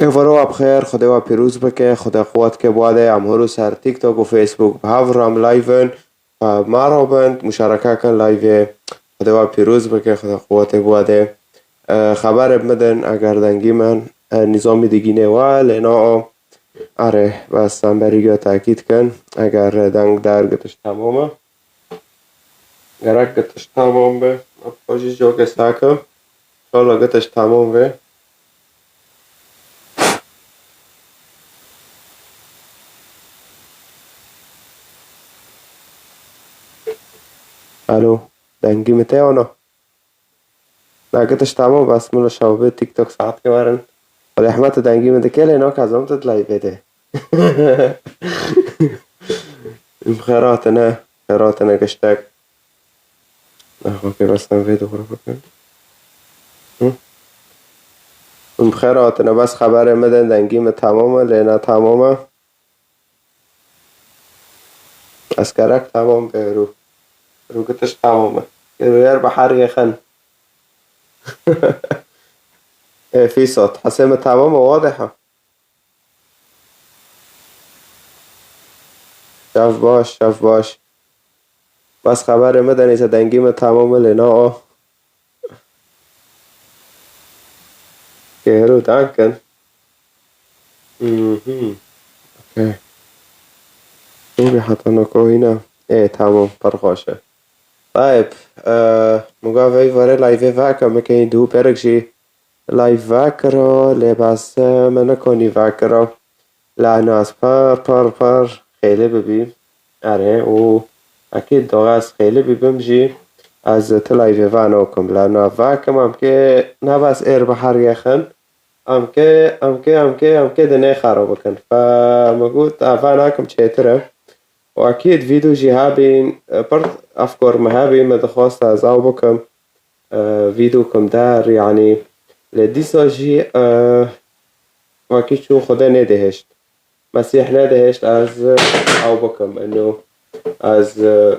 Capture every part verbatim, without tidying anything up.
Êvaro we bi xêr, Xwedê we pîroz bike, Xwedê quwet ke bi we de, em hûr û ser TikTok û Facebook bi hev re em live in. Ve me re bin, muşareke kin live-ê. Xwedê we pîroz bike, Xwedê quwetê bi we de. E, xeberê bi min din, eger dengî min, e, nîzamî digînê we, lê na o. Erê, bes em berî guya tekîd kin. Eger deng der gitiş temam e. Gerek gitiş temam be. Em xwe jî coke sake. Şala gitiş temam be. Alo, dengî min te ya na? Na gitiş temam, bes min li şewbê TikTok saet ke werin. Xwedê rehmet dengî min dike lê naka zom tu dilay vê de. Em xêr hatine, xêr hatine giştek. Nexwe ke bes em vê dixwe bikin. Hı? Em xêr hatine, bes xeberê min din dengî min temam e, lê ne temam e. Ez gerek tamam be, rû. Rû gitiş tamam e. Rûyer bi her yexin. E, fîsat. Hesê min tamam e, wadih e. Şev baş, şev baş. Bes xeberê min de neyse dengî min tamam e lê na o. Kêro dankin. Mhm. Okay. Ê, heta noko hîna. Ê, tamam, pir xweş e. Tayeb, e, muga vey vare live veke, min keyî dû berek jî live vekiro, lê bes, e, min nikonî vekiro. Lano ez pir, pir, pir xêlê bibîm. Erê, û ekîd doğa ez xêlê bibim jî, ez ti live vanokim. Lano vekim, em kê nebes êr bi her yexin. Em kê, em kê, em kê, em kê dinê xero bikin. Fe min got, ez venakim çêtir e. Û ekîd vîdyo jî hebîn, pir efkor min hebî, min dixwest ez ew bikim. E, vîdyo kim der, yanî, lê dîsa jî, e, wekî çû Xwedê nedihişt. Mesîh nedihişt ez ew bikim, ino ez, e,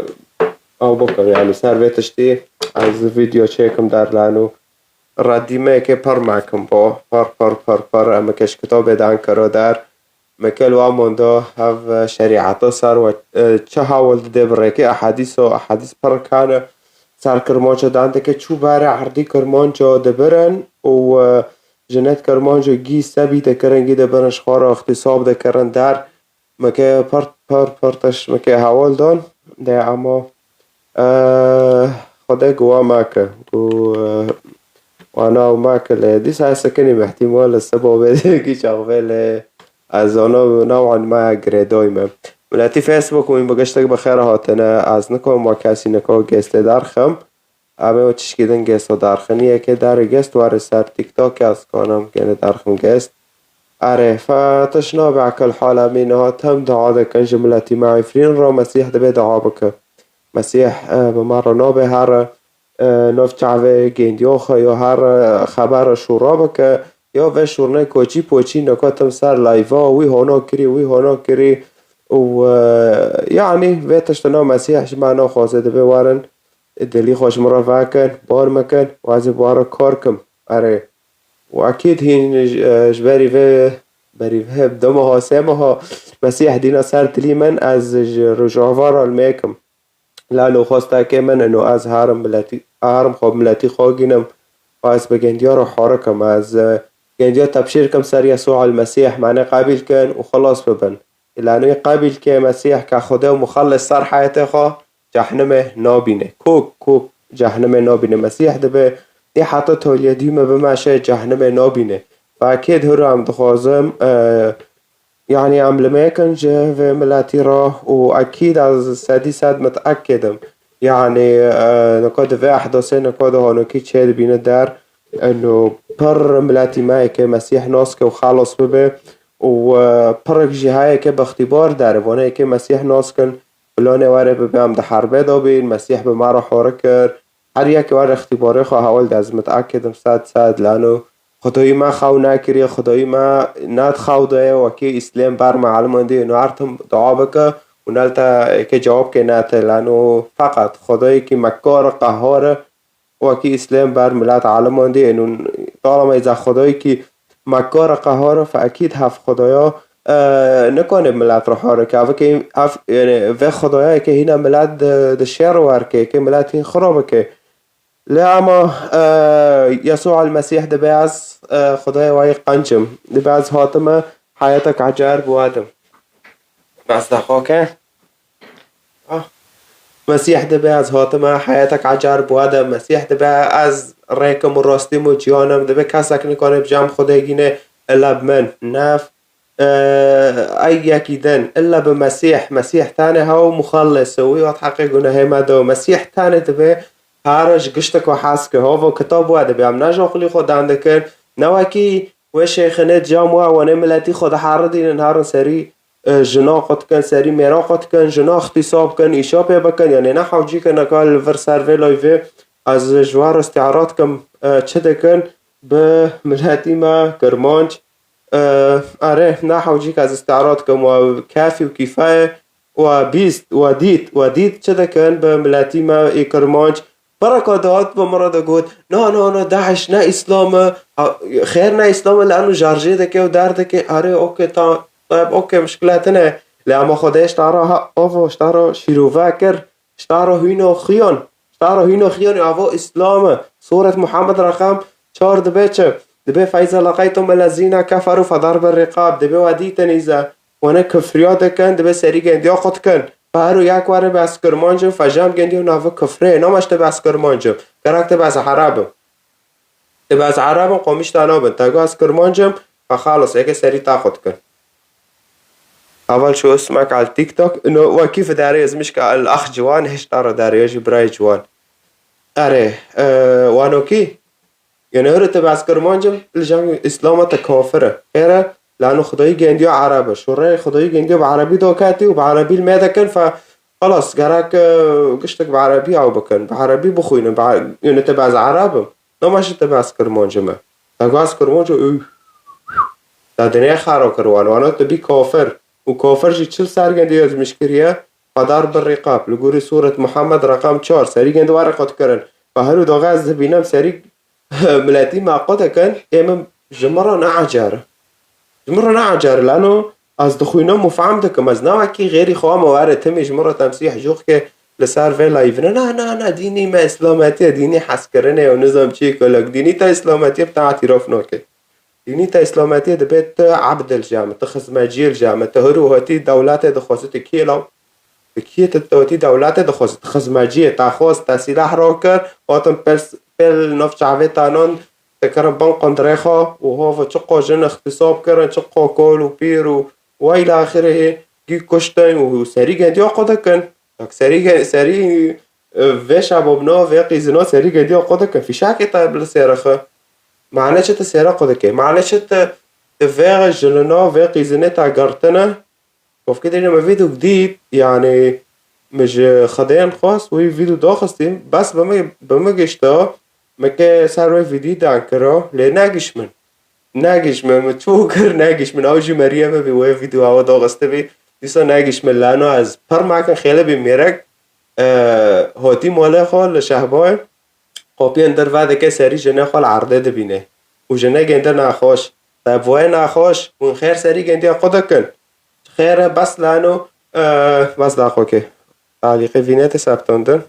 ew bikim, yanî ser vê tiştî ez vîdyo çêkim der lano. Reddî me yekê pir mekim bo, pir, pir, pir, pir, em ê keş kitabê dan kiro der. Mikel wa mondo hev şerîeta ser we, e, çi hawil dide bi rêkê ehadîso, ehadîs pir kane ser kirmanco dan dike çû bare erdî kirmanco dibirin û, e, jinet kirmanco gî sebî dikirin, gî dibirin ji xwe re îxtîsab dikirin der. Mike pir, pir, pir tiş mike hawil dan de ama, e, Xwedê guwa make. Gu, e, wana û make lê dîsa sekinî mehtimal li seba bê gî çaxve lê Ez zana navên me girêdayî me. Miletî Facebook wîn bi giştek bi xêr hatine. Ez nikom we kesî nika gêstê derxim. Em ê we tişkî din gêsto derxin. Yekê derê gêst were ser TikTok ez kanim gêne derxim gêst. Erê, fe tiş nabe ekel hala mî niha tim dua dikin ji miletî me Efrîn re Mesîh dibê dua bike. Mesîh, e, bi me re nabe here. E, nav çavê gêndiya xwe ya her, e, xebera şûra bike, ya vê şûrnê koçî poçî neka tim ser layva, wî hona kirî, wî hona kirî û, e, yanî vê tiştine Mesîh ji me naxwaze, divê werin dilî xwe ji min re vekin, bar mekin û ez ê bi we re kar kim. Erê. Û ekîd hîn ji, e, ji berî vê, berî vê du meha, sê meha Mesîh dîna ser dilî min, ez ji Rojava re li mêkim. Lalo xwestekê min ino ez herim miletî, herim xwe miletî xwe gînim. Ez bi gendiya re xorikim. Ez, e, gendiya tebşîr kim ser Yesû el Mesîh, mane qebîl kin û xilas bibin. Lano qebîl ke Mesîh ke Xwedê û Muxellis ser heyetê xwe, cehnimê nabîne. Kok, kok cehnimê nabîne. Mesîh dibe, ê heta toliyê dî me bimeşe, cehnimê nabîne. Ve kê dihura em dixwazim, e, Yanî em li mêkin ji vê miletî re û ekîd ez sedî sed miteekid im. Yanî, e, nika di vê ehdasê nika di honokî çêdibîne der, eno pir miletî me yekê Mesîh nas ke û xelas bibe û, e, pirek jî heye ke bi îxtîbar der, vane yekê Mesîh nas kin, filanê were bibe em di herbê de bîn, Mesîh bi me re hore kir, Her yek war îxtîbarê xwe hewil de ez miteekid im sed sed lano Xwedayî me xew nekiriye, Xwedayî me ne di xew de ye, wekî Îslêm ber me elimandî, ino her tim dua bike û ne li te yekê cewab kê ne te lano feqet Xwedayekî mekar e, qehar e, wekî Îslêm ber milet elimandî, ino talama îza Xwedayekî Mekkara qehara fe ekîd hev xwedaya, e, nikane milet re hare ke. Ev ke, ev, yani, vê xwedaya ke hîna milet di, di şer wer ke, ke milet hîn xirab ke. Lê ama, e, Yesû el-Mesîh dibe ez, e, Xwedayê wayî qenc im. Dibe ez hatime heyetek ecer bi we dim. Ez dexwa ke. Ah. Mesîh dibe ez hatime heyetek ecer bi we dim. Mesîh dibe ez rêk im û rastî im û ciyan im. Dibe kesek nikane bi cem Xwedê gîne illa bi min. Nef, e, ey yekî din, illa bi Mesîh. Mesîh tenê hew muxellis e, wî hat heqê gunehê me do. Mesîh tenê dibe her ji giştek we hez ke. Havo kitab we dibe. Em ne ji aqilî xwe dan dikin. Ne wekî wê şêxinê cam we, wenê miletî xwe diheridînin, herin serî, e, jina qut kin, serî mêra qut kin, jina îxtîsab kin, îşa pê bikin. Yanê ne hewcî ke neka li vir ser vê layvê ez ji we re îstîara dikim, e, çi dikin bi miletî me Kirmanc. E, erê, ne hewcî ke ez îstîara dikim, we kefî û kîfe ye, we bîst, we dît, we dît çi dikin bi miletî me ê Kirmanc. Bereka dihat bi min re digot, na, na, na, DAIŞ ne Îslam e, a, xêr ne Îslam e, li eno jarjê dike û derdike, erê, okê, ta, tayeb, okê, mişkile tune. Lê ema Xwedê ji te re ha-, avo, ji te re şîrove kir, ji te re hîna xiyan, ji te re hîna xiyan, avo Îslam e. Sûret Muhammed reqem çar dibe çi? Dibe, فإذا لقيتم الذين كفروا فضرب الرقاب. Dibe we dîtin îze, wane kifriya dikin, dibe serî gendiya qut kin. Fe her û yek were bes kirmanc in, fe jem gendiya navê kifrê, nama ji te bes kirmanc im. Gerek te bes Ereb im. Te bes Ereb im, qomîş te nabin. Te got ez kirmanc im, fe xalis, eke serî te qut kin. Heval şu ismek al TikTok, ino wekî fi derê ezmiş ke el ax ciwan, hişta re derê jî birayê ciwan. Erê, e, wano kî? Yanî hûrê te bes kirmanc im, li cem Îslama te kafir e. Xêr e, lano Xwedayî gendiya Ereb e. Şûreyê Xwedayî gendiya bi Erebî daketî û bi Erebî li me dikin, fe, xelas, gerek, e, giştek bi Erebî ew bikin, bi Erebî bixwînin, bi E-, yanî te bes Ereb im. Nama ji te bes kirmanc im e. Te got ez kirmanc im, û te dinê xera kir wan. Wana te bî kafir. Û kafir jî çil ser gendiya ezmiş kiriye, فضرب الرقاب. Li gorî Sûret Muhammed reqem çar, serî gendi were qut kirin. Fe her û daxe ez dibînim serî miletî me qut dikin, ê min ji min re ne ecer e. Ji min re ne ecer e, lano ez dixwînim û fehm dikim. Ez ne wekî xêrî xwe me were timî ji min re temsîh jûx ke li ser vê layvine. Na, na, na, dînî me îslametî ye, dînî hezkirinê ye û nizam çi ye, kolek dînî te îslametî ye, bi te îtîraf nake. Dînî te îslametî ye, dibe tu ebd li cem, tu xizmecî li cem, tu hûr û hatî dewletê dixwazî, tu kî ye law? Bi kî tu, tu wetî dewletê dixwazî, tu xizmecî yê, te xwest, te sîleh rakir, hatin pêl, pêl nav çavê te nan, te kirin bin qundirê xwe û hova çiqo jin îxtîsab kirin, çiqo kol û pîr û wa îlâ axirihê gî kuştin û serî gendiya xwe dikin. Yak serî ge-, serî, e, vê şebabna, vê qîzina serî gendiya xwe dikin. Fîşekê te li sêre xwe. Mane çi tu sêra xwe dikê? Mane çi tu, tu vê jinina, vê qîzinê te girtine? Kovkê dêne me vîdyo dît, yani, min ji Xwedêyan xwest wî vîdyo daxistî, bes bi min, bi min gişta, min ke ser wê vîdyo dan kira, lê negiş min. Negiş min, min çû kir, negiş min. Ew jî Meryem bî, wê vîdyo ewa daxistibî. Dîsa negiş min, lano ez pir mekin xêle bî mêrek, e, hotî malê xwe li Şehbayê. Qopiyên derve dike, serî jinê xwe li erdê dibîne. Û jinê gênde naxweş. Te bi wê naxweş, hûn xêr serî gendiya xwe dikin. Xêr e, bes lano, e, bes da xwe ke. Talîqê vîne tê septandin.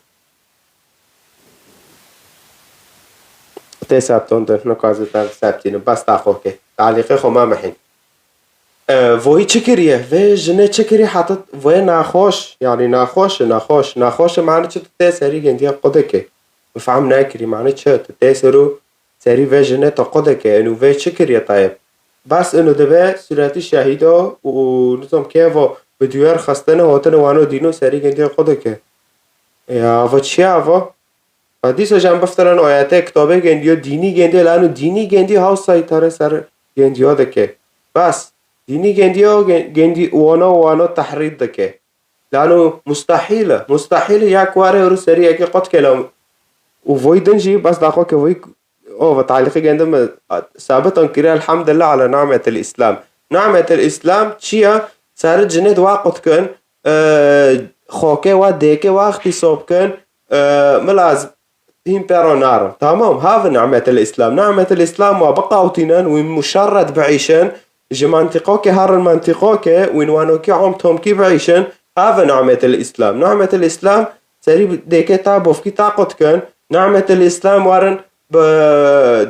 Tê septandin, nika ez ê te septînim. Bes da xwe ke. Talîqê xwe me mihîn. E, voyî çi kiriye? Vê jinê çi kiriye? Heta voyê naxweş, yani naxweş e, naxweş. Naxweş e, mane çi tu tê serî gendiya xwe dike? Min fehm nekirî, mane çi? Tu tê ser û serî vê jinê te xwe dike, eno vê çi kiriye tayeb? Bes eno dibe sûretî şehîda û, û nizam kê va bi duyar xistine hatine wano dîno serî gendiya xwe dike. Ya, ava çi ye ava? Ve dîsa jî em biftirin ayetê kitabê gendiyo, dînî gendiyo, lano dînî gendiyo, hew seytare ser gendiyo dike. Bes, dînî gendiyo, gen-, gendi-, wana, wana tehrîd dike. Lano mustehîl e. Mustehîl e, yek were û serî yekê qut ke, lan û voy din jî, bes daxo ke voy, o, ve talîqê gendim, sabitan kiriye, elhamdulillah ala nimetil Îslam. Nimetil Îslam çi ye? Serî jinê di wa qut kin, e, xokê wa, dêkê wa îxtîsab kin, e, milaz hîn pê re narin. Tamam, havin nimetil Îslam. Nimetil Îslam wa biqawtînin, wî muşerret biîşin, ji mantîqokê herin mantîqokê, wî wanokî om tomkî biîşin, havin nimetil Îslam. Nimetil Îslam serî dêkê ta bofkî ta qut kin. Nimetil Îslam warin bi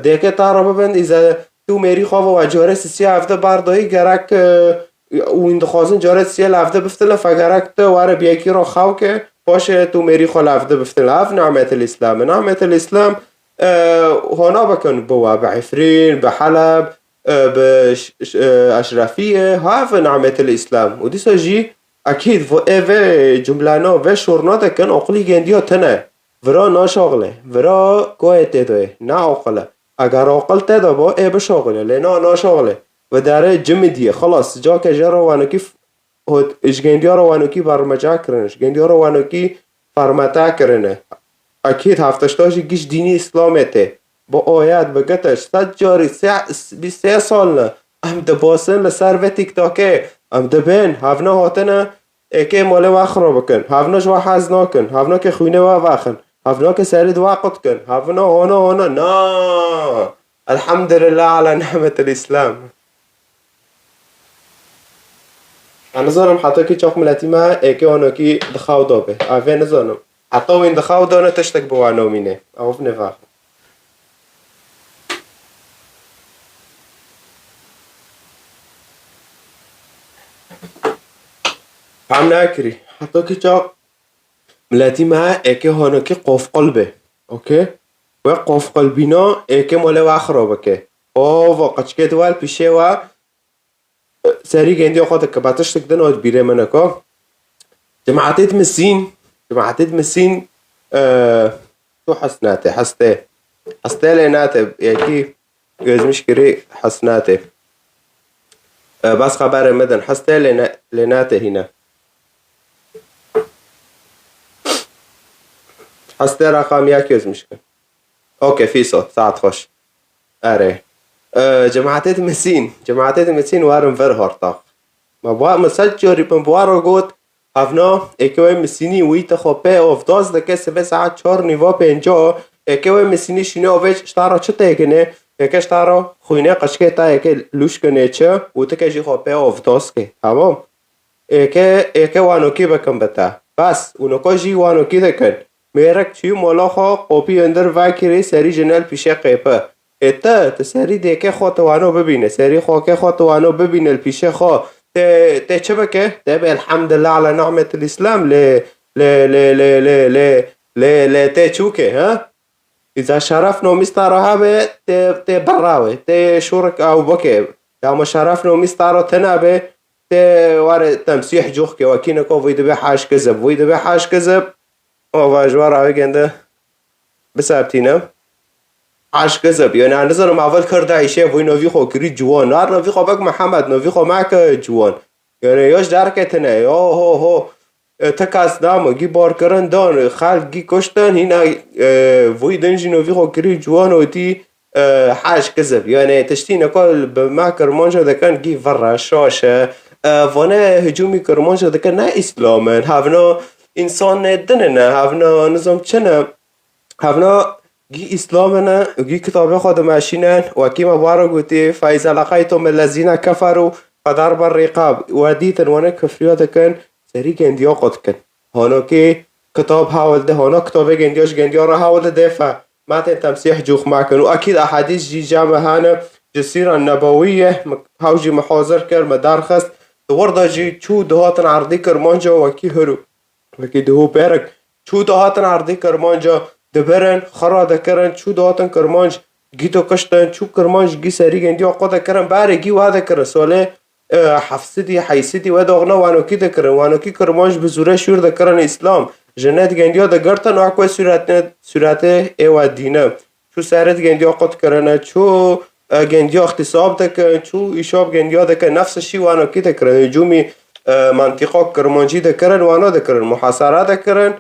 dêkê ta re bibin, îze tu mêrî xwe ve wa corê sisiya evde bar doyî gerek, e, wîn dixwazin corê sisiya li evde biftin le, fe gerek tu ware biyekî ro xew ke, paşê tu mêrî xwe li evde biftin le. Ev nimetil Îslam e. Nimetil Îslam, e, hona bikin bi we, bi Efrîn, bi Heleb, e, bi ş-, ş-, e, Eşrefiyê, ha ev nimetil Îslam. Û dîsa jî ekîd vo ê vê cumlana, vê şorna dikin, oqilî gendiya tine. Vira naşaxile, vira koyê tê de ye, ne oqil e. Eger oqil tê de bo, ê bişaxile, lê na naşaxile. Ve dere cimidiye, xelas, cake jê re wanokî f-, hot, ji gendiya re wanokî bermeca kirine, ji gendiya re wanokî fermete kirine. Ekîd hefteşta jî giş dînî Îslamê tê. Bi ayet, bi getiş, sed carî, se-, bîst sê sal ne. Em dibasin li ser vê TikTokê. Em dibên, hevne hatine, êkê malê we xira bikin. Hevna ji we hez nakin. Hevna ke xwînê we vexin. Hevna ke serî di we qut kin. Hevna hona hona. Na. Elhamdülillah ala nimetil Îslam. Ez nizanim heta kî çax miletî me êkê honokî di xew de be. Ez vê nizanim. Heta wîn di xew de ne tiştek bi wan nomîne. Ew ne vexin. Fam nekirî. Heta kî çax miletî me êkê honokî qofqil be. Okey? We qofqil bîna êkê mole we xira bike. Ova qeçkê di we li pîşê we, e, serî gendiya xwe dike. Be tiştek din ot bîrê min eko. Cemaetê di misîn, cemaetê di misîn, e, tu hesnate, heste. Heste lê nate, yekî Gözmîş kirî hesnatê. E, bas xeberê me din. Hestê lê ne-, lê nate hîne. Hestê raqam yek gözmîş kir. Okey, fîso, saet xweş. Erê. E, cemaetê di misîn. Cemaetê di misîn warin vir hortaq. Me ba-, me sed carî bin bi waro got, Hevna, êkê wê misînî wî te xwe pê ovdas dike, sibê saet çar nîva pênca, êkê wê misînî şîne ovê ji ta re çi têkine, êkê ji ta re xwînê qeçkê ta êkê lûş kine çi, û ti ke jî xwe pê ovdas ke. Tamam? Êkê, êkê wanokî bikin bi te. Bes, û noko jî wanokî dikin. Mêrek çû mola xwe qopî hundir vekirî serî jinel pîşê qêpi. Ê te, tu serî dêkê xwe tu wano bibîne, serî xokê xwe tu wano bibîne li pîşê xwe. Tê, tê çi bike? Tê bê elhamdulillah ala nimetil Îslam lê, lê, lê, lê, lê, lê, lê, lê tê çûke, ha? Îza şeref nomîsta re hebe, tê, tê birrawe, tê şûrik ew bike. Ya ma şeref nomîsta re tine be, tê were temsîh cûxke, wekî neko vî dibe haş kizib, vî dibe haş kizib. Ava ji we re gende. Biseptîne. Aşk gizib. Yani, ez nizanim, evel kir DAIŞê, vî novî xwe kirî ciwan. Nar novî xwe bek Mihemed, novî xwe meke ciwan. Yani, ya ji derketine, ya ho ho. E, ti kes damo, gî barkirin dan, xelk gî kuştin, hîna, e, vî din jî novî xwe kirî ciwan û tî, e, haş gizib. Yani, tiştî neko bi me Kirmanca dikin, gî virre, şaş e. E, vane hicûmî Kirmanca dikin, ne Îslam in. Hevna însanê din in e, hevna nizam çi ne. Hevna gî Îslam in e, gî kitabê xwe dimeşînin, wekî me bara gotî, "Fe îza leqeytum ellezîne keferû fe darbe rîqab." We dîtin, wane kifriya dikin, serî gendiya qut kin. Hano kî kitab hewil de, hano kitabê gendiya ji gendiya re hewil de dê fe. Me tên temsîh cûx mekin. Û ekîd ehadîs jî cem hene, ji sîra nebewî ye, me hew jî me hazir kir, me derxist. Di wir de jî çû dihatin erdî Kirmanca wekî hiro. Wekî di hû berek çû dihatin erdê Kirmanca dibirin, xira dikirin, çû dihatin Kirmanc gî dikuştin, çû Kirmanc gî serî gendiya xwe dikirin, berê gî we dikirin. Solê, e, hefsidî, heysidî we doxna wanokî dikirin. Wanokî Kirmanc bi zûre şûr dikirin Îslam. Jinet gendiya digirtin, wek we sûretê, sûretê ê we dîne. Çû serit gendiya qut kirine, çû, e, gendiya îxtîsab dikin, çû îşab gendiya dikin, nefs şî wanokî dikirin. Hicûmî, e, mantîqa Kirmancî dikirin, wana dikirin, muhasara dikirin.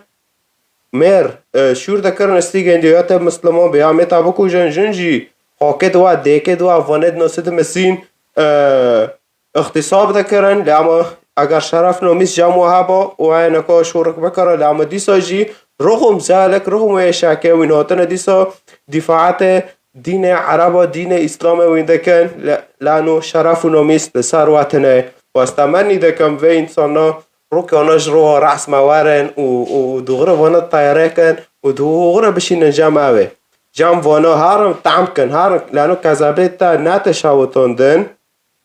Mêr, e, şûr dikirin, istî gendiya ya te Misliman be, ya mê te bikujin, jin jî xakê di we, dêkê di we, vanê di nasê di misîn, e, îxtîsab dikirin, lê ama eger şeref nomîs cem we heba û heye neka şûrik bikire, lê ama dîsa jî Ruxum zalik, ruxum wê şakê wîn hotine dîsa dîfaatê dînê Ereba, dînê Îslamê wîn dikin, le-, lano şeref û nomîs li ser we tine. Westa me nî dikim vê însana rûkana ji roha resme werin û, û dûxire vana teyare kin û dûxire bişînin cem ew ê. Cem vana harin tehm kin, harin lano kezebê te nete şawitandin.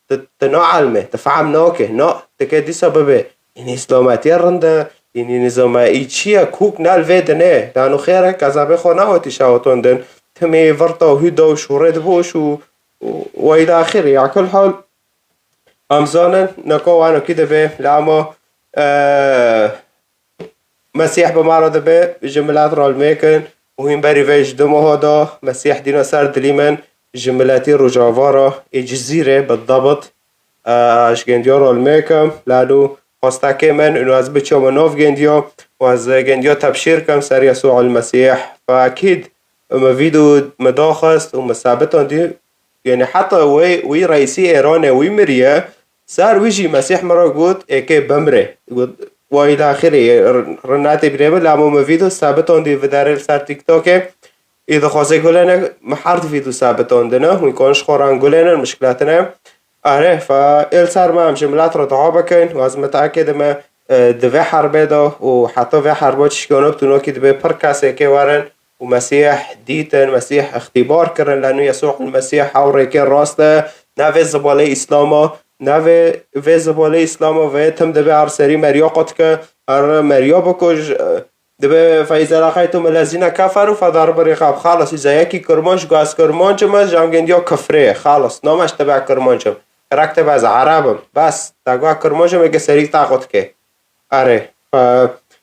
Tu, tu naelmê, tu fehm nake. Na, tu ke dîsa bibe. Ênî îslametiye rind e, ênî nizama î çi ye, kûk ne li vê dinê. Dano xêr e, kezebê xwe nehotî şawitandin. Timê virta û hûda û şûrê diboş û, û, û îlâ axirî. Ya kul hal, em zanin, neka wano kî dibe, lama, e, Mesîh bi me re dibe, ji milet re li mêkin û hîn berî vê ji du meha de Mesîh dîna ser dilî min, ji miletî Rojava re, ê Cizîrê bi debit, e, ji gendiya re li mêkim, lalo xwestekê min û ez biçome nav gendiya û ez gendiya tebşîr kim ser Yesû el Mesîh. Fe ekîd min vîdeo min daxist û min sabitandî, Yanî heta wê, wî reîsî Êranê wî miriye, ser wî jî Mesîh min re got, êkê bimrê. Got, wa îlâ axirî, r-, rinatê birê min, lamo min vîdeo sabitandî vidarê li ser TikTokê. Ê dixwaze gulene, min herd vîdeo sabitandine, hûn kon ji xwe re gulênin, mişkilatine. Are, fa, ê li ser me em ji milet re dua bikin, û ez mitakê dime, e, di vê herbê de û heta vê herba çişkiyane bi tunokî dibe pir kesêkê werin, û Mesîh dîtin, Mesîh îxtîbar kirin, leno Yesû el Mesîh hew rêkê rast e, navê zibalê Îslama, navê vê zibalê Îslama vê tim dibe her serî meriya qut ke, her meriya bikuj, e, dibe فإذا لقيتم الذين كفروا فضرب الرقاب. Xalas, îza yekî Kirmanc, gu ez Kirmanc im, ez jam gendiya kifrê. Xalas, name ji te be Kirmanc im. Gerek te be ez Ereb im. Bes, te gu Kirmanc im, êke serî te qut ke. Erê, e,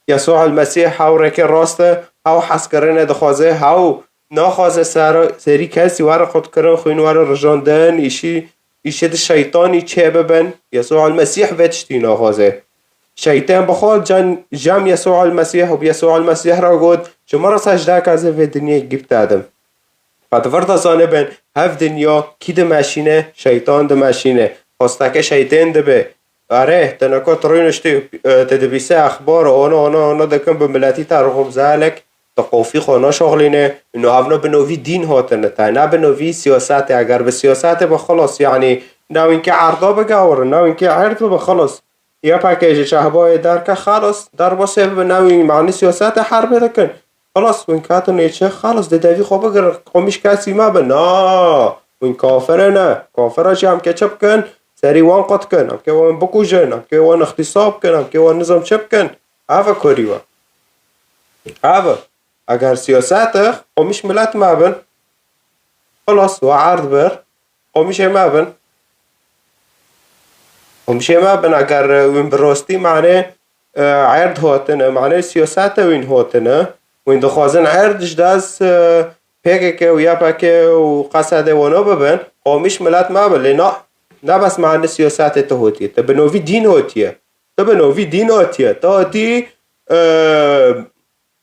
Yesû el Mesîh hew rêkê rast e, hew hezkirinê dixwaze, hew naxwaze ser, serî kesî were qutkirin, xwîn were rijandin, îşî, îşê di şeytanî çê bibin. Yesû el Mesîh vê tiştî naxwaze. Şeytan bi xwe can, cem Yesû el Mesîh û bi Yesû el Mesîh re got, ji min re secde ke ez ê vê dinyê gî bidedim. Qet vir de zanibin, hev dinya kî dimeşîne? Şeytan dimeşîne. Xwesteke şeytên dibe. Erê, te neka tu rûniştî, e, te dibîse exbar, ona, ona, ona dikin bi miletî te rixum zelek, tu qofî xwe naşoxlîne. Ino evna bi novî dîn hatine te, ne bi novî siyasetê. Eger bi siyasetê bi xilas, yanî, newînkê erda bigawirin, newînkê erd bibe xilas. YPG ji çehbayê derke, xelas, derbasê bibe, newî mani siyasete herbê dikin. Xelas, hûn ketin nêçe, xelas, dê devî xwe bigirin, qomîş kesî me bin. Na, hûn kafire ne. Kafira jî em ke çi bikin? Serî wan qut kin, em ke wan bikujin, em ke wan îxtîsab kin, em ke wan nizam çi bikin? Ev e kurî we. Ev e. Eger siyasete qomîş milet me bin, xelas, we erd bir. Qomîşê me bin. Qomîşê me bin, eger wîn bi rastî manê, e, erd hotine, manê siyasete wîn hotine, wîn dixwazin erd ji dest, e, PKK û YPG û Qesedê wano bibin, qomîş milet me bin. Lê na, ne bes manê siyasete tu hotiye. Tu bi novî dîn hotiye. Tu bi novî dîn hotiye. Tu hotî, e,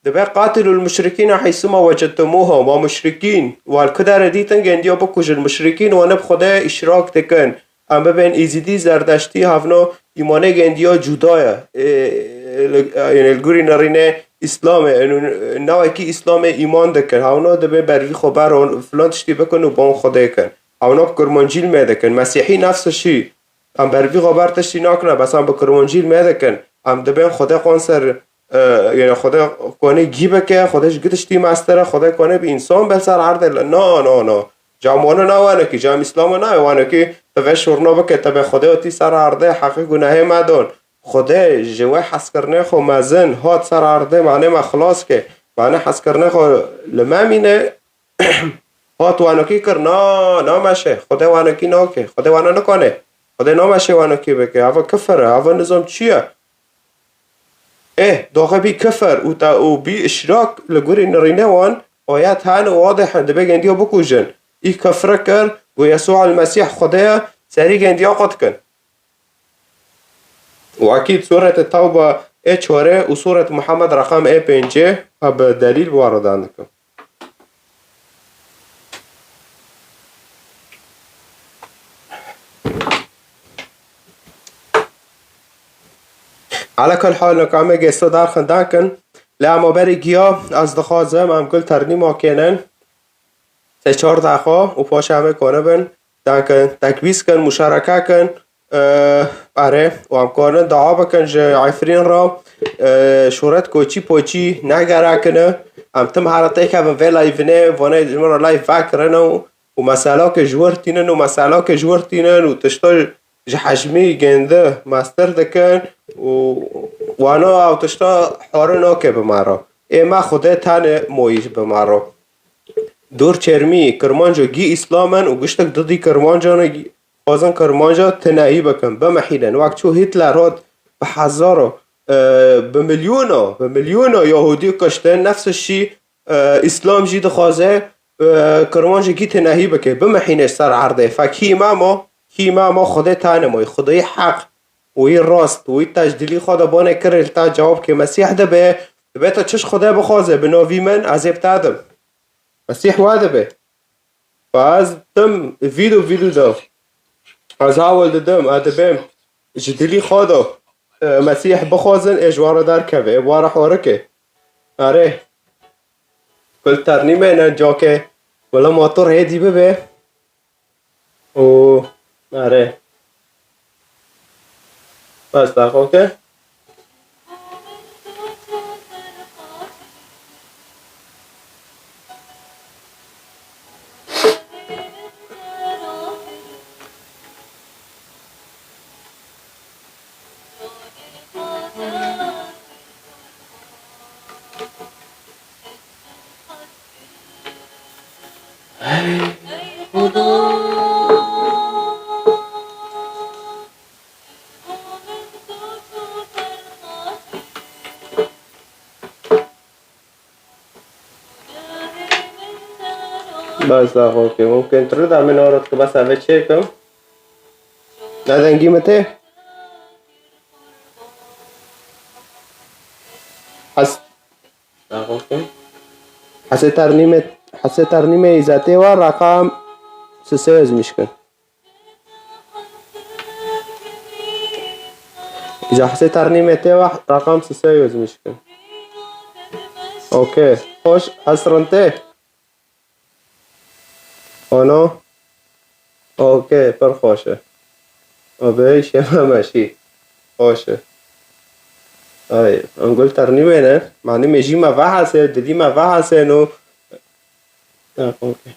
Dibe قاتلوا المشركين حيثما وجدتموهم, wa muşrikîn, wan ku dere dîtin gendiya bikujin. Muşrikîn wan bi Xwedê îşrak dikin. Em bibên Êzîdî, Zerdeştî, havno îmanê gendiya cuda ye. Ê, li, ê, li gorî nerînê Îslamê, ê, ne wekî Îslamê îman dikin. Havno dibe bervî xwe beron, filan tiştî bikin û ban Xwedê kin. Havno bi Kurmancî li me dikin. Mesîhî nefs şî. Em bervî xwe ber tiştî nakin, bes em bi Kurmancî li me dikin. Em dibên Xwedê qon ser, e, yani Xwedê konê gî bike, Xwedê ji gi tiştî mestir e, Xwedê konê bi însan be ser erdê li. No, no, no. Cam wana na wanekî, cam Îslama na wanekî, tu vê şûrno bike, te be Xwedê otî ser erdê, heqî gunehê me don. Xwedê ji wê hezkirinê xwe mezin hat ser erdê, manê me xilas ke. Manê hezkirinê xwe li me mîne, Hat wanokî kir, na, nameşe. Xwedê wanokî nake. Xwedê wana nikane. Xwedê nameşe wanokî bike. Ava kifir e. Ava nizam çi ye? Ê, doxe bî kifir û te, û bî işrak li gorî nirîne wan, ayet hene wadih in, dibe gendiya bikujin. Î kifir kir, got Yesû el Mesîh Xwedê ye, serî gendiya qut kin. Û ekîd Sûret Tewba ê çarê û Sûret Muhammed reqem ê pêncê, ha bi delîl bi we re dan dikim. Ala kul hal, nika em ê gêsto darxin dan kin, Lê em berê giya, ez dixwazim em gul ternîma kênin. Sê çar deqa û paşê em ê kone bin. Dankin, tekbîz kin, muşareke kin. Erê, û em karin dua bikin ji Efrîn re. Şoret koçî poçî negerekine. Em tim here têkevin vê layvînê, vanê ji min re layv vekirine û, û meselakê ji wir tînin û meselakê ji wir tînin û tişta ji hejmî gêndi mestir dikin û wana ew tişta hare nake bi me re. Ê me Xwedê tenê moyî bi me re. Dor çermî, Kirmanco gî Îslam in û giştek didî Kirmancan e, dixwazin Kirmanca tinehî bikin, bimehînin. Wek çû Hitler hat bi hezaro, e, bi milyona, bi milyona Yahûdî kuştin, nefs şî, e, Îslam jî dixwaze, e, Kirmanca gî tinehî bike, bimehîne ser erdê. Fe kî me ma, kî me ma Xwedê tenê ma, Xwedayî heq, wî rast, wî te ji dilî xwe de bane kir, li te cewab ke Mesîh dibe, dibe te çi ji Xwedê bixwaze, bi navî min, ez ê bi te dim. Mesîh we dibe. Fa ez tim vîdyo vîdyo da. Ez hawil didim, ez dibêm. Ji dilî xwe da, e, Mesîh bixwazin, ê ji wan re derkeve, ê wan re horike. Erê. Kul ternîmê ne cake. Wela motor hêdî bibe. Û, erê. Bes daxo ke. Bes daxo ke mumkin tu da min orot ke bes eve çêkim. Ne dengî min tê? Hes. Hesê ternîmê, hesê ternîmê îzetê wa reqam sisê ezmîş kin. Îza hesê ternîmê tê wa reqam sisê ezmîş kin. Okey. Xweş, hes rintê. Ana. Okey, pir xweş e. Abi, şema meşî. Xweş e. Ay, em gul ternîmê ne. Manî mêjî me vehese, dilî me vehese no. Ha, okey.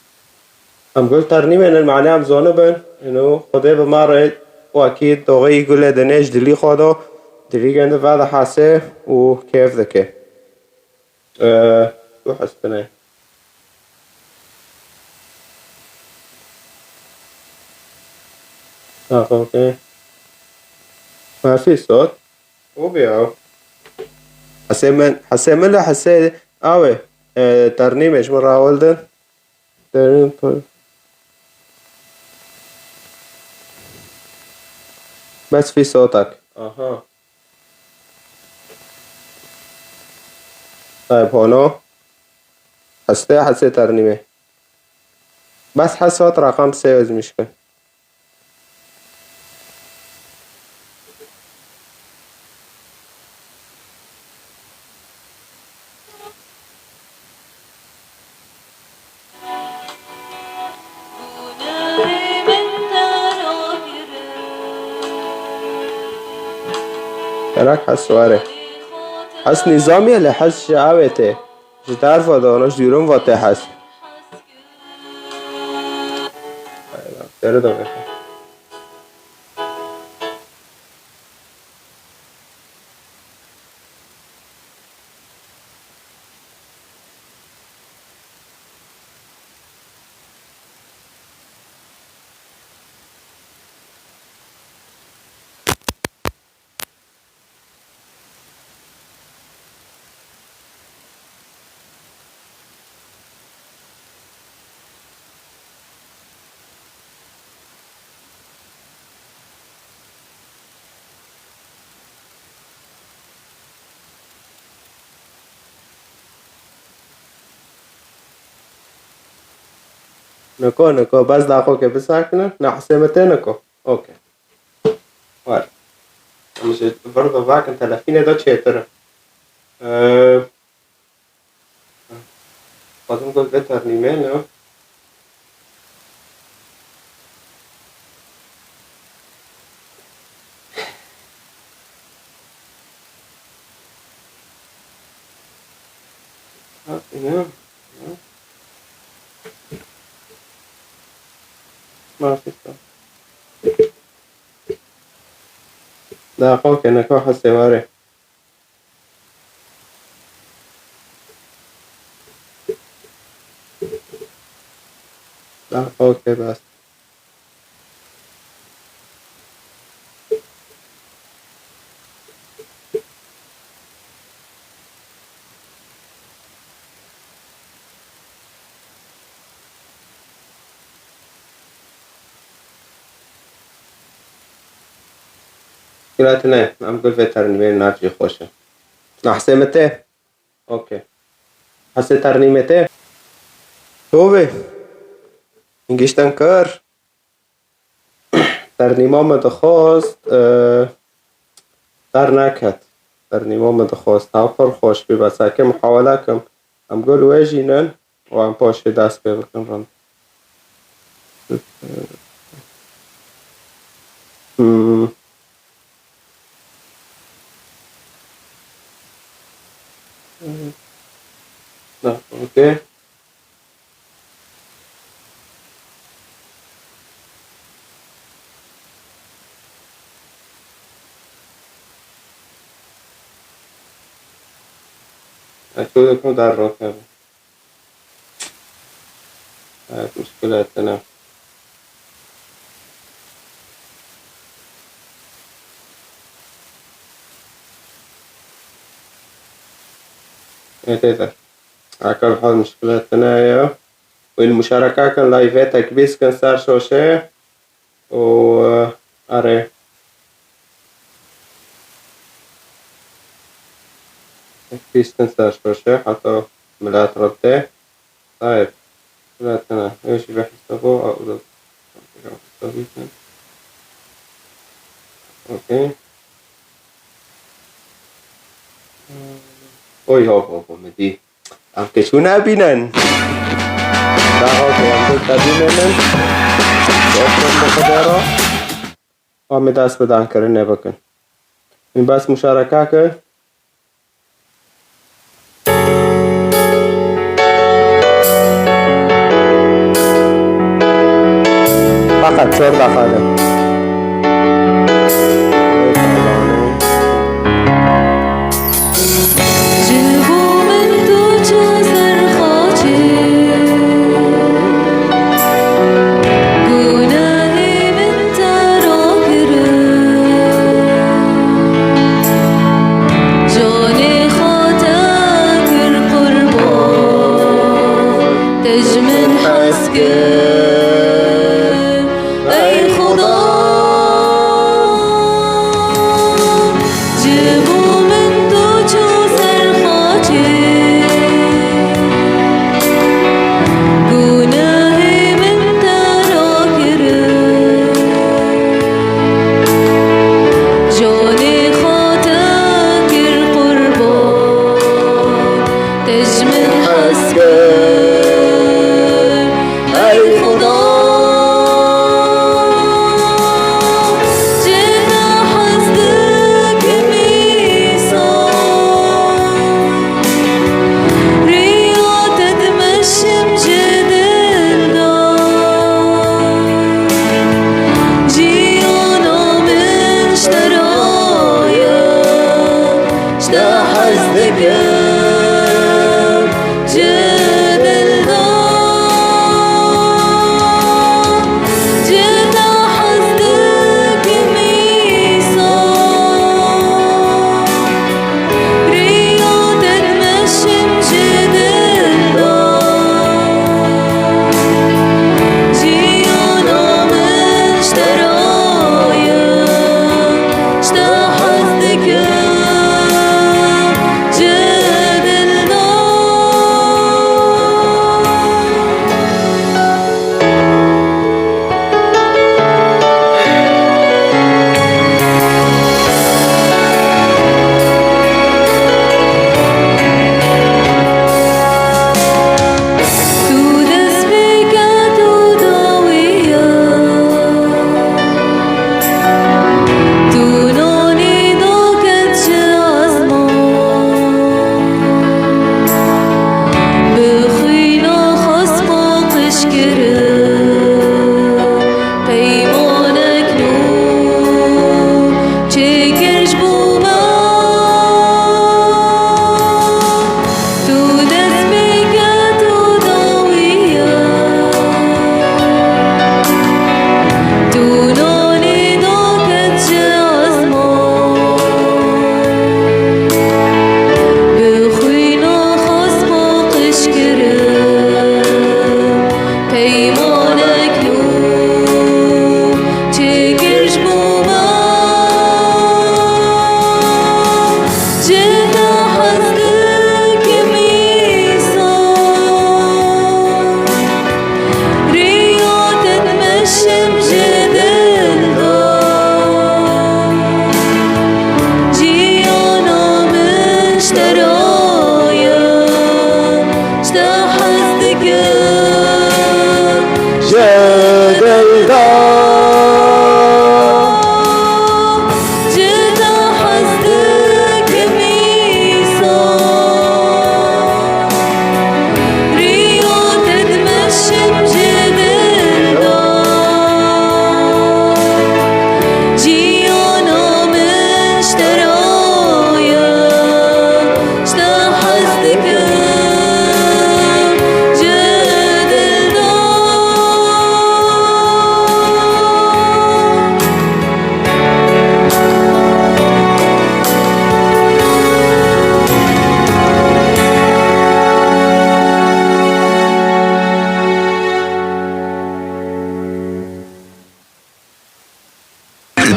Em gul ternîmê ne, manî em zonibin. Ino, Xwedê bi me re wekî doxeyî gulê dinê ji dilî xwe do. Dilî gende vehese û kêf dike. Ee, tu hestine. Ha, okey. Ma fî sot. O bî ew. Hesê min, hesê min le hesê awe. Ee, ternîmê ji min rawildin. Ternîm pir. Bes fî sotak. Aha. Tayb hono. Heste hesê ternîmê. Bes hes hat reqam sê ezmîş kin. Gerek hes were. Hes nîzamî ye, lê hes ji awê tê. Ji derve de, ji dûrin ve tê hes. Geri de veke. Niko, niko, bes daxo ke bisakine. Na, hesê me tê niko. Okey. Var. Em ji vir ve vakin telefînê de çêtir e. Ee, Xwazim gul vê ternîmê ne. Ha, ne? Ne? Mafi sa. Da xo ke neko hesê ware. Ah, okay, bas. Muşkilate ne, em gul vê ternîmê nav jî xweş e. Hesê min tê? Okey. Hesê ternîmê tê? Tovê. Gişten kir. Ternîma me dixwast, e, derneket. Ternîma me dixwast. Ha, pir xweş bî, bes heke muhawele kim. Em gul wê jî nin. Wan paşê dest pê bikin rind. Hmm. Na, okey. Ez tu dikim dar rokeve. Evet, muşkile tene. Evet, evet. Akal hal muşkile tene ya. Win muşaraka kan live tekbîs kan ser şoşe. û, e, erê. Bîstin ser şoşe heta milet rete. Tayeb. Milet ne. Ew jî vehîsta bo, a, û da. Okey. Oy, hop, hop, hop, me dî. Em keçû nebînin. Daha ku em dur tebîninin. Dostum bu kadar o. Em ê dest bi dankirinê bikin. Min bes muşareka kir. Feqet çar deqane. Ji bo min tu çû ser xaçê, gunehê min te rakirin. Canê xwe te kir qurban, te ji min hez kir. Ey Xuda,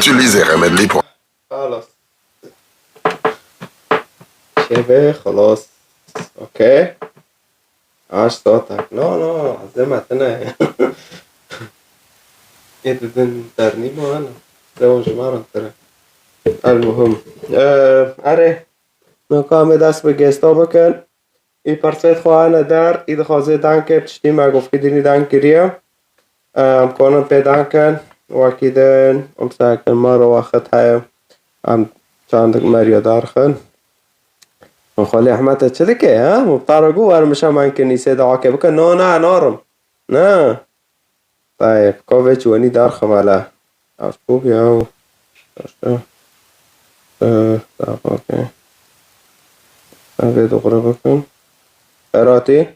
Utilise Remetly pour. Xelas. Çêbe, xelas. Okey. Aç satak. No, no, ezê me tine. Ê didin dernî ma ana. Dewan ji me re tire. El muhim. Ee, erê. Naka em ê dest bi gesta bikin. Î persê xwe hene der, î dixwazê deng kê, tiştî me govkî dinî deng kiriye. Em konin pê deng kin, wekî din, em sekin me re wexit heye. Em çandik meriya derxin. Em xwe lê Ehmed te çi dike, ha? Muxtara gu werim şemen kinîsê de ake bike. No, na, narim. Na. Tayeb, kovê çi wenî dar xemele. Ev ku ya. Ee, tamam, okey. Em vê dixure bikin. Eratî.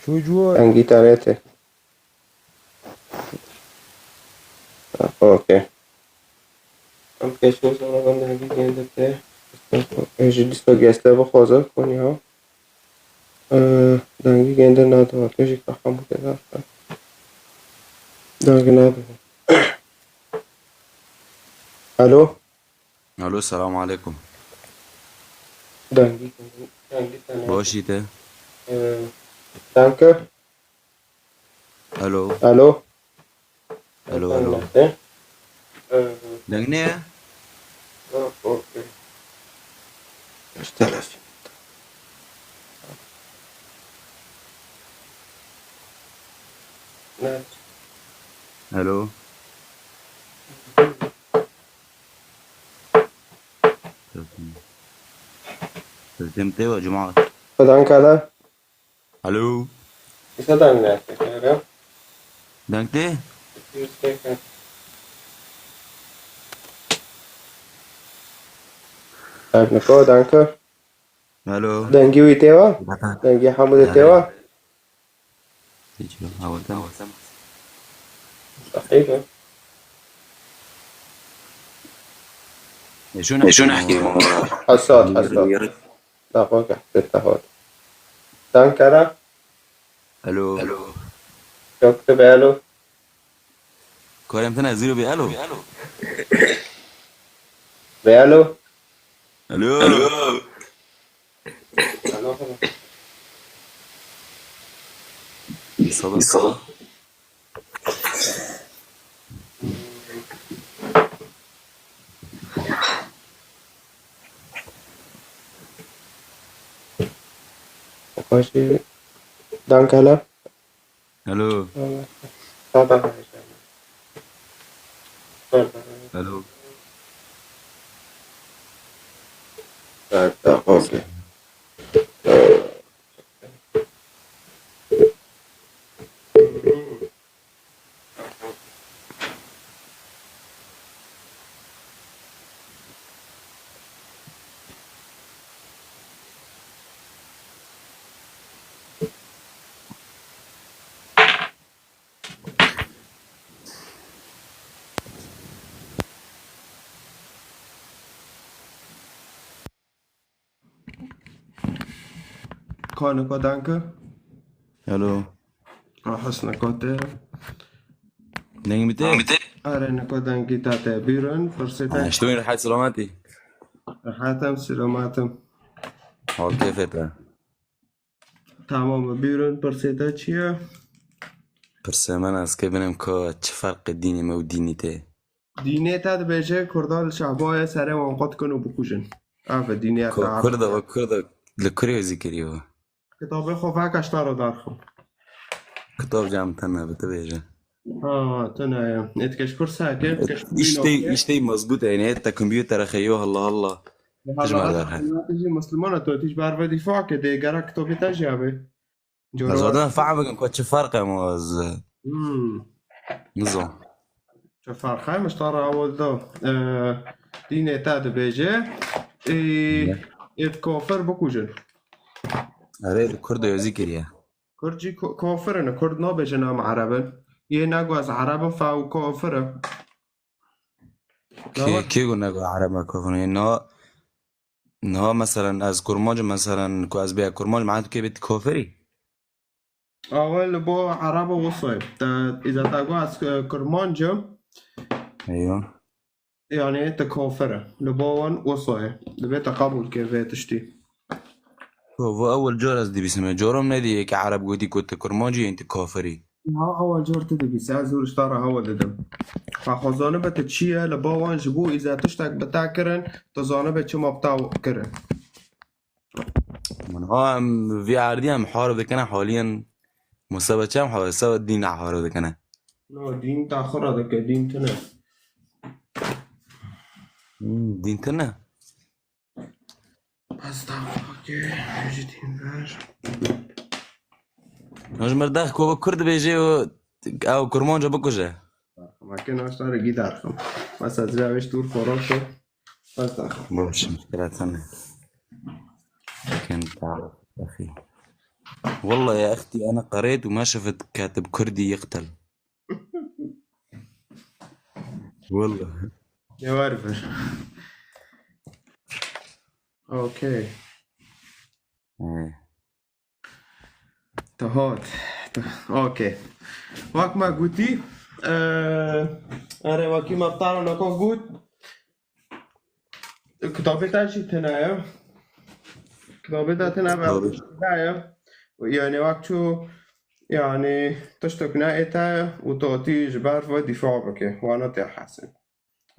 Çû cû. Dengî tenê tê. Okey. Em keşo sonra ben dengî gendir tê. Ê ji dîsa geste bixwaze, Konya. Ee, dengî gendir nadiwa. Tu jî ka hemû tê dar. Dengî nadiwa. Alo? Alo, selamu aleykum. Dengî, dengî tenê. Baş î te? Ee, danke. Alo. Alo. Alo, alo. Danke. Ee, Deng ne ye? Ha, okey. Şu telefon. Ne? Alo. Sesê min tê we, cuma. Danke da. Alo. Îsa deng ne? Deng tê? Ev niko, danke. Alo. Dengî wî tê wa? Dengî Hemûdê tê wa? Tê çi? Hawata. Saxî be. Ê, şûn ehkî. Hesat, hesat. Daxwake, hesat, daxwake. Danke ra. Alo. Alo. Yok, tu be alo. Korem tena zero be alo. Be alo. Alo. Alo. Sabah. Xweşî. Danke hele. Alo. Sabah. Alo. Evet, tamam, okey. Ka niko danke. Hello. Ahas niko te. Dengê min tê? Are niko dengê te tê. Bîrin, pirsê te. Ha, işte wî rehet selametî. Rehet em, selamet im. Hal kêfê te. Tamam, bîrin, pirsê te çi ye? Pirsê min ez kê binim ka çi ferqê dînê me û dînê tê? Dînê te dibêje Kurda li Şehbayê serê wan qut kin û bikujin. Ev e dînê te. Kurda, Kurda li kurê zî kiriye. Kitabê xwe veke ji te re darxim. Kitab cem te ne, bi tu bêje. Ha, tu ne ye. Ê dikeş pirsa ke, dikeş. Îştê, îştê mezbût e, yani, te kompîtere xeyo, Allah Allah. Tij me derxe. Tu jî Musliman e, tu tij ber ve dîfa ke, dê gerek kitabê te jî hebe. Ez zaten fehm bikim ku çi ferq e, ama ez, hmm, nizam. Çi ferq e, mişta re awil da. E, dînê te dibêje, ê, ê kafir bikujin. Erê, li Kurd êzî kiriye. Kurd jî ko-, kafir in, Kurd nabêjin em Ereb in. Yê nego ez Ereb im, few kafir im. Kê, kê got nego Ereb me kafir in? Yê na, na, meselen, ez kurmanc im, meselen, ku ez bêya kurmanc, mane tu kê bêt kafirî? Awe li bo Ereba wisa ye. Te, îza te got ez, e, kurmanc im, Eywa. Yani te kafir e. Li ba wan wisa ye. Divê te qebûl ke vê tiştî. Ku bu ewil car ez dibîsime. Caram nedî ki Ereb gotî ku tu kurmancî yên tu kafirî. Ya ewil car tu dibîse, ez hûr ji te re hewl didim. Xwe xwe zanibe tu çi ye, li ba wan ji bo îze tiştek bi te kirin, tu zanibe çima bi te kirin. Min ha em vî erdî em harb dikine haliyen. Musebe çem harb, sebe dîn harb dikine. No, dîn te xwe re dike, dîn tune. Hmm, dîn tune? Bes da xwe ke ji dîn ver. Ji mir dex ku Kurd dibêje û ew Kurmanca bikuje. Ma ke naşta re gî derxim. Bes ez vê ew tûr xwe re. Bes da xwe. Baş, muşkila tane. Ken ta, axî. والله يا أختي أنا قريت وما شفت كاتب كردي يقتل. والله. Ne var bir. Okey. He. Te hat. Te-, okey. Wek me gotî, e, erê wekî me bi te re naka got, kitabê te jî tune ye. Kitabê te tune be, Tabii. Tune ye. Yani wek çû, yani tiştek ne ê te ye û tu hatî ji ber ve dîfa bike. Wana tê hesên.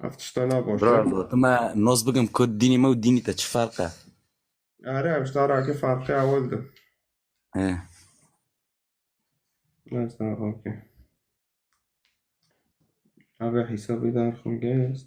Ev tişta ne baş e. Bravo, tu me nas bikim ku dînî me û dînî te çi ferq e? Erê, ev ji te re ki ferqê ewil de. He. Neyse, okey. Abi hesabı da xum gest.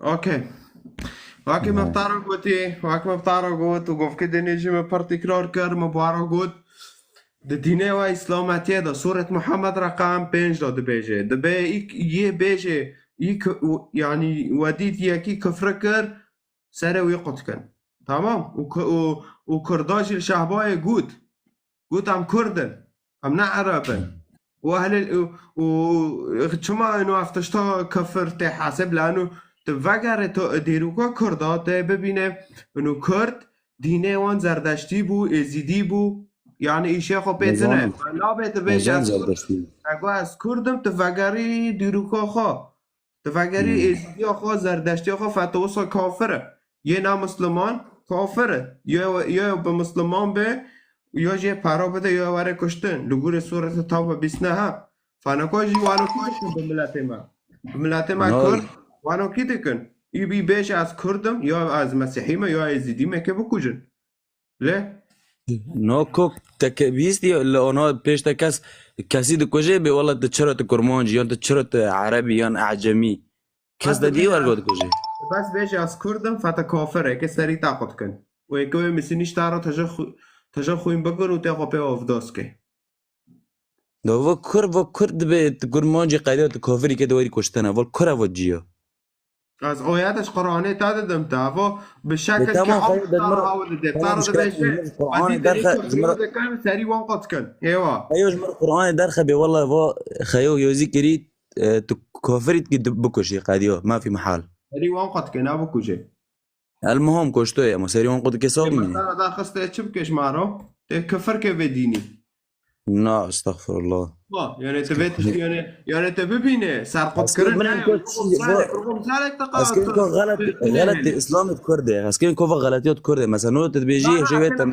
Okey. Wekî me bi te re gotî, wekî me bi te re got û govkê dinê jî me pir tîkrar kir, me bi we re got, di dînê we îslametiyê de, Sûret Muhammed reqem pênc de dibêje. Dibê îk yê bêje, îk, yanî wedît yekî kifre kir, serê wî qut kin. Tamam? Û ku-, û, û Kurda jî li Şehbayê got. Got, "Em Kurd in. Em ne Ereb in." Û ehlê, û, û çima ino ev tişta kifir tê hesib? Lano tu vegerê tu dîroka Kurda tê bibîne, ino Kurd dînê wan Zerdeştî bû, Êzîdî bû. Yani îşê xwe pê tine. Nabê tu bêje ez Kurd. Ego ez Kurd im, tu vegerî dîroka xwe. Tu vegerî Êzidiya xwe, Zerdeştiya xwe, fete wisa kafir e. Yê na Misliman kafir e. Ya, ya bi Misliman be, ya jê para bide, ya were kuştin. Li gorî Sûreta Tewbe bîst neh e. Feneka jî wano kuştin bi miletê me. Bi miletê me Kurd, wano kî dikin? Î bî bêje ez Kurd im, ya ez Mesîhî me, ya Êzidî me ke bikujin. Lê? No kok te ke bîstî li ona pêş te kes, kesî dikujê bê wela tu çira tu kurmancî yan tu çira tu erebî yan ecemî. Kes te dî wergo dikujê. Bes bêje ez Kurd im, fete kafir e, ke serî te qut kin. Û ê ke wê misinîş te re teje xu-, teje xwîn bikir û tê xwe pê ovdos ke. Do vo kur, vo kur dibe tu kurmancî qediya tu kafirî ke de werî kuştene. Vol kur e vo ciyo. Ez oya de ji Qur'anê te didim te. Vo bi şekil ki tamam, hewl xeyr, te demir, hewl dide. Te tamam, re şikayet dibêje, demir, Qur'anê ez dî derxe, demir, demir dikim, serî wan qut kin. Êwa. Xeyo ji mir Qur'anê derxe bê, wela vo xeyo yozî kirî, e, tu kafirî ki bikuşî qediyo. Ma fî mehal. Serî wan qut kin, ne bikuje. El muhim koştoye, ama serî wan qut kesab mîne. Mesela da xiste çi bike ji ma re? Tê kifir ke vê dînî. Na, estexfirullah. Ha, yani te vê tiştî, yani, yani te bibîne, serqutkirin. Esker min ko çi, serek, kurban serek te qal. Esker ko xelet, xelet Îslam et kurde. Esker ko va xeletiyat kurde. Mesela no te bêjî, şey ve tem.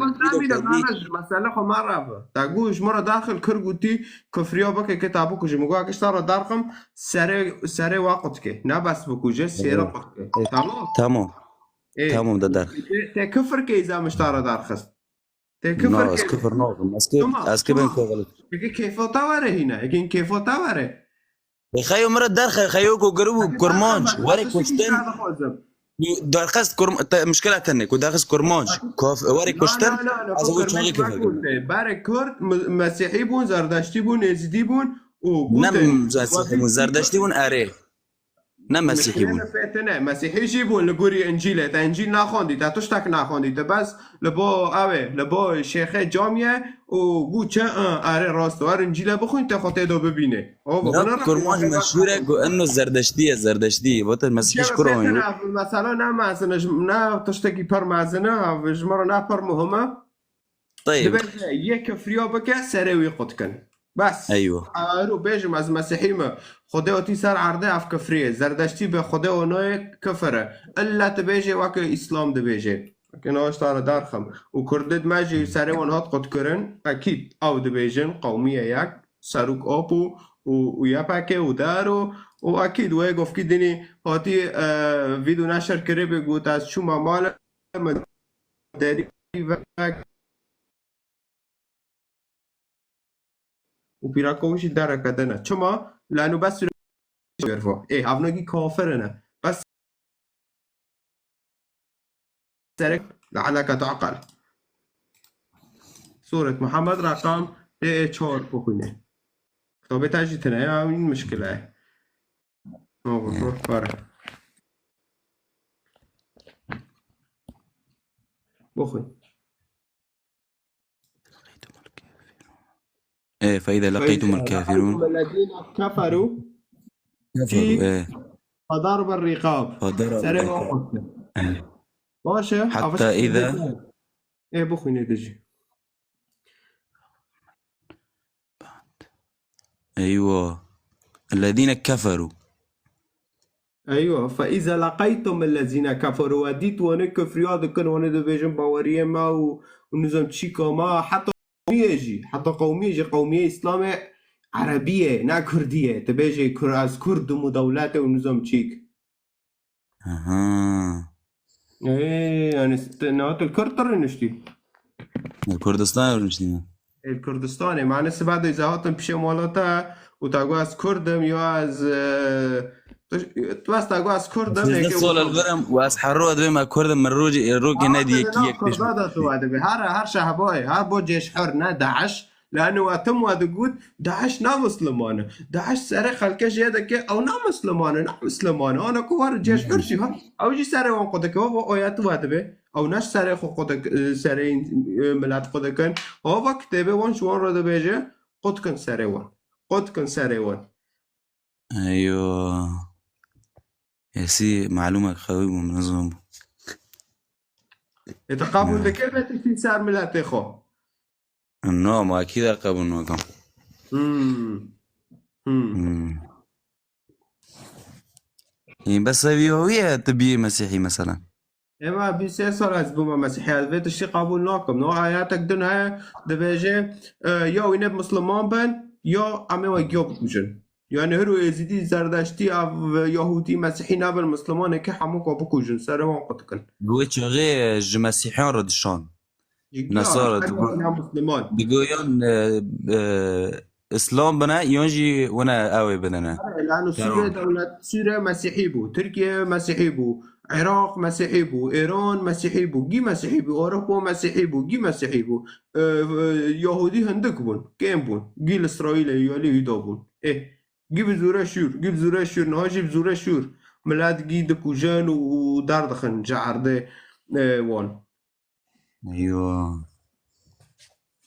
Mesela xo ma ra bi. Ta gu ji mora daxil kir gotî, kufriya bike ke ta bikuje. Min got, kişta ra darxim, sere, sere wa qut ke. Ne bes bikuje, sere qut ke. Tamam? Tamam. Ê, tamam, da dar. Te, te kufir ke îza min ji te re derxist. Te kufir ke. Na, ez kufir nakim. Ez ke, tamam, ez ke ben tamam. Kufir. Peki kêfa te were hîne? Eke kêfa te were? E, xeyo min re derxe, xeyo ku giribû kurmanc, were kuştin. Derxist kurm-, te, mişkila tenê, ku derxist kurmanc, kof-, were kuştin, ez û çaxê kufir. Berê Kurd, me-, Mesîhî bûn, Zerdeştî bûn, Êzidî bûn û ne, Mesîhî bûn, Zerdeştî bûn, erê. Ne Mesîhî bûn. Pê tune, Mesîhî jî bûn li gorî Încîlê. Te Încîl naxwendî, te tiştek naxwendî. Te bes li bo ew ê, li bo şêxê camiyê û gû çi, ı, erê rast û her Încîlê bixwîn, te xwe tê de bibînê. O, bu Ya, ne kurmanc meşhûr e ku eno Zerdeştî ye, Zerdeştî. Vote Mesîhî ji kur anî? Mesela ne mezin e, ne tiştekî pir mezin e, ha, ji min re ne pir muhim e. Teyb. Dibêje, yê kifriya bike, serê wî qut kin. Bes. Eywa. Ero bêjim, ez Mesîhî me. Xwedê otî ser erdê ev kifriyê. Zerdeştî be Xwedê onayê kifir e. Îlla tu bêjê weke Îslam dibêjê. Weke niha ji te re derxim. Û Kurdê me jî serê wan hat qutkirin. Ekîd ew dibêjin, qewmiyê yek, serok ap û, û, û Y P G û der û, û ekîd wê govkî dinî hatî, e, vîdyo neşir kiribê, got, ez çûma mal, min derî vek û pîraka wî jî dereke din e. Çima? Lano bes gervo. Ê, havnagî kafir ne. Bes serek lealeke tuqel. Sûret Muhammed reqam tê çar bixwîne. Kitabê te jî tine ya, wî mişkile ye. Olur, dur, para. Bixwîn. إيه، فإذا لقيتم الكافرون الذين كفروا كفروا إيه فضرب الرقاب. فضرب Serê الرقاب. wan qut. Baş e. حتى إذا Ê, bixwîne de jî. أيوة. الذين كفروا. Eywa, فإذا لقيتم الذين كفروا, we dît wane kifriya dikin, wane dibêjin baweriyê me û, û nizam çîka me, heta qewmiyê jî, heta qewmiyê jî, qewmiyê Îslamê Erebî ye, ne Kurdî ye. Dibêje Kur-, ez Kurd im û dewlet e û nizam çîk. Aha. Ê, yani st-, niha tu li Kurd rûniştî? Li Kurdistanê rûniştî. Ê, li Kurdistanê. Mane siba de îza hatin pişê mala te û ta got ez Kurd im ya ez, e, tu, tu bes ta got ez Kurd im, Sizdeh yekê sal got li vir im û ez her roj divê me Kurd im, min rojê, rokê nedî yekî yek pêş. Kurda da tu wa dibê. Her, her şehbayê, her bo cêşher ne DAIŞ. Lano we tim we digot, DAIŞ ne Musliman e. DAIŞ serê xelkê jê dike, ew ne Musliman e, ne Musliman e. Ana ku war cêşher jî ha. Ew jî serê wan qut dike, wa, wa, oya tu wa dibê. Ew ne ji serê xwe qut dik-, e, serê, e, milet qut dikin. Ha va kitêbê wan ji wan re dibêje, qut kin serê wan. Qut kin serê wan. Eywa. Yasî malûmek qewî bû, min nizam bû. Ê, tu qebûl dikir vê tiştî ser miletê xwe? No, ma ekîd ez qebûl nakim. Hmm. Hmm. Hmm. Ê, bes sevîya wî ye tu bîyî mesîhî mesela. Ema bîst sê sal ez bûme mesîhî, ez vê tiştî qebûl nakim. No, ayetek din heye, dibêje, e, ya wî ne Musliman bin, ya em ê we giya bikujin. Yani hiro Êzidî, Zerdeştî, ev Yahûdî, Mesîhî nebin, Muslimanekî hemû ku bikujin, serê wan qut dikin. Bi wê çaxê ji Mesîhiyan re dişan. Nasara, digo-, digoyan, e, e, Îslam bine, yan jî wine ew ê bidine. Lano Sûriye dewlet, Sûriye Mesîhî bû, Tirkiye Mesîhî bû, Iraq Mesîhî bû, Îran Mesîhî bû, gî Mesîhî bû, Ewropa Mesîhî bû, gî Mesîhî bû. E, e, Yahûdî hindik bûn, kêm bûn. Gî li Îsraîlê, yalî wî da bûn. Ê, gî bi zûre şûr, gî bi zûre şûr, niha jî bi zûre şûr. Milet gî dikujin û, û derdixin ji erdê, e, wan. Eywa.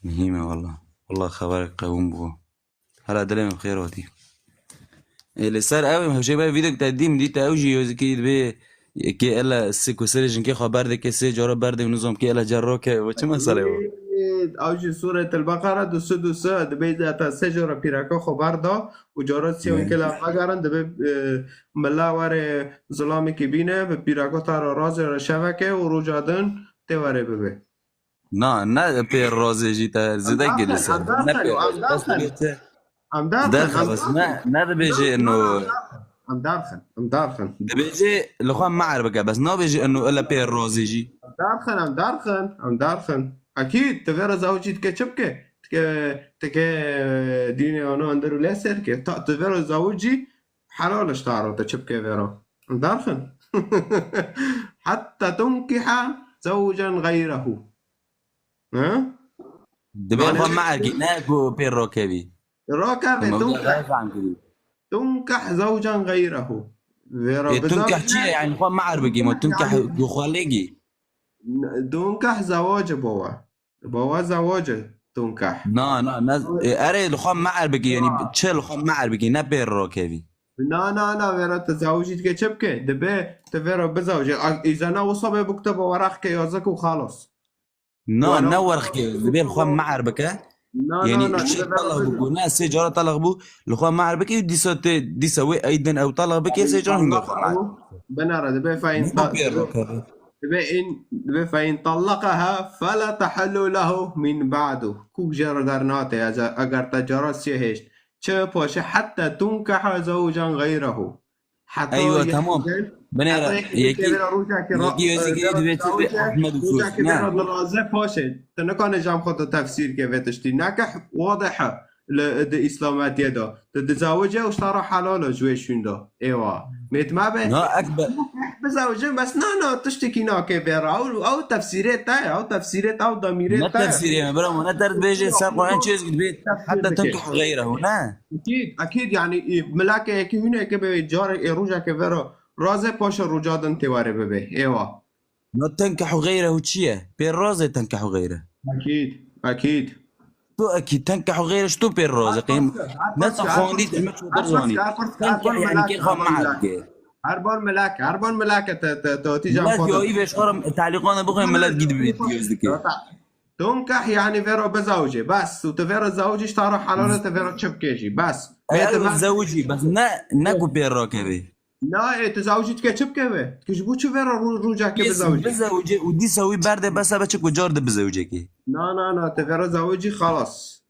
Muhîm e walla. Walla xeberek qewim bû. Hela dilê min bi xêr hatî. Ê, li ser ew, hewşê be vîdek te dîm dît ew jî yozikî dibê kê ele si ku serê jinkê xwe berdê, kê sê cara berdê û nizam kê ele cer rake. We çi mesele ye? Ew jî Sûret El Beqera du sed û sê dibê te sê cara pîreka xwe berda û cara sê Ne. Kê le vegerin dibê, e, mila were zilamekî bîne, bi pîreka te re razê re şeveke û roja din tê were bibe. Na, ne pê razê jî te zêde Em gelî ser. Em Ne pê razê. Bes dibê te Em derxin, derxe em bes derxin. Ne, ne dibêjê eno. Em derxin, em derxin. Dibêjê li xwe me'er bike, bes nabêjê eno ele pê razê jî. Em derxin, em derxin, em derxin. Ekîd, tu vê re zawicî dike çi bike? Dike, dike dînê ana endir û lê sêr ke. Ta tu vê re zawicî helal ji te re, te çi bike vê re? Em derxin. Hetta tunkiha zawcan gayrehu. Ha? Dibê xwe me'er kî, ne ku pê rokevî. Rakevê, Mevduya tunkeh. Xwe fam kirî. Tunkeh zewcan gayrehu. Vêra Ê, tunkeh çi ye? Yani xwe me'er bikî, ma tunkeh gu xwe lêgî. Tunkeh zewac e baba. Baba zewac e tunkeh. Na, na, na. Ê, erê, li xwe me'er bikî, yani çi li xwe me'er bikî, ne pê rakevî. Na, na, na, vêra tezawicî dike çi bike? Dibe tu vêra bizawicî. A, îzana wisa bê bikte bi weraqke yazık û xalas. Na, ne werqê, divê li xwe me'er bike. Na, na, Yani na, çi dibe vêra talaq bizawicî. Bû, ne sê cara talaq bû, li xwe me'er bike û dîsa tê, dîsa wê eydin ew talaq bike, sê cara hinga xwe me'er. Binara, dibe fein Ne ta-, pê rakevî. Dibe in, dibe fein tallaqaha fela tahillu lehu min ba'du. Ku jê re dernate, eger te cara sê hêşt. Çi paşê hetta tunkeha zewcan gayrehu. Heta Eywa, yek tamam. Binêre, heta yek yekî, yekî ra-, yekî ra-, êzî ra-, divê çi be, Ahmed û Sos, ne? Ra diraze paşê. Tu nikane cam xwe tu tefsîr ke vê tiştî. Nekeh wadih e li, di îslametiyê de. Tu dizawice û ji te re helal e ji wê şûn de. Êwa. Mêt me be. Na, ek be- Bizawicin, bes na, na, tiştekî nake vê re. Ew, ew tefsîrê te ye, ew tefsîrê te, ew demîrê Ne te ye. Tefsîrê me, bira, ne derdibêje ser Quran çi êzî divê. Tefsîr Heta dike. Tunkehu gayrehu, ne? Ekîd, ekîd, yani, e, milake yekî hûneke be, carê, e, rojeke vero, raze paşa roca din tê were bibe. Êwa. Na tunkehu gayrehu çi ye? Pê raze tunkehu gayre. Ekîd, ekîd. Tu ekîd tunkehu gayre, tu pê raze. Qeyim, ne ta xwendî, te me çû derzanî. Tunkeh yani kê xwe me'er dike. Her ban milake, her ban milake te, te, te, te, Millet ya î vê şarim, talîqana bixwe millet gidip göz dike. Tunkeh yani vero bizawce, bes. Tu vero zawce işte ara halale te vero çi bikê jî, bes. Ew zewicî, bes ne, ne ku pê rakevê. Na, e, tu zawcî dike çi bikeve? Tu ji bo çi vero ru-, rûcake bizawcî? Bizawcê û dîsa wî berde besa be çi ku car de bizawcekê. Na, na, na, te vero zawcî xalas.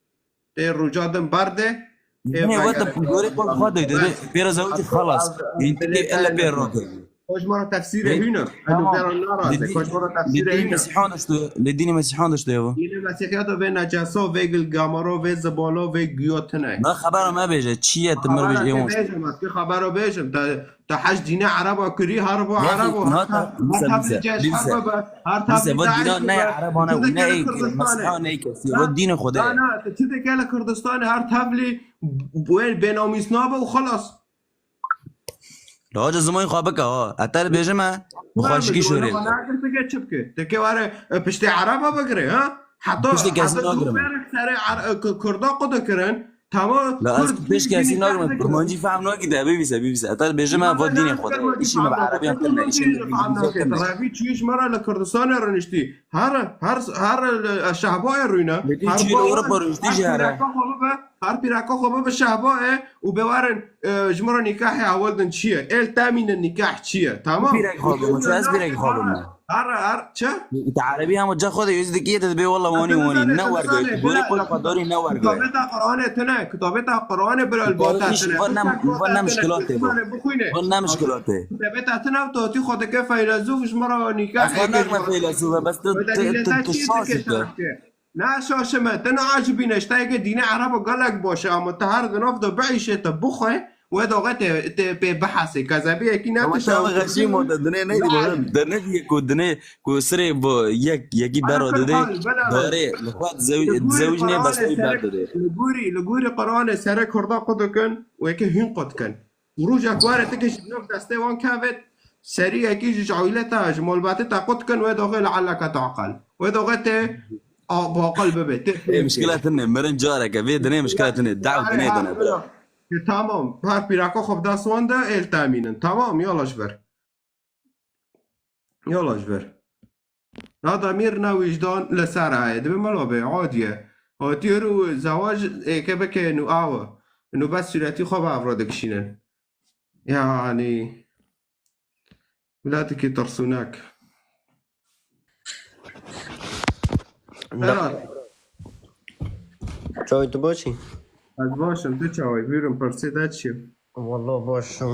Tê rûca din berde. Ê, ne, weta gorê xwe xwe de, de, de, pêra zawcî xalas. Yîn tikê ele pê rakevê. Xwe ji me re tefsîrê hîn e. Tamam. Eno vero naraze. Xwe ji me re tefsîrê hîn e. Mesîhan dişto, li dînê Mesîhan dişto ya. Dînê Mesîhiya de vê necesa, vê gilgamaro, vê zibalo, vê guyo tine. Na xebera me bêje, çi ye tu mir bêje êwan. Xebera bêjim, ez ki xebera bêjim. Te, te hej dînê Ereba kirî, her bo Erebo. Her tevlî ceş, her bo be, her tevlî dayîş be. Ne Ereba ne, ne Mesîha ne kesî. Vot dînê Xwedê. Na, na, te çi dike li Kurdistanê, her tevlî wê bênamîs nabe û xelas. Li haca zimanê xwe bike ha. Ez te dibêjim e, bi xweşikî şûrê bike. Nagir dike çi bike? Dike were, e, piştê Ereba bigire, ha? Heta, piştê kesî nagirime. Serê Er-, e, Ku-, Kurda qu dikirin. Tamam. La ez pişt kesî nagirime. Kurmancî fehm nakî de, bibîse, bibîse. Ez te dibêjim e, va dînê Xwedê. Îşî me bi Erebiyan kirine, îşî me bi Îngilîziyan kirine. Revî çûyî ji me re li Kurdistanê re niştî. Her, her, her, e, şehbayê rûne. Her çûyî li Ewropa rûniştî jî here. Her pîreka xwe bibe, her pîreka xwe bibe şehbayê û bê werin, e, ji min re nîkahê ewil din çi ye? Êl temînin nîkah çi ye? Tamam. Pîrek xwe bibe, ez pîrek xwe bibe. Her, her, çi? Te erebî hema ca xwe de yüz dikî, te dibê wela wanî wanî. Ne wergoyê, gorê xwe xwe darî ne wergoyê. Kitabê te Qur'anê tune, kitabê te Qur'anê bila li ba te tune. Van ne mişkilatê bu. Van ne mişkilatê. Kitabê te tune, tu hatî xwe dike feylesûf, ji min re nîkah. Ez van nakme feylesûf e, bes tu, tu, tu, tu şaş î tu. Ne şaşime, te neacibîne, ji te yeke dînê Erebo gelek baş e, ama te her di nav de biîşe, te bixwe, wê doxê te, te pê bihesê. Kezebiyekî ne tu şaş. Xeşî mo te dinê neydi bu? Te nedîye ku dinê, ku sirê bu yek, yekî bera dide, darê, li xwe zew-, zewicnê bes wî ber dide. Li gorî, li gorî Qur'anê serê Kurda qut dikin, weke hîn qut dikin. Û rojek were tike ji nav destê wan kevit, serî yekî ji, ji aîleta, ji malbetê te qut dikin, wê doxê lealeke tu'qil. Wê doxê tê a-, bi aqil bibe, tê Ê, mişkila tune, mirin careke, vê dinê mişkila tune, daw dinê dine. Tamam, her pîraka xwe bi dest wan de, êl temînin. Tamam, yala ji vir. Yala ji vir. Na demîr, na wîjdan li ser heye. Dibe mala be, adiye. Hatiye ru zewac êke bike nu awe. Nu bes sûretî xwe bi evra dikişînin. Yani, welatekî tirsûnek. Çawa tu baş î? Ez baş im, tu çawa yî? Buyurun, pirsê te çi ye? Wallah baş im.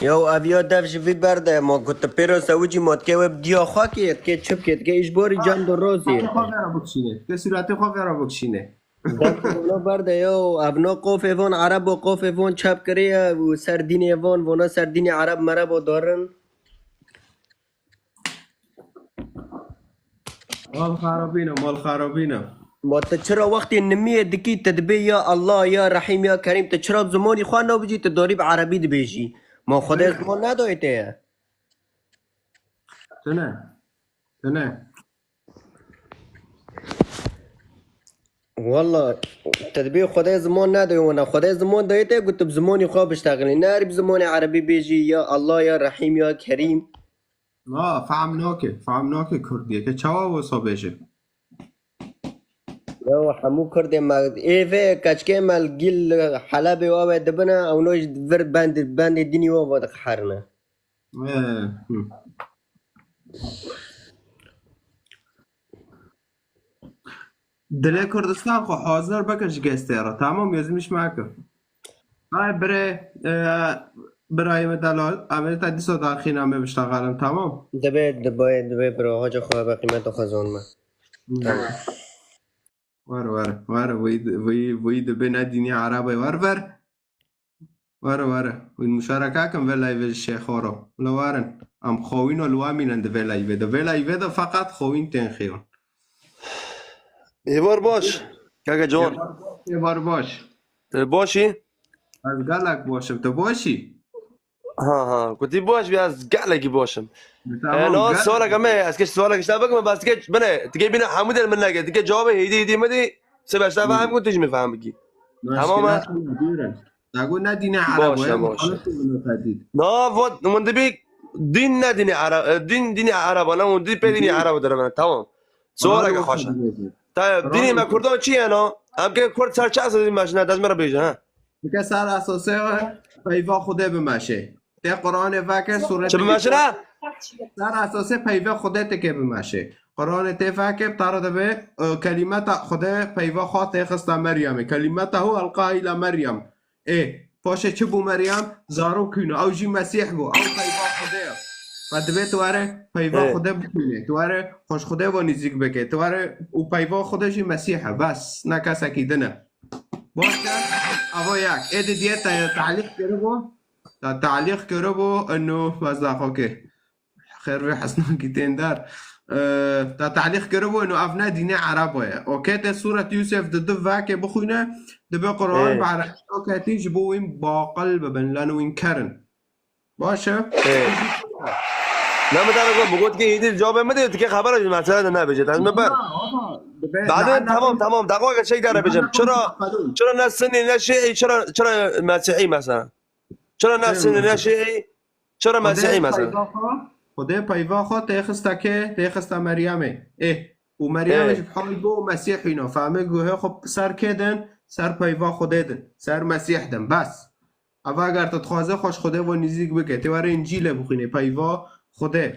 Ya ev ya dev ji vî berde, ma ku tu pê re zewicî, ma dike we bi diya xwe kê, dike çi bike, dike îjbarî can de razî ye. Xwe vera bikişîne. Dike sûretê xwe vera bikişîne. Dest vana berde ya, ev na qafê van Erebo, qafê van çep kiriye û ser dînê van, vana ser dînê Ereb merebo darin. Mal xarabîne, mal xarabîne. Ma tu çira wextê nimiyê dikî, tu dibê ya Allah, ya Rehîm, ya Kerîm, tu çira bi zimanî xwe nabijî, tu darî bi erebî dibêjî? Ma Xwedê ziman nedoyê te ye? Tune. Tune. Walla, te dibê Xwedê ziman nedoyê wana. Xwedê ziman doyê te, ku tu bi zimanê xwe biştexilî. Ne erê bi zimanê erebî bêjî, ya Allah, ya Rehîm, ya Kerîm. Na, fehm nake. Fehm nake Kurdiyeke. Çawa wisa bêje? Yo, hemû Kurdê me, ê vê keçikê me li gîl li Helebê wa wê dibine, ewno jî vir bendê, bendê dînî wa ve diqeherine. Ee, hı. Dilê Kurdistan xwe hazir bike ji gestê re. Tamam, gözüm iş meke. Ay bire, e, birayê me delal, em ê te dîsa darxîna me biştexelin, tamam? Divê, divê, divê bira, hoca xwe be qîmeta xwe zonme. Tamam. Were, were, were, wî, wî, wî dibe ne dînê Ereb e, were, were. Were, were. Wî muşareke kim vê live ji şêxo re. Wile werin. Em xewîno li we mînin di vê live de. Vê live de feqet xewîn tên xeyon. Êvar baş. Keke Can. Êvar baş. Te baş î? Ez gelek baş im. Tu baş î? Ha, ha. Ku tî baş bî, ez gelekî baş im. Tamam, e, no, gel. Sualeke me, ez kê sualeke ji te bikim, bes tikê bine, tikê bîne hemû der min neke. Tikê cewabê hêdî hêdî me dî, sê beş te fehm ku tu jî min fehm bikî. Tamam e? Te got ne dînê Ereb e, baş e, baş e. Na, vot, min dibî dîn ne dînê Ereb, e, dîn dînê Ereb e, ne, min dibî pê dînê Ereb e derevene. Tamam. Sualeke xweş e. Te, dînê me Kurdan çi ye no? Em kê Kurd ser çi esasî meşine, dest me re bêje, ha? Dike ser esasê peyva Xwedê bimeşê. Tê Qur'anê veke sûretê. Çi bimeşine? Ser esasê peyva Xwedê têkê bimeşê. Qur'anê tê veke, tara dibe, e, kelimeta Xwedê peyva xwe tê xista Meryemê. Kelimetahu elqa îla Meryem. Ê, paşê çi bû Meryem? Zarok hîna. Ew jî Mesîh bû. Ew peyva Xwedê ye. Fe divê tu were peyva Xwedê bixwîne. Tu were xweş Xwedê ve nîzîk bike. Tu were û peyva Xwedê jî Mesîh e. Bes. Ne kesekî din e. Baş e. Ava yek. Ê didiye te talîq kiribû. Te talîq kiribû. Eno, bes daxo ke. Xêr vê hesnakî tên der. Ee, te talîq kiribû, eno ev ne dînê Erebo ye. Okê, te Sûret Yûsef di du vekê bixwîne, dibe Qur'an bi Erebî ketî ji bo wîn baqil bibin, lano wîn kerin. Baş e? Ê. Ne mi dara got, bu got ki hîdî cevabê mi de, dike xebera ji mesele de nebêje, ez mi ber. Baden, tamam, tamam, daxwa ke şey dara bêjim. Çira, çira ne Sunî, ne Şii, çira, çira Mesîhî mesela? Çira ne Sunî, ne Şii, çira Mesîhî mesela? Xwedê peyva xwe tê xista kê, tê xista Meryemê. Ê, û Meryemê jî bi hal bû Mesîhî no. Fehmê guhê xwe ser kê din, ser peyva Xwedê din, ser Mesîh din. Bes. Eva eger tu dixwaze xwe ji Xwedê ve nîzîk bike, tê were Încîlê bixwîne, peyva Xwedê.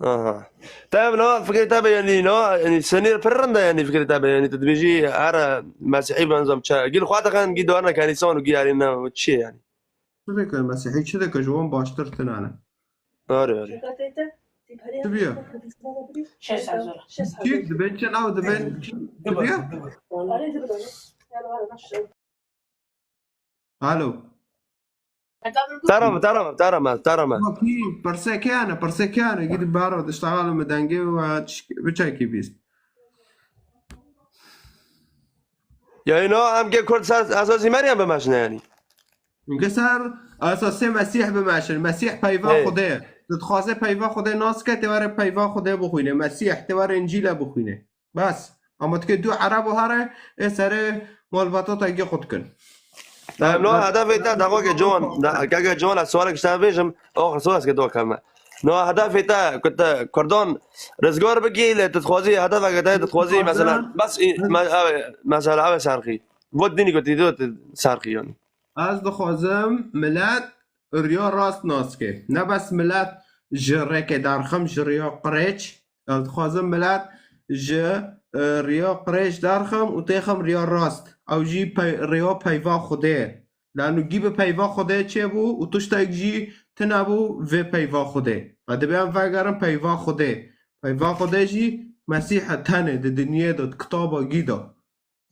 Aha. Te ev na fikrê te be, yanî na, yanî Sunî pir rind e, yanî fikrê te be, yanî tu dibêjî her Mesîhî benzam çi. Gîl xwe dixin, gî dwarine kenîsan û gî yarî ne, çi ye yanî? Çi dike Mesîhî, çi dike ji wan baştir tune ne? Are, are. Çi biye? Şeş hezar. Çi dibe, çi nav dibe, çi biye? Alo. Tarama, tarama, tarama, tarama. Wekî, pirsê kê ne, pirsê kê ne, gidip baro diştaxalo me dengê ve çi-, biçekî bîst. Yani no, em ke Kurd ser esasî Meryem bimeşine yani. Çunke ser esasê Mesîh bimeşin. Mesîh peyva Xwedê ye. Tu dixwaze peyva Xwedê nas ke, tê were peyva Xwedê bixwîne. Mesîh, tê were Încîle bixwîne. Bes. Ama dike du Erebo here, ê serê malbata te gê xwe dikin. Em no hedefê te daxwa ke ciwan, da-, ke, ke ciwan ez sualek ji te bêjim, oxir sual ez ke dua keme. No hedefê te, ku te Kurdan rizgar bikî, lê tu dixwazî hedefeke te, tu dixwazî mesela, bes, me-, ev, mesela ev serxî. Vot dînî ku tî dot serxî yani. Ez dixwazim milet riya rast nas ke. Ne bes milet ji rêkê derxim, ji riya qirêç. Ez dixwazim milet ji, e, riya qirêç derxim û têxim riya rast. Ew jî pey-, riya peyva Xwedê ye. Lano gî bi peyva Xwedê çêbû û tiştek jî tune bû vê peyva Xwedê. Ve dibê em vegerin peyva Xwedê. Peyva Xwedê jî Mesîh e tenê di dinyê de, di kitaba gî de.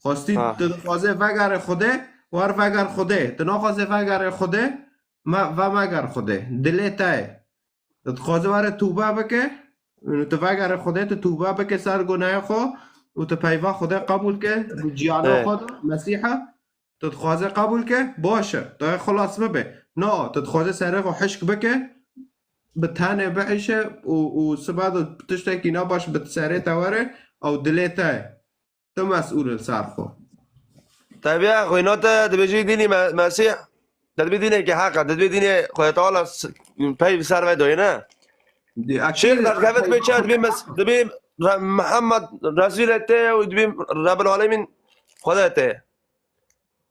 Xwestî tu dixwaze vegere Xwedê, wer veger Xwedê. Tu naxwaze vegere Xwedê, me, ve meger Xwedê. Dilê te ye. Tu dixwaze were tûbe bike, û tu vegere Xwedê, tu tûbe bike ser gunehê xwe û tu peyva Xwedê qebûl ke, ciyana xwe de, Mesîha, tu dixwaze qebûl ke, baş e. Tu xilas bibe. Na, tu dixwaze serê xwe hişk bike, bi tenê biişe û, û siba de tiştekî nabaş bi serê te were, ew dilê te ye. Tu mesûl li ser xwe. Tebiya xwîna te dibêjî dînî Me-, Mesîh, te dibî dînekî heq e, te dibî dînê Xwedê Teala s-, pey bi ser ve doyê ne. Di-, Şêx akîd, derkevit bê çi, dibî mes-, dibî Re-, Mihemed Resûlê te û dibî Rebbil Alemîn Xwedê te.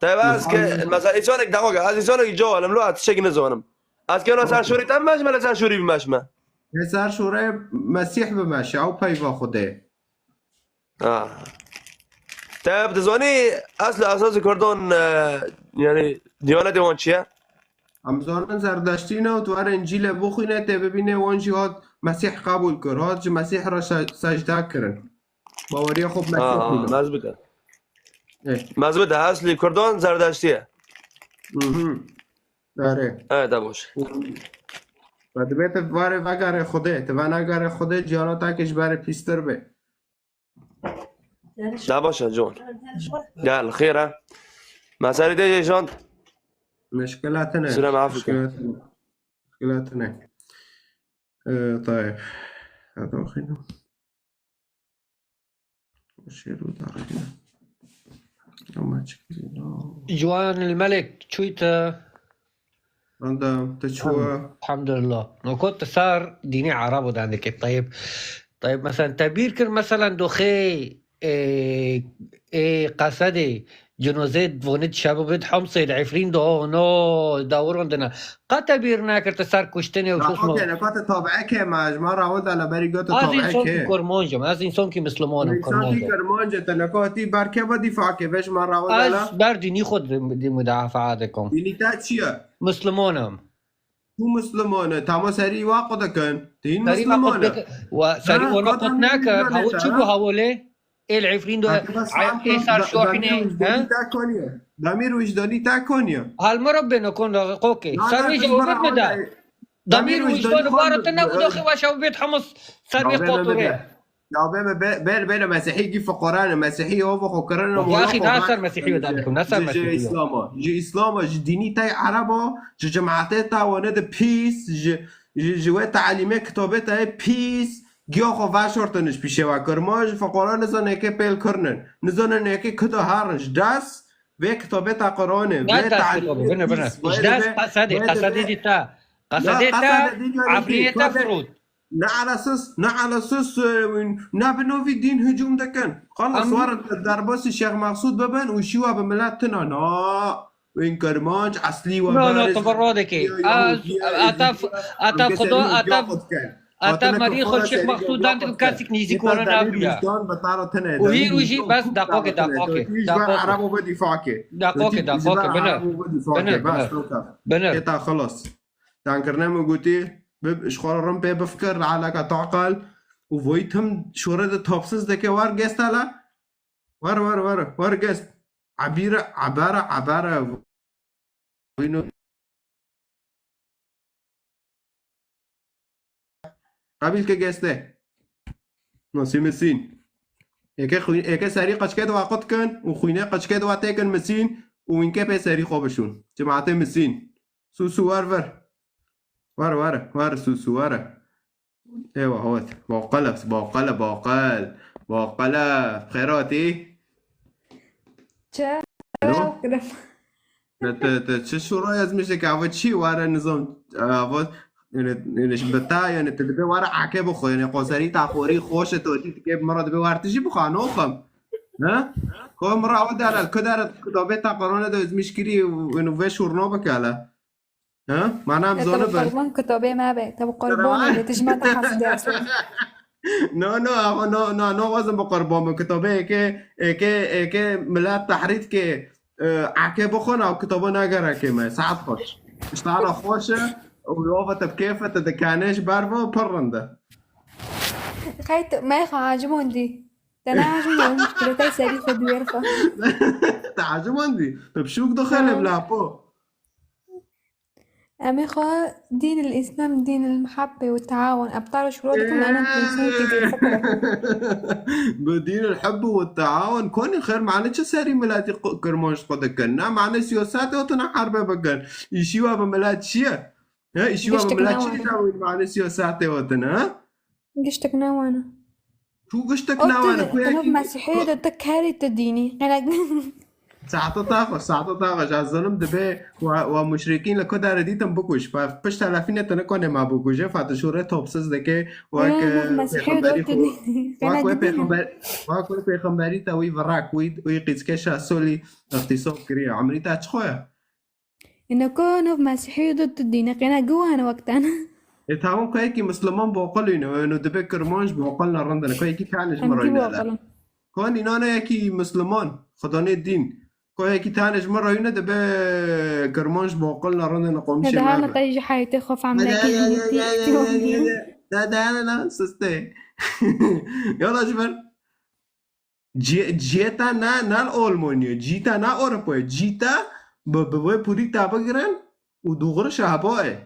Te ez ke, Mihemed. Mesela, însanek dawa ke, ez însanekî cahil im, lo ez tiştekî nizanim. Ez ke, lo ser şûrî te meşme, li ser şûrî bimeşme. Li ser şûrê Mesîh bimeşe, ew peyva Xwedê. Ha. Te bi dizanî eslê esasê Kurdan, e, yani, diyanetê wan çi ye? Em zanin Zerdeştî ne û tu were Încîlê bixwîne, tê bibîne wan jî hat Mesîh qebûl kir, hat ji Mesîh re se-, secde kirin. Baweriya xwe bi Mesîh Ha, bûne. Mezbût e. Eh. Mezbût e, eslî Kurdan Zerdeştî ye. Mhm. Erê. Evet, de baş. Ve dibê tu varê vegerê Xwedê, tu venegere Xwedê, ciyana te ke ji berê pîstir bê. Da baş e, John. Gel, xêr e. Meselê te jê jand. Meşkila tine. Sülem afike. Meşkila tine. Meşkila tine. Ee, tayeb. Hadi bakayım. Şêr û daxîne. Ama çıkıyor. Ciwan el Melek, çûyte? Wenda, te çû? Elhamdulillah. Nokot te sar dînê Erebo dan dike. Tayeb. Tayeb, mesela, te bîr kir, mesela, doxê, ê, ê, Qesedê, cinozê divonê dişebi bid Homsê, li Efrîn de, oh, no, dawirandine. Qe te bîr nekir, te sar kuştinê û Ya, susma. Okey, nokot te tabi'e ke, ma, ji ma rawa da, la berî got te Az tabi'e însankî ke. Kurmanc im, ez însankî Misliman im, Kurmanc im. Însankî Kurmanc e, te nokot te ber ke ve dîfa ke, ve ji ma rawa da, la. Ez ber dînî xwe di, di mudafaa dikim. Dînî te çi ye? Misliman im. Tu Misliman e, tama serî wa qut dikin. Tu hîn Serî wa Misliman qut e. Dik-, wa serî Ha, wana qut nake. Hewo çi bû hawolê? Ê li Efrîn de, Heke bes ê, saet ê sar da-, şoxînê, damîr wijdonî he? Te koniye. Damîr wijdonî te koniye. Hal me re bêne kon da qoke. Na, Servê na, ji kız ew bira bit me da. Damîr wijdonî xwe baro te ne, udo xewa şew bêt Hamas servê qoturê. Ya bê me be-, ber, ber Mesîhî gî fiqoran e, Mesîhî o xwe kirin. Bak, ya axî, na ser Mesîhî ve danikim, na ser Mesîhî ve. Ji Îslama, ji Îslama, ji dînî tey Ereba, ji cemaetê te wane de pîs, ji, ji, ji wê talîmê kitabê te pîs, giya xwe veşortin ji pîşê we. Kirma ji fiqoran nizane yekê pêl kirinin. Nizane yekê kuda herin ji dest, vê kitabê te Qur'anê, vê talîmê pîs, bine, bine. Ji dest qesedê, qesedê dî te. Qesedê te, efrînê te firût. Ne ala sos, ne ala sos, e, ne bi novî dîn hicûm dikin. Xalas, Em- were derbasî Şêx Mexsûd bibin û şîwa bi milet tune. Na, wên Kirmanc eslî we No, no, beriz tu bi ro dikî. Ya, Ez, Yahûdiye, ata f-, Êzidiye, ata em Xudo, keserî ata, Yahûdiye qut ken. ata Hatine merî kafara xwe Şêx serî Mexsûd Yahûdiye dan dikim, qut ken. Kesik nîzîk were nabîya. Demir wijdan bi tara tune, Û hîr demir wijî wijdan bes qut daqokê, tara tune. Daqokê, Tu hîç ber daqokê. Erebo ve dîfa ke. Daqokê, Tu hîç ber daqokê, bine. Erebo ve dîfa ke. Bine, bes, bine. Toka. Bine. Hêta xelas. Dankirine min gotî, bi-, ji xwe re rin pê bifikir, li alaka taqal û voyî tim şore de tapsiz dike, wer geste la. Wer, wer, wer, wer gest. Ebîre, ebere, ebere. Wîno. Qebîl ke geste. Nasî misîn. Êke xwî-, êke serî qeçkê de waqut kin û xwînê qeçkê de wa têkin misîn û wînke pê serî xwe bişûn. Cemaetê misîn. Sû, sû, wer, ver. Wer, wer, wer, sû, sû, wer. Ewa, evet. Baqel e, baqel e, baqel. Baqel e. Xêratî? Çi? Alo? Kirim. Te, te, te çi şûra yazmişe ki ava çi ware nizam, ava, yani, yani, şimdi ta, yani, te dibe ware ake bixwe, yani, qozerî ta xorî xoş e, to çi dike, mara dibe ware tijî bixwe, noxim. Ha? Ko mara ava dara, ku dara, ku dabe ta korona de ezmiş kiri, yani, ve şûrno bikala. Ha? Mana em Te bi zone ben. Qurban kitabê me be, te bi qurban Tamam. Be, tu ji me te hesdê aslında. No, no, ava no, no, no, wazim bi qurban bin. Kitabê eke, eke, eke milet tehrît ke, e, eke bixwin, ew kitaba ne gereke me. Saet xweş. Îştara xweş e, û ava te bi kêf e, te dikanê ji ber ve pir rind e. Xeyt, me xwe hacimondî. Te ne hacimondî, muşkiletay serî xwe duyêr xwe. Te hacimondî. Te bi şûk dixelê Tamam. Bila po. Em ê xwe dîn el Îslam, dîn el mehabbe û teawun. Ebtal şûro dikim, ana dîn sanki dîn fikir. Bi dîn el hubbi û teawun. Konî xêr, mane çi serî miletî qu-, kirmanc xwe dikin? Na mane siyasete û tuna herbe bikin. Îşî wa bi milet çi ye? He, îşî wa bi Giştik milet ne çi wana. ye? Mane siyasete û tuna, ha? Giştik ne wana. Tu giştik O ne wana, tu, ku tu yekî Mesîhî de tu kerî tu dînî. Qenek. Saete taxo, saete taxo, ja zalim dibe wa, wa muşrikîn li ku dere dîtin bikuj. Fa-, pişt telefînê tine konê ma bikuje, fatişûre topsiz dike, wek, Hı, e, Mesîhî pêxemberî de tu xwe, dînî. wa Qenek ku dînî. pêxember, wa ku pêxemberî te wî virak, wî, wî qîzke şeş solî îxtîsob kiriye. Emrî te çi xwe ye? Ino ku nov Mesîhî de tu dînî. Qenek guhane wektan. E, tamam, ku yekî Misliman boqil îne, eno dibe kirmanc boqil ne rindine. Ku yekî kanij Em mi kî rayne le. boqilin. Konî nane yekî Misliman, Xudanê dîn. Ku yekî tane ji me rayne dibe kirmanc boqil ne rindine qomîşê Ne me daha be. ne tayî ji haytê xwe Ne, famlekê ne, ne, heyetî ne, ne, ihtiwamî. ne, ne, ne, ne, ne, siste. Yala ji ber cî-, ciyê te ne, ne li Almanya, cî te ne Ewropa ye, cî te bi, bi wê pûrî te bigirin û dûxir şehba ye.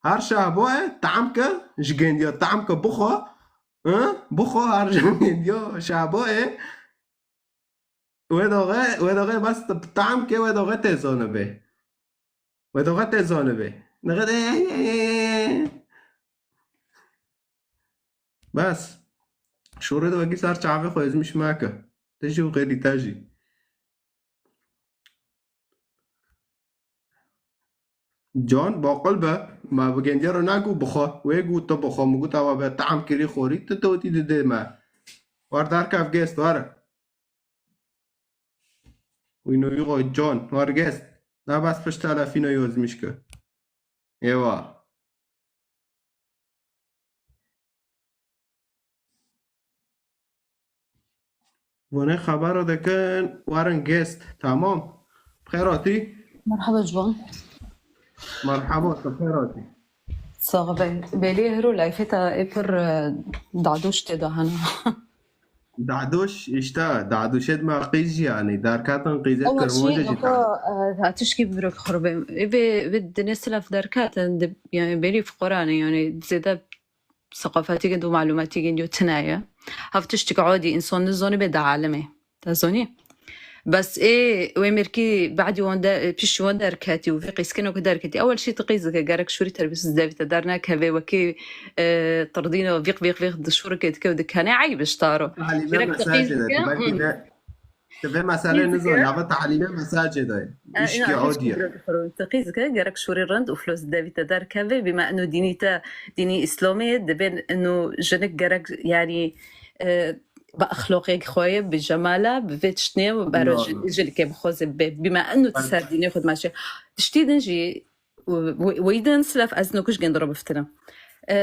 Her şehba ye, tam ke ji gendiya tam ke bixwe, ı? Bixwe her ji gendiya şehba ye. Wê doxe, wê doxe bas t-, tam ke wê doxe tê zanibe. Wê doxe tê zanibe. Nexet, ey, ey, ey, ey, ey. Bes. Şûrê de wekî ser çavê xwe ezmiş meke. Te jî û xêrî te jî. Can, baqil be. Ma bi gendiya re nago bixwe. Wê got tu bixwe. Min got ewa be, tam kirî xorî. Tu totî dide me. War derkev gest, war. Wîno yugo John, war gest. Na bas pişt telefîna yozmiş ke. Ewa. Vone xebera dikin, warin gest. Tamam. Xêr hatî. Merhaba ciwan. Merhaba, tu xêr hatî. Sax be. Belê hero layfê te ê pir, e, dadoş tê de hene. Dadoş, işte, daduşet me qîz jî, yani, derketin qîzet Ewa kirmanca jî jî noko, e, ha, tişkî bi birok xurbe. Ê vê, vê dinê silaf derketin, di, yani, belê fuqara ne, yani, zêde seqafetî gend û malûmetî gend yo tine ye. Hev tiştik odî însan nizanî bê di alemê. Te zanî? Bes ê wê mêrkî badî wan de, piştî wan derketî û vê qîzkino ku derketî. Ewel şî tu qîz dike, gerek şûrî terbiyesiz devî te dernekeve, wekî, e, tirdîno vîq, vîq, vîq di şûrikê dike û dikene eyb ji te re. Talîbe Gerek tu qîz mesajê de, dike, tu belkî hı. de, tu vê meselê Qîz nizanî, dike. Ava talîbe mesajê de. E, Îşkî ina, odî ye. Te qîz dike, gerek şûrî rind û filoz devî te derkeve, bîme eno dînî te, dînî Îslamê ye, dibên eno jinik gerek, yani, e, bi exloqek xwe ye, bi cemala, bi vê tiştnê û bero Yo. ji-, jilikê bixwaze be. Bîme eno tu ser dînê xwe dimeşe. Tiştî din jî, we-, we-, weyî din silaf ez nokuj gend ro biftinim. E,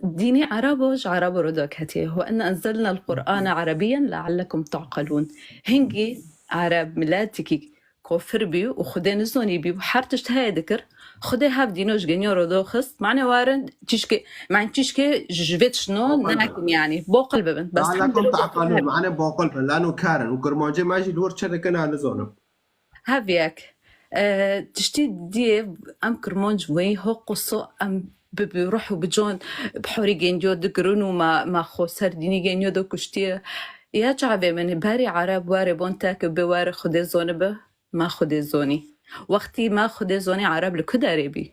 dînê Erebo ji Erebo ro daketiye. Ve inna enzelna el-Qur'ane Erebiyen leallekum ta'qilûn. Hingî Ereb miletikî kofir bî û Xwedê nizanî bî û her tişt heye dikir, Xwedê hev dîno ji geniya re doxist. Mane warin tişkê, mane tişkê ji vê tiştno Boqil bin. Nekin yani. Boqil bibin. Bes Leallekum hemdî ta'qilûn. Mane boqil bin. Lano karin. Û kirmancê me jî li wir çi dikin, ez nizanim. Hev yek. E, tiştî diyê em kirmanc weyî ho quso em bi, bi ruh û bi can bi horî gendiyo digirin û ma, ma xo ser dînî gendiyo de kuştiye. Ya çavê min, berî Ereb warê bon te ke bê warê Xwedê zonibe, ma Xwedê zonî. Wextî ma Xwedê zonî Ereb li ku derê bî?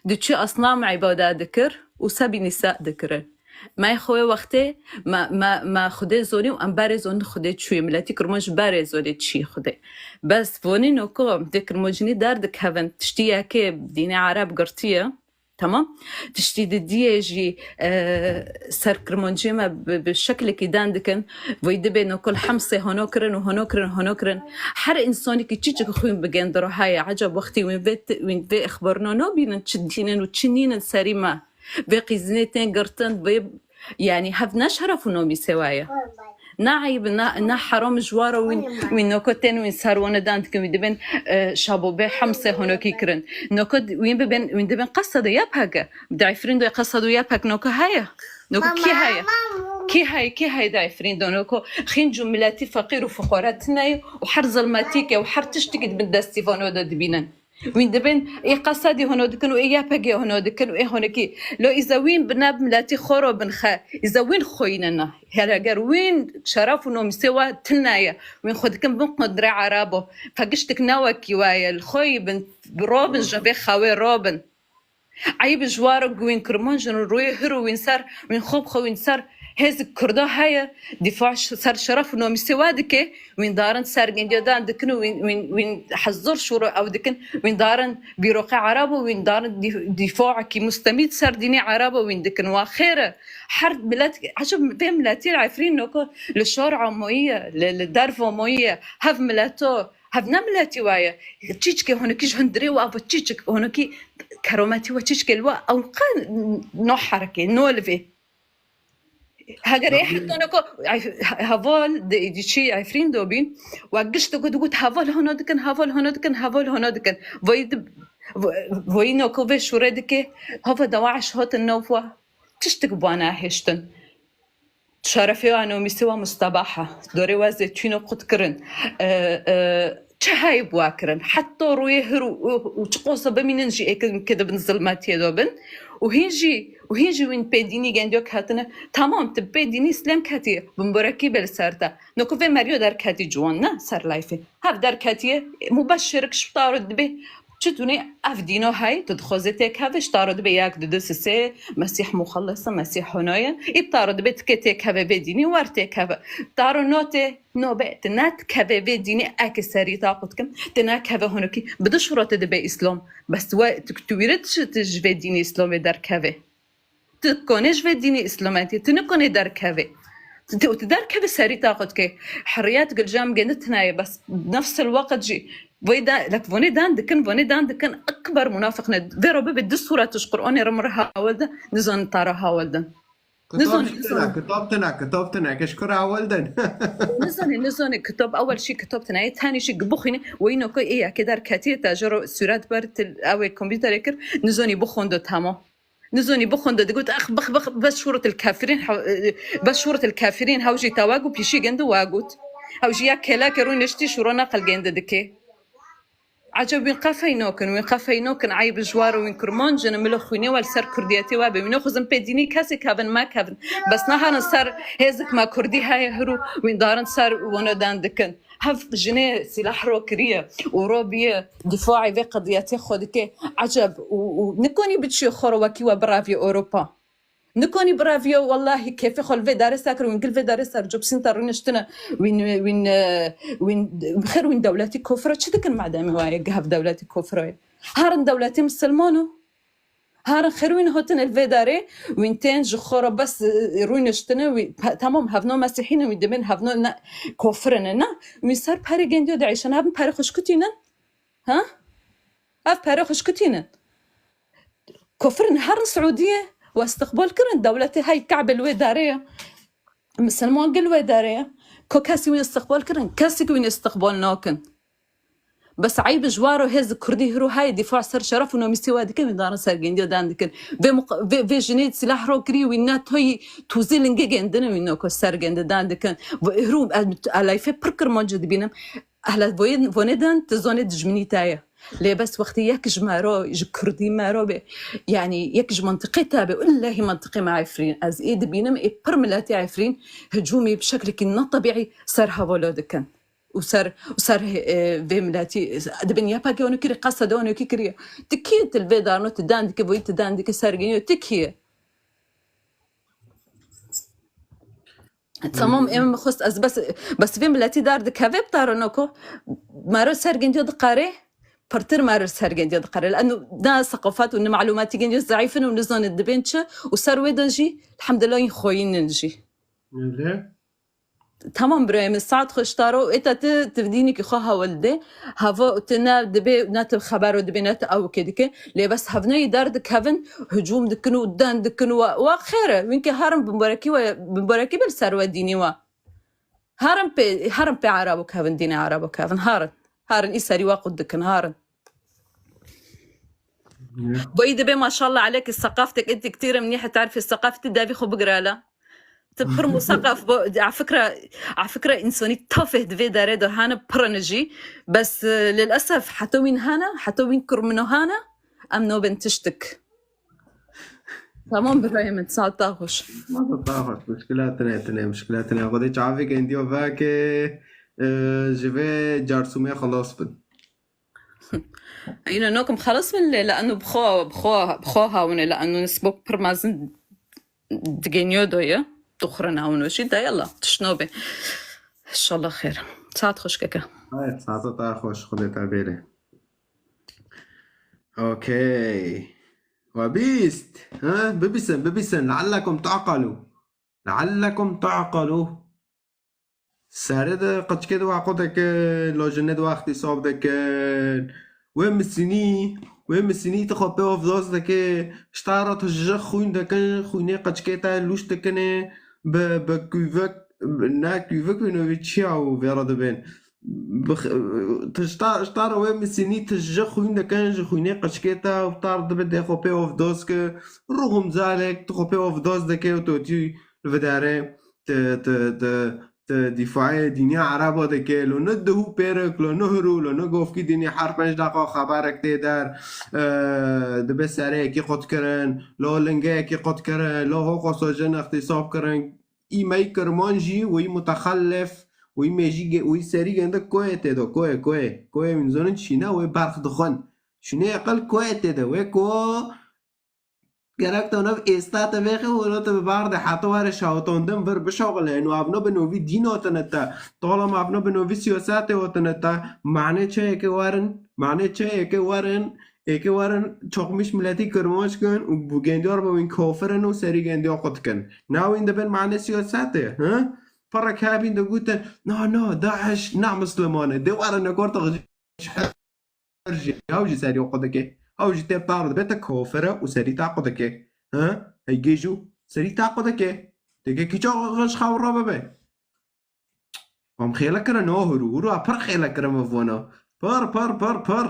Diçû asnam îbade dikir û sebî nîsa dikirin. Me xwe wextê me, me, me Xwedê zonî û em berê zonî Xwedê çûyê. Miletî kirman ji berê zonê çî Xwedê. Bes vonî noko dê kirmancînî derdikevin. Tiştî yekê dînê Ereb girtiye. Tamam. Tiştî didiyê jî, e, ser kirmanciyê me bi, bi şeklekî den dikin. Vî dibê nokul hemsê hono kirin û hono kirin, hono kirin. Her însanekî çiçik xwîn bi gend re heye. Ecab wextî wîn vê, wîn vê exbarina nabînin, çi dînin û çi nînin serî me. Vê qîzinê tên girtin, vê, yani, hev ne şeref û nomîsê we ye. Ne eyb, ne, ne heram ji wa re wîn, wîn noko tên wîn ser wane dan dikin, wî dibin, e, şabo bê hemsê honokî kirin. Noko wîn bibin, wîn dibin qesed û yepek e. Dayfirîn doy qesed û yepek noko heye. Noko kî heye? Kî heye, kî heye dayfirîn do noko? Xînc û miletî feqîr û fuqare tine ye û her zilmetîke û her tiştikî dibin destî vano de dibînin. Wîn dibin ê Qesedî hino dikin û ê Y P G hino dikin û ê honekî. Lo îza wîn bi nav miletî xwe ro bin xe. Îza wîn xweyî ne ne. Her eger wîn şeref û nomîsê wa tune ye. Wîn xwe dikin bin qundrê Erebo. Fe giştik ne wekî wa ye. Li xweyî bin, ro bin, ji vê xewê ro bin. Eyb ji wa re ku wîn Kirmanc in, rûyê hir û wîn ser, wîn xwe bi xwe wîn ser hêzek Kurda heye, dîfa ş-, ser şeref û nomîsê wa dike, wîn darin ser gendiya dan dikin û wîn, wîn, wîn hezir şûro ew dikin, wîn darin bîroqê Erebo, wîn darin dî-, dîfaekî mustemîd ser dînê Erebo wîn dikin. Wa xêr e. Her milet, ecib vê miletî Efrîn noko li şar amoyî ye, li, li derv amoyî ye. Hev mileto, hev ne miletî wa ye. Çîçikê honekî ji hundirê wa, ev çîçik honekî kerometî wa çîçikê li wa, ew qe no herekê, no li vê. Heger ê heta noko, ey, heval di, di çî Efrîn do bîn, wa gişt digot, digot, "Heval hona dikin, heval hona dikin, heval hona dikin." Voyî di, vo-, voyî noko vê şûre dike, hava DAIŞ hatin nav wa, tiştik bi wana hêştin. Şerefê wa, nomîsê wa mustebaha. Dorê wa zêtûno qut kirin. E, e, çi heyb wa kirin? Heta rûyê hir û, û, û çi qosa bimînin jî êkin ke dibin zilmetiyê de bin. Û hîn jî, û hîn jî wîn pê dînî gendiyo ketine. Tamam, tu pê dînî îslem ketiye. Bimborekî be li ser te. Noko vê meriyo derketî ciwan ne ser layfê. Hev derketiye, mubeşşirik ji taro dibê. Çi tune ev dîno hey, tu dixwazê têkeve, ji taro dibe yek, du, du, sê, sê, Mesîh muxellis e, Mesîh hono ye. Î bi taro dibe tikê têkeve vê dînî, wer têkeve. Taro no tê, no be, tu ne dikeve vê dînî, eke serî ta qut kim, tu nekeve honokî. Bi du şurete dibe Îslam. Bes tu we, tu, tu wîre tu, tu ji vê dînî Îslamê derkeve. Tu konê ji vê dînê îslametiyê, tu nikonê derkevê. Tu, tu, tu derkevê serî ta xwe dikê. Heriyet gilcem gêndi tune ye, bes nefsil weqt jî vê da, lek vonê dan dikin, vonê dan dikin, ekber munafiq ne. Vê ro bibe du sûret ji Qur'anê re min re hawil de, nizan ta re hawil din. Kitab Nizan, jî tune, nizan. Kitab tune, kitab tune, ke ji kur hawil din. Nizanê, nizanê kitab, ewel şî kitab tune ye, tenê şî bixwînê, weyî noko ê yekê derketiye, te ji ro sûret ber, til, ew ê kompîterê kir, nizanî bixwendo, tamam. Nizonî bixwinde, digot, "Ex, bix, bix, bes şûret il kafirin, ha-, e, bes şûret il kafirin, hew jî te wagot, pîşî gindi wagot." Hew jî ya kelake rûniştî şûro neqil gindi dike. Eceb wîn qefey nokin, wîn qefey nokin, eyb ji war wîn kurmancin, milo xwînê wel ser kurdiyetê we be. Wîn xuzin pê dînî kesê kevin me kevin. Bes naharin ser hêzik me kurdî heye hiru, wîn darin ser wone den dikin. Hev jinê sîlah ro kiriye û ro biye difaê vê qediyetê xwe dike. Eceb û, û nikonî biçî xwe ro wekî we biravî Ewropa. Nikonî biravî, wellahî kêfê xwe li vê darê ser kir, wîn gil vê darê ser copsîn te rûniştine, wîn, wîn, e, wîn, xêr wîn dewletî kofir e, çi dikin mademê waye, hev dewletî kofir e. Harin dewletî misilman o. Harin xêr wîn hotine li vê darê, wîn tên ji xwe re bes, e, rûniştine, wî, pe-, tamam, hevno mesîhî ne, wî dibên hevno ne, kofir ne, ne. Wî ser perê gendiyo diêşin, hevin perê xwe ji ku tînin? Ha? Ev perê xwe ji ku tînin? Kofir ne, herin Siûdiyê, we istiqbal kirin, dewletê hey Kabe li wê darê ye. Misilman gil wê darê ye. Ko kesî wî istiqbal kirin, kesî ku wî istiqbal nakin. Bes eyb ji waro hêz Kurdî hiro heye dîfa ser şeref û nomîsê we dikin, wî darin sergendiya dan dikin. Vê muq-, vê, vê jinê silah ro kirî, wî natoyî tûzê lingê gendin, wî noko sergendi dan dikin. Vê hiro, e, elayfê pir kirmanc dibînim. Ehla voyê, vonê dan, tu zonê dijminî te ye. Lê bes wextê yek ji me ro, ji Kurdî me ro be, yanî yek ji mantiqê te be, illehî mantiqê me Efrîn. Ez ê dibînim, ê pir miletê Efrîn hicûmê bi şeklekî netebîî ser hevala dikin. û ser, û ser, e, vê miletî, dibin Y P G onê kirî, qesede onê kî kiriye. Tu kî, tu li vê darno, tu dan dike, voyî tu dan dike, serginiyo, tu kî ye? Tamam, em xwest ez bes, bes vê miletî dar dikeve bi tarano ku mero sergindiyo diqare, pirtir mero sergindiyo diqare. Lano da seqafet û ne malûmatî gendiyo zeîf in û nizane dibên çi û ser wê de jî, elhamdulillah, yên xweyîn in jî. Öyle. Tamam birayê min, saet xweş taro, êta tu, tu dînîkî xwe hewil de. Hava tu ne dibê, ne tu xebero dibê, ne tu ewkê dike. Lê bes hevneyî derdikevin, hicûm dikin û den dikin û wa, wa xêr e. Wînkê herin bimbarekî we, bimbarekî bil ser we dînî we. Herin pê, herin pê Erebo kevin, dînê Erebo kevin. Herin. Herin î serî we qut dikin, herin. Boyî dibê maşallah aleyke seqaftek, êdî kitîr im nîhe tarifê seqafetî devî xwe bigirala. Pir museqef bo, a fikra, a fikra însonî tafeh di vê derê de hene pir in jî. Bes, e, lilesef, heta wîn hene, heta wîn kurmino hene, em nobin tiştik. Tamam birayê min, saet ta xweş. Saet ta xweş, muşkila tine, tine, muşkila tine. Xwedê çavê gendiyo veke, e, ji vê carsûmê xelas bin. Îno nokim xelas bin lê, le eno bi xwe, bi xwe, bi xwe hawine, le eno nisbok pir mezin digeniyo doye, duxurin hawino jî, de yalla, tişt nobe. Înşallah xêr. Saet xweş keke. Evet, saet ta xweş, Xwedê te bêre. Okey. We bîst. Ha? Bibîsin, bibîsin. Leallekum ta'qelu. Leallekum ta'qelu. Serê de qeçkê de waqo dikin, lojinê de wextî sob dikin. Wê misinî, wê misinî tu xwe pê ovdoz dike, ji ta re tu ji xwîn dikin, xwînê qeçkê te lûş dikine, bi, bi kuvek, ne kuvek wî novî çiya û vê re dibên. Bi x-, tu ji ta, ji ta re wê misinî tu ji xwîn dikin, ji xwînê qeçkê te û ta re dibe dê xwe pê ovdoz ke, ruhum zalek, tu xwe pê ovdoz dike û tu tî li vidare. Te, te, te, te dîfaê dîniya Ereba dike, lo ne duh û pêrik, lo ne hirû, lo ne govkî dînî her penc deqa xeberek tê der, e, dibe sereyekî qut kirin, lo lingeyekî qut kirin, lo ho qosoje nextî saf kirin. Î mey kirman jî, wî mutexellif, wî mêjî ge-, wî serî gendik koyê tê de, koyê, koyê. Koyê min zonin çîne, wê berx dixwin. Şûnê eqil koyê tê de, wê ko Gerek te nav êsta te vêxe û te bi bar de heta were şawitandin vir bişaxile. Eno avno bi novî dîn otine te. Tolam avno bi novî siyasetê otine te. Mane çe yeke werin? Mane çe yeke werin? Eke werin çokmiş milletî kirmanc kin û bu gendiya re bi wîn kafir in û serî gendiya xwe dikin. Na wîn dibin mane siyasetê, hi? Pirek hebîn digotin, na, na, DAIŞ na Misliman e. Dê werin ne kor te ji her jî, ew jî serî xwe dike. Ew jî tê tar dibe te kafir e û serî ta xwe dike. Ha? Hey gêjo, serî ta xwe dike. Dike kîça xwe ji xew re bibe. Em xêle kirin, o huru, huru a pir xêle kirin me vana. Pir, pir, pir, pir.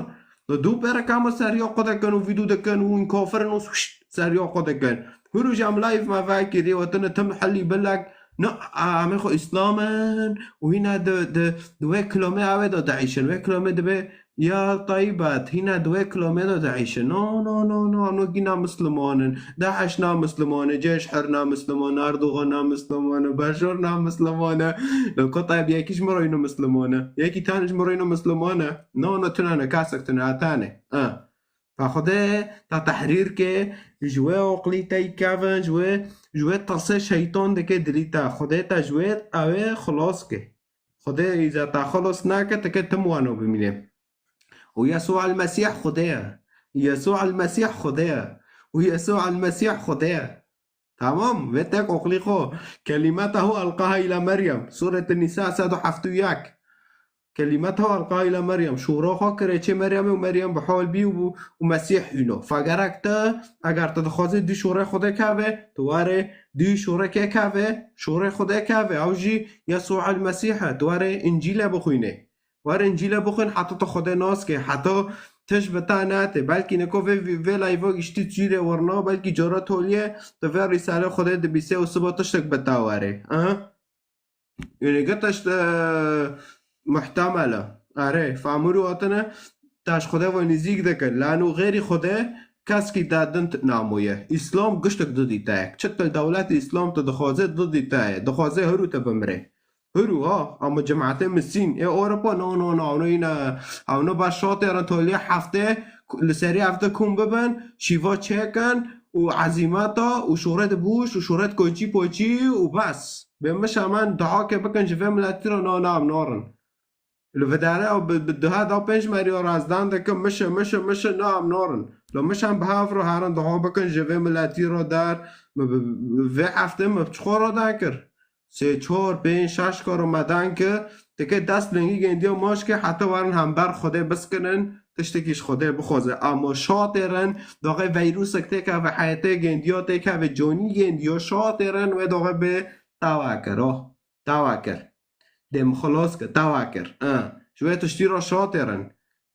Li dû pêre ka me seriya xwe dikin û vîdyo dikin û hûn kafir in û şşt seriya xwe dikin. Huru jî em live me vekirî, we tine tim helî bilek. Na, a, em ê xwe Îslam in û hîna di, di, di wê kilomê avê de diîşin. Wê kilomê dibe ya Tayyîbat, hîna di wê kilomê de diîşin. No, no, no, no, em wekî na Misliman in. DAIŞ na Misliman e, Ceyş Hur na Misliman e, Erdogan na Misliman e, Beşar na Misliman e. Li ku Tayyîb yekî ji min re îno Misliman e. Yekî tane ji min re îno Misliman e. No, no, tune ne, kasek tune, a tane. Ha. Ta Xwedê ta tehrîr ke, ji wê oqlî tey kevin, ji wê, ji wê tasê şeytan dike dilî te. Xwedê te ji wê ew ê xilas ke. Xwedê îza te xilas nake, te ke tim wano bimîne. Û Yesû el Mesîh Xwedê ye. Yesû el Mesîh Xwedê ye. Û Yesû el Mesîh Xwedê ye. Tamam, vê tek oqlî xwe. Kelimetahu elqaha îla Meryem. Sûret Nîsa sed û heft û yek. Kelimetahu elqaha îla Meryem. Şûra xwe kirê çê Meryemê û Meryem bi hol bî û, û Mesîh hîno. Fa gerek te, eger tu dixwazî dî şûrê Xwedê keve, tu were dî şûrê kê keve, şûrê Xwedê keve. Ew jî Yesû el Mesîh e. Tu were Încîle bixwîne. Were Încîle bixwin, heta tu Xwedê nas ke, heta tişt bi te nete. Belkî neko vê, vê live-a giştî çîrê werna, belkî cara tolye tu vê Rîsale Xwedê dibîse û siba tiştek bi te were. Aha. Yanî ge tişt, e, muhtemel e. Erê, famûrû hatine, te ji Xwedê ve nîzîk dike. Lano xêrî Xwedê keskî te din t-, namoye. Îslam giştek didî te. Çi til dewletê Îslam tu dixwaze didî te. Dixwaze hiru te bimire. Hiru ha, ama cemaetê misîn ê Ewropa, no, no, no, no, yine, ew no baş şatê re tolê hefte, li serî hefte kom bibin, şîva çêkin û ezîmeta û şoret bûş û şoret koçî poçî û bes. Bê mişa min dua ke bikin ji vê miletî re, na, na, em narin. Li vidare ew bi, bi duha da pênc meriya rezdan dikin, mişe, mişe, mişe, na, em narin. Lo mişan bi hev re herin dua bikin ji vê miletî re der, bi, bi, bi, vê hefte me çi xwe re dan kir. Sê, çar, pênc, şeş karo me dan ki, tike dest lengî gendiya maş ke heta werin hember Xwedê biskinin, tiştekî ji Xwedê bixwaze. Ama şatêrin, daxê veyrusek têkeve heyetê gendiya, têkeve canî gendiya, şatêrin wê daxê bê tawa kir, oh, tawa kir. Dê min xilas kir, tawa kir. Ah, ji wê tiştî re şatêrin.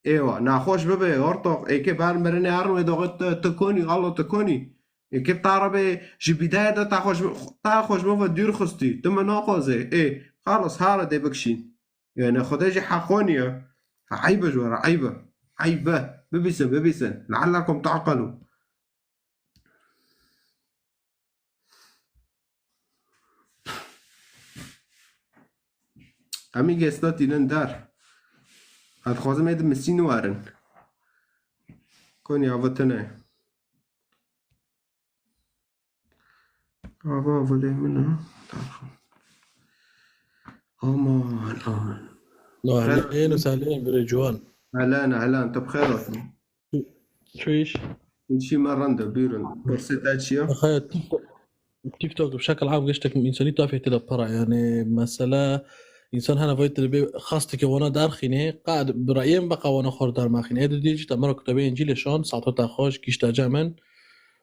Êwa, naxweş bibe, ortoq, êkê ber mirinê herin wê daxê tu, tu konî, Allah tu konî. Yekê ta re bê ji bîdayê de ta xwe ji, ta xwe ji min ve dûr xistî. Tu min naxwazê. Ê, xalas, hare dê bikişîn. Yani Xwedê jî heqo niye. Eyb e ji we re, eyb e. Eyb e. Bibîsin, bibîsin. Leallekum ta'qilûn. Em î gesta tînin der. Ez dixwazim ê di misî niwerin. Konya ve tune. Ava vilê min e. Aman, aman. Xêr. Ehlên û sehlên birê ciwan. Ehlen, ehlen. Tu bi xêr hatin. Çi iş? Çi me rende, buyurun. Pirsê te çi ye? Xaya TikTok, TikTok bi şekil am giştek însanî tafê tê de pir e. Yani mesela însan hene vay tê bê xastekê wana derxînê, qad bi reyê min beqa wana xwe dermaxînê. Ê didî jî te mera kitabê Încîlê şan, sato te xweş, gişta cem min.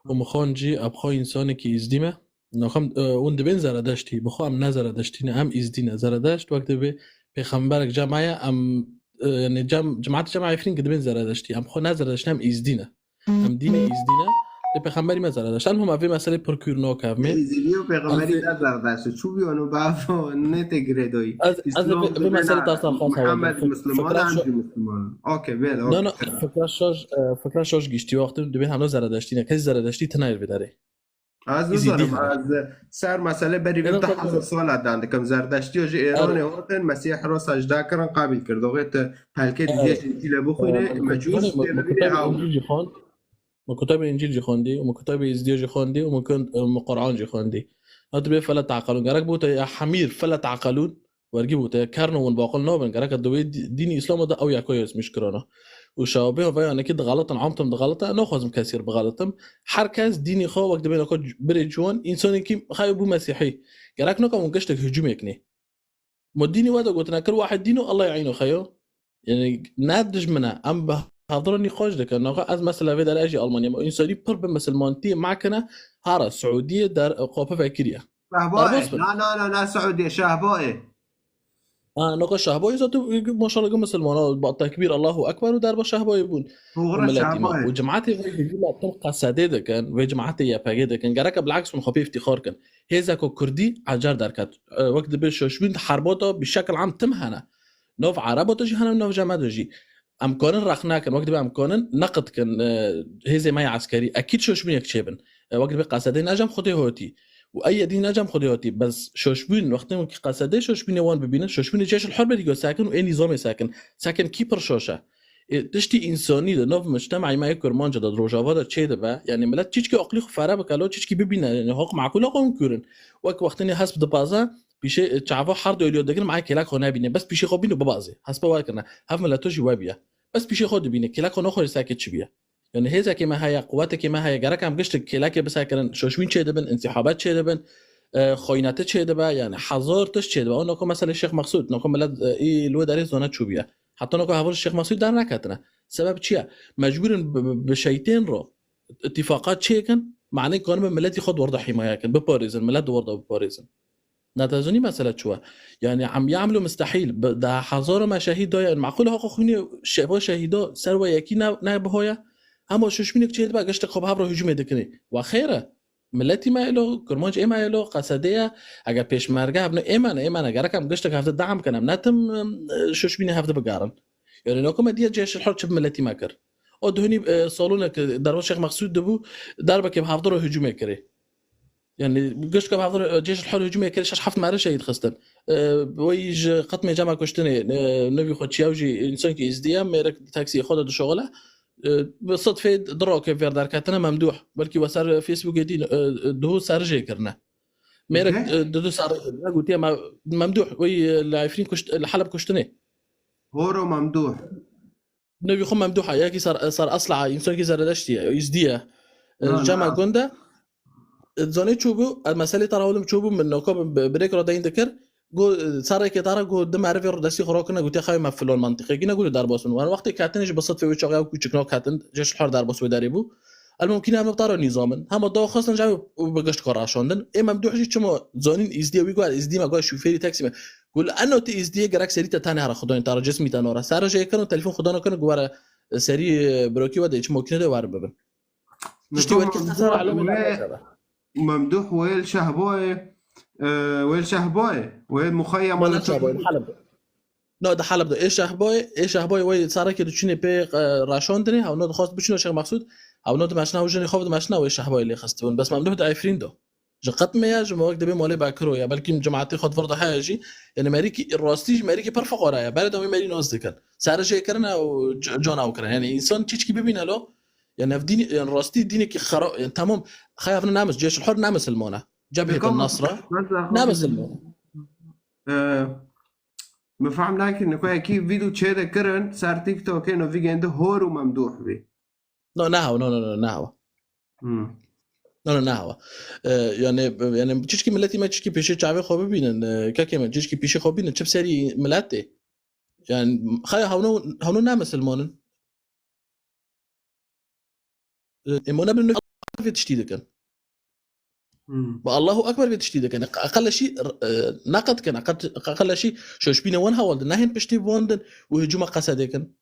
Û min xwan jî, em xwe însanekî îzdî me. Naxem, e, hûn dibên Zeredeştî. Bi xwe em ne Zeredeştî ne, em îzdî ne. Zeredeşt wek dibê pêxemberek cem me ye, em, e, yani cem, cemaetê cem Efrîn ki dibên Zeredeştî. Em xwe ne Zeredeşt ne, em îzdî ne. Em dînê îzdî ne. Lê pêxemberî me Zeredeşt. Em hûn em vê meselê pir kûr nakevmê. Îzdî û pêxemberî ne Zeredeşt. Çû bî onu bavo ne te girêdoyî. Ez, ez vê, vê meselê tarsa xas Muhammed Müslüman, fikra em şo-, jî Müslüman. Okey, bêle, no, no, okey. Fikra şoj, e, fikra şoj giştî. Wextê dibên hemle Zeredeştî ne. Kesî Zeredeştî tine yê vê derê. Ez nizanim, ez ser mesele berî vê hezar sala dan dikim. Zerdeştiya ji Êranê hatin, Mesîh re secde kirin, qebîl kir. Doxê tu pelkê didiyê Încîlê bixwînê, mecûs tê bibînê ew. Min kutabê Încîl jî xwendî, û min kutabê Îzdiyê jî xwendî, û min kund-, min Quran jî xwendî. Hat dibê fela teqelûn. Gerek bû te ya hemîr fela teqelûn. Wergî bû te kerno win baqil nabin, gereka di wê dî-, dînî Îslamê de ew yeko yê ezmîş kirana. Û şewabê ve yanekî dixelitin, amtim dixelite, naxwazim kesî re bixelitim. Her kes dînî xwe wek dibê naka birê ciwan, însanekî xeyo bû mesîhî. Gerek naka hûn giştek hicûmê kinê. Ma dînî we de gotine kir wahid dîn û Allah ya'înu xeyo. Yani ne dijmin e, em bi hevdira nîqaş dikin. Naka ez mesela vê derê ez jî Almanya me. Însanî pir bi misilmantiyê me kine, hara Siûdiyê der, qope vekiriye. Şehbayê. Derbas bin. Na, na, na, na, Siûdiyê, Şehbayê. Ha, naka Şehbayê zaten, e, maşallah, gu misilmana, ba tekbîr, Allahu Ekber û derba Şehbayê bûn. Doğru, û miletî me. Şehbayê. Û cemaetê vê hicûma tim qesedê dikin, vê cemaetê Y P G dikin. Gereke bilaks hûn xwe pê îftîxar kin. Hêzeka Kurdî ecer derket. E, wek dibê şoşbîn di herba de bi şekil am tim hene. Nav Ereba de jî hene, nav Cema de jî. Em kanin rexne kin, wek dibê em kanin neqid kin, e, hêzê me yê eskerî. Ekîd şoşbînek çêbin. E, wek dibê qesedê ne cem Xwedê hotî. Û ey yedî ne cem Xwedê hotî. Bes şoşbîn, wextê ki qesedê şoşbînê wan bibînin, şoşbînê cêşil hor berî go sekin û ê nîzamê sekin. Sekin kî pir şoş e? Ê, tiştî însanî di nav mujtema'yê me yê Kurmanca de, di Rojava de çê dibe. Yani milet çiçkî aqlî xwe fere bike, lo çiçkî bibîne. Yani haq maqûl e, xwe hûn kûrin. Wek wextinê hesp dibaze, pîşê, e, çava hard êliyo digirin, ma kêlek xwe nebîne. Bes pîşê xwe bîne bibaze. Hespa we kirine. Hev mileto jî we biye. Bes pîşê xwe dibîne. Kêlek xwe naxwere seke çi biye. Yani hêzekê me heye, quwetekê me heye. Gerek em giştik kêlekê bisekirin, şoşbîn çê dibin, întihabet çê dibin, e, xwînete çê dibe, yani hezar tişt çê dibe. O noko mesele Şêx Mexsûd, noko milet, e, î li wê derê zane çû biye. Heta noko heval Şêx Mexsûd derneketine. Sebeb çi ye? Mecbûr in bi, bi, bi şeytên ro îtîfaqat çêkin, manê karin bi miletî xwe di wir de hîmaye kin, biparêzin, milet di wir de biparêzin. Netezanî mesele çi ye? Yani em yamlu mustehîl, bi, da hezara me şehîd daye, maqûl e, haqa xwînê şeva şehîda ser we yekî ne, ne bihoye. Hema şoşbînek çê dibe, giştek xwe bi hev re hicûmê dikinê. Wa xêr e. Miletî me êlo, Kurmanc ê me êlo, qesedê ye. Eger pêşmerge hebne, ê me ne, ê me ne. Gerek em giştek hevde deam kin, em netim, em, şoşbînê hevde bigarin. Yani noko me diye cêşil hor çi bi miletî me kir. O duhunî, e, salonek, e, derba Şêx Mexsûd dibû, derbekê bi hevdira hicûmê kirê. Yani giştka bi hevdira, e, cêşil hor hicûmê kirê, şeş heft merê şehîd xistin. E, wê ji qetmê cema kuştinê, e, nevî xwe çiyaw jî însankî îzdî ye, mêrek taksiyê xwe de dişoxile. E, bi sidfê di rokê vêr derketine Memdûh. Belkî we ser Facebookê dîn, e, e, duhû serijê kirine. Mêrek, e, duhû serijê kirine. Gotiye Me-, Memdûh, wê, e, li Efrîn kuşt-, li Heleb kuştinê. Horo Memdûh. Nevî xwe Memdûh e, yekî ser, ser esla, însankî Zeredeştî ye, îzdî ye. E, Na, cema na. Gund e. E, zanê çûbû, e, meselê te re hewlim çûbû, min noka bi, bi, birêk re deyn dikir. Go, e, serrêkê te re go di merivê re destî xwe rakirine, gotiye xew me filon mentiqê. Gîne gotiye derbas bin. Wan wextê ketine jî bi sidfê wê çaxê ew kûçik naketin, cêşil hor derbas wê derê bû. El mumkîne em bi te re nîzam in. Hema daxistin ji ew bi gişt xwe raşandin. Ê Memdûh jî çima zanîn îzdî ye, wî got, îzdî me, got şofêrî taksî me. Got, li eno tu îzdî yê, gerek serî te tenê here, xwe danê te re, cismî te nare. Serre jê kirin û telefon xwe dana kirin, got were, e, serî, e, birokî we de, çi makîne de were bibin. Tiştî wekî qesara elomê wê, Memduh wê li Şehbayê, e, wê li Şehbayê, wê muxeyyem wala Şehbayê, Haleb. No, di Haleb de. Ê Şehbayê, ê Şehbayê wê sarekê diçûnê pê, e, raşandinê, hewno dixwast biçûne Şêx Mexsûd, hewno dimeşna, ew jinê xwe dimeşna wê Şehbayê lê xistibûn. Bes Memduh di Efrîn de. Ji qet me ya, ji me wek dibê malê Bakiro ya, belkî cemaetê xwe di vir de heye jî. Yani merîkî, rastî jî merîkî pir fiqara ya. Berê de wê merî nas dikin. Sere jê kirine û c-, cana û kirine. Yani însan çiçkî bibîne lo, ya navdînî, yani rastî dînekî xera-, yani tamam, xeya vine nemis, Ceyşul Hur ne misilmana. Cebhê Nasra ne misilmana. Ee, min fehm nekirine ku ekî vîdeo çê de kirin ser TikTokê, no vî gêndi Hor û Memduh bî. No, nehewa, no, no, no, nehewa. Hmm. No, no, nehewa. Ee, yani, yani çiçkî miletî me çiçkî pêşê çavê xwe bibînin, e, kekê me, çiçkî pêşê xwe bibînin, çi bi serî miletê. Yani, xeya hewno, hewno ne misilmanin. E, ê mona bin vê tiştî dikin. Hmm. Bi Allahu Ekber vê tiştî dikin. Eqeleşî, e, neqet kin, eqel-, eqeleşî şoşbîne wan hewal din. Nehên piştî wan din û hicûma qesedê kin.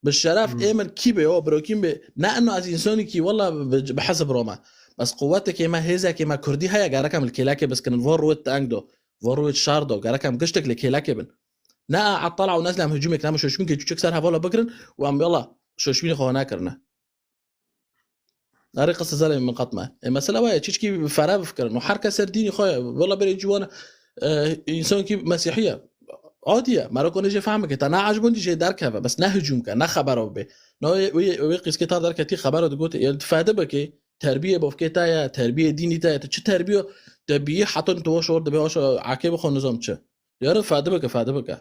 Bi şeref Hmm. ê min kî be, o birokîn be. Ne eno ez însanî kî, wela bi, bi hesib rome. Bes quwetekê me, hêzekê me kurdî heye, gerek em li kêlekê biskinin. Vo rûyê teng do, vo rûyê şar do, gerek em giştek li kêlekê bin. Ne a etala û nezle em hicûmek, ne em şoşbînkê çûçek ser hevala bigirin û em yala şoşbînê xwe nekirine. Erê qise zelê min qet me. E, mesela waya, çiçkî fere bifikirin. Û her kes ser dînî xwe ye. Wela berê ciwan, e, însankî mesîhî ye. Adî ye. Mero konê jê fehm bike. Te ne ecbûn dî jê derkeve. Bes ne hicûm ke, ne xebera bibe. Na wê, wê, wê qîskê ta derketî xebera digot, e, fede bike. Terbiyê bavkê te ye, terbiyê dînî te ye. Te çi terbiyo te bîyî heta tu şor dibe, aşa akê bixwe nizam çi. Yarin fede bike, fede bike.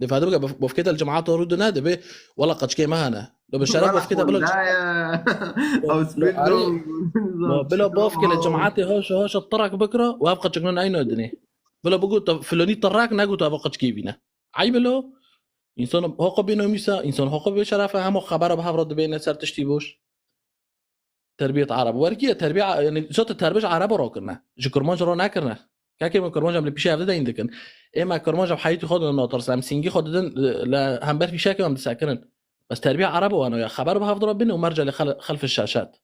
Dê fade bike, baf-, bafkê te li cemaeta rû dine, dibê, wela qeçkê me hene. Lo bi şeref bafkê te bila. Ew spî dom. Bila bafkê li cemaetê haşa haşa tirak bikira û ev qeçik nan eyno dinê. Bila bigot, filonî tirak negot ev qeçkê vîne. Eyb e lo. Însan hoqe bê nomîsa, însan hoqe bê şerefe, hema xebera bi hev re dibêne ser tiştî boş. Terbiyet Arab. Wergiye terbiye, yani, zaten terbiye Arab ro kirine. Ji Kurmanc ro nekirine. Kekê min Kurmanc em li pîşe evde deyin dikin. Ê me Kurmanc em heyîtî xwe didin notirs, em sîngî xwe didin, li hember pîşekê em disekirin. Bes terbiye Arab wan ya. Xeber bi hevdira bin û merca li xel-, xelf şaşat.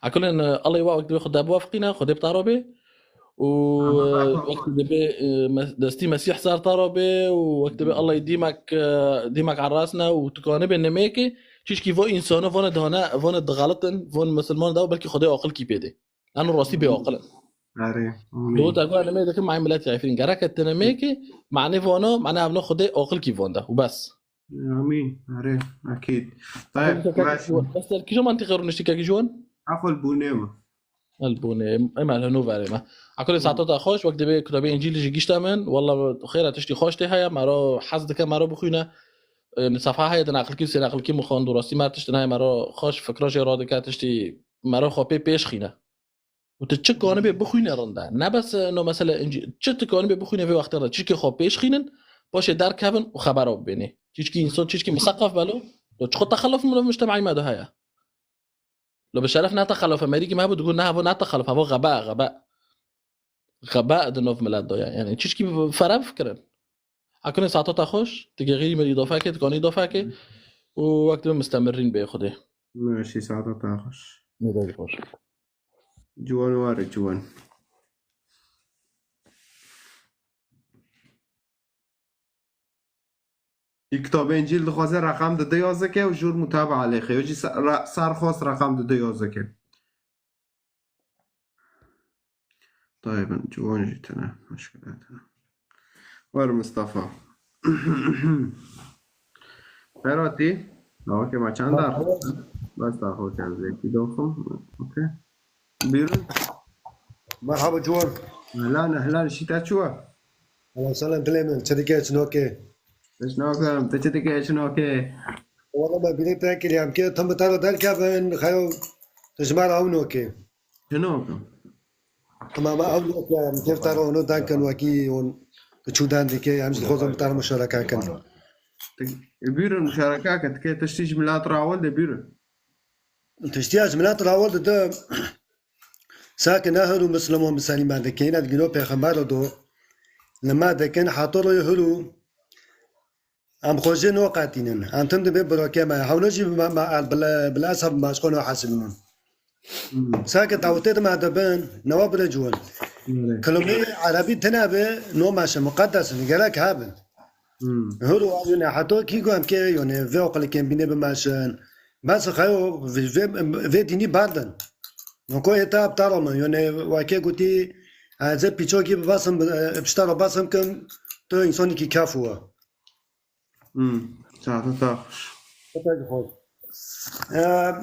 Ekulên, e, Allah wa wek dibê Xwedê biwafqîne, Xwedê bi te re bê. Û, e, wek dibê, e, me-, destî Mesîh ser te re bê û wek dibê Allah dîmek, e, dîmek erasne û tu kanibê nemêkê, çişkî vo însano, vone dane, vone dixelitin, von misilman da, belkî Xwedê aqil kî pê dê. Eno rastî bê aqil in. Erê, amîn. Do te go nemê dikim, ay millet yayfîn. Gerek et nemêkê, mane vano, mane evno Xwedê aqil kî vonda. Û bes. Amîn. Erê, ekîd. Tayyip, baş. Bes ser kîjo mantîqe rûniştî kekî ji wan? Eqol bûnê me. El bûnê, em el heno verê me. Ekolê saeta te xweş, wek dibê kitabê Încîlî jî gişte min. Walla xêra tiştî xweş tê heye, me ro hez dike, me ro bixwîne. E, sefha heye di neqilkî, sê neqilkî min xwend û rastî me tiştin heye, me ro xweş fikra jê radike, tiştî me ro xwe pê pêş xîne. Û tu çi kanibê bixwîne rind e. Ne bes, e, no mesele Încî-, çi tu kanibê bixwîne vê wextê de. Çişkê xwe pêş xînin, paşê derkevin û xebera bibênê. Çişkî însan, çişkî miseqef belo, tu çiqo texeluf min mujtema'î me de heye. Lo bi şeref ne texeluf, merîkî me hebû, digot ne hevo ne texeluf, hevo xebe, xebe. Xebe di nov milet de ye. Yani çişkî fere bifikirin. Ekunê saeta te xweş, tu gêxîrî min îdafekê, tu kanî îdafekê û wek tu mistemirîn bê Xwedê. Mersi, saeta te xweş. Ne de xweş. Ciwan ware, ciwan. Î kitabê Încîl dixwaze reqem di du yazike û jûr mutabaa lêxe. Yo jî ser, re-, ser xwest reqem di du yazike. Tayyip, ciwan jî tine. Meşkile tine. Wer Mustafa. Beratî. Dawakê me çend dar? Bes daxo ke ez vêkî doxim. Okey. Buyurun. Merhaba ciwan. Ehlan, ehlan, şî te çi wa? Ehlan, selam dilê min. Çi dike, çi noke? Çi nokim, tu çi dike, çi noke? Wala me bîrê te kiriye, em kê tim bi te re derkevin, xeyo tu ji me re ew noke. Çi nokim? Tamam, ew noke, em kê bi te re onu dankin wekî on çû dan dike, em jî dixwazin bi te re muşareke kin. Buyurun, muşareke ke, dike tiştî ji milat re awil de, buyurun. Tiştiya ji milat re awil dide, sake ne hûn û Misliman bi serî me dike, yine digîno pêxember re do, li me dikin, heta royê hûn û Em xwe jê noqetînin. Em tim dibê birokê me. Hewlo jî bi me, me, bila, bila esab maşqo nohesibînin. Hmm. Sake dawetê de me dibin, newa bire ciwan. Öyle. Kelime erebî tine be, no meşe, muqeddes in, gerek hebin. Hmm. Hür wa yone, hato kî ku em ke, yone, vê oqilekên bîne bimeşin. Bes xeyo, vê, vê, vê dînî berdin. Noko ê te ebtalo min, yone, weke gotî, ez ê pîçokî bibesim, e, pişta re besim kim, tu însanekî kef wa. Hmm, saete te xweş. Saete xweş. Eee,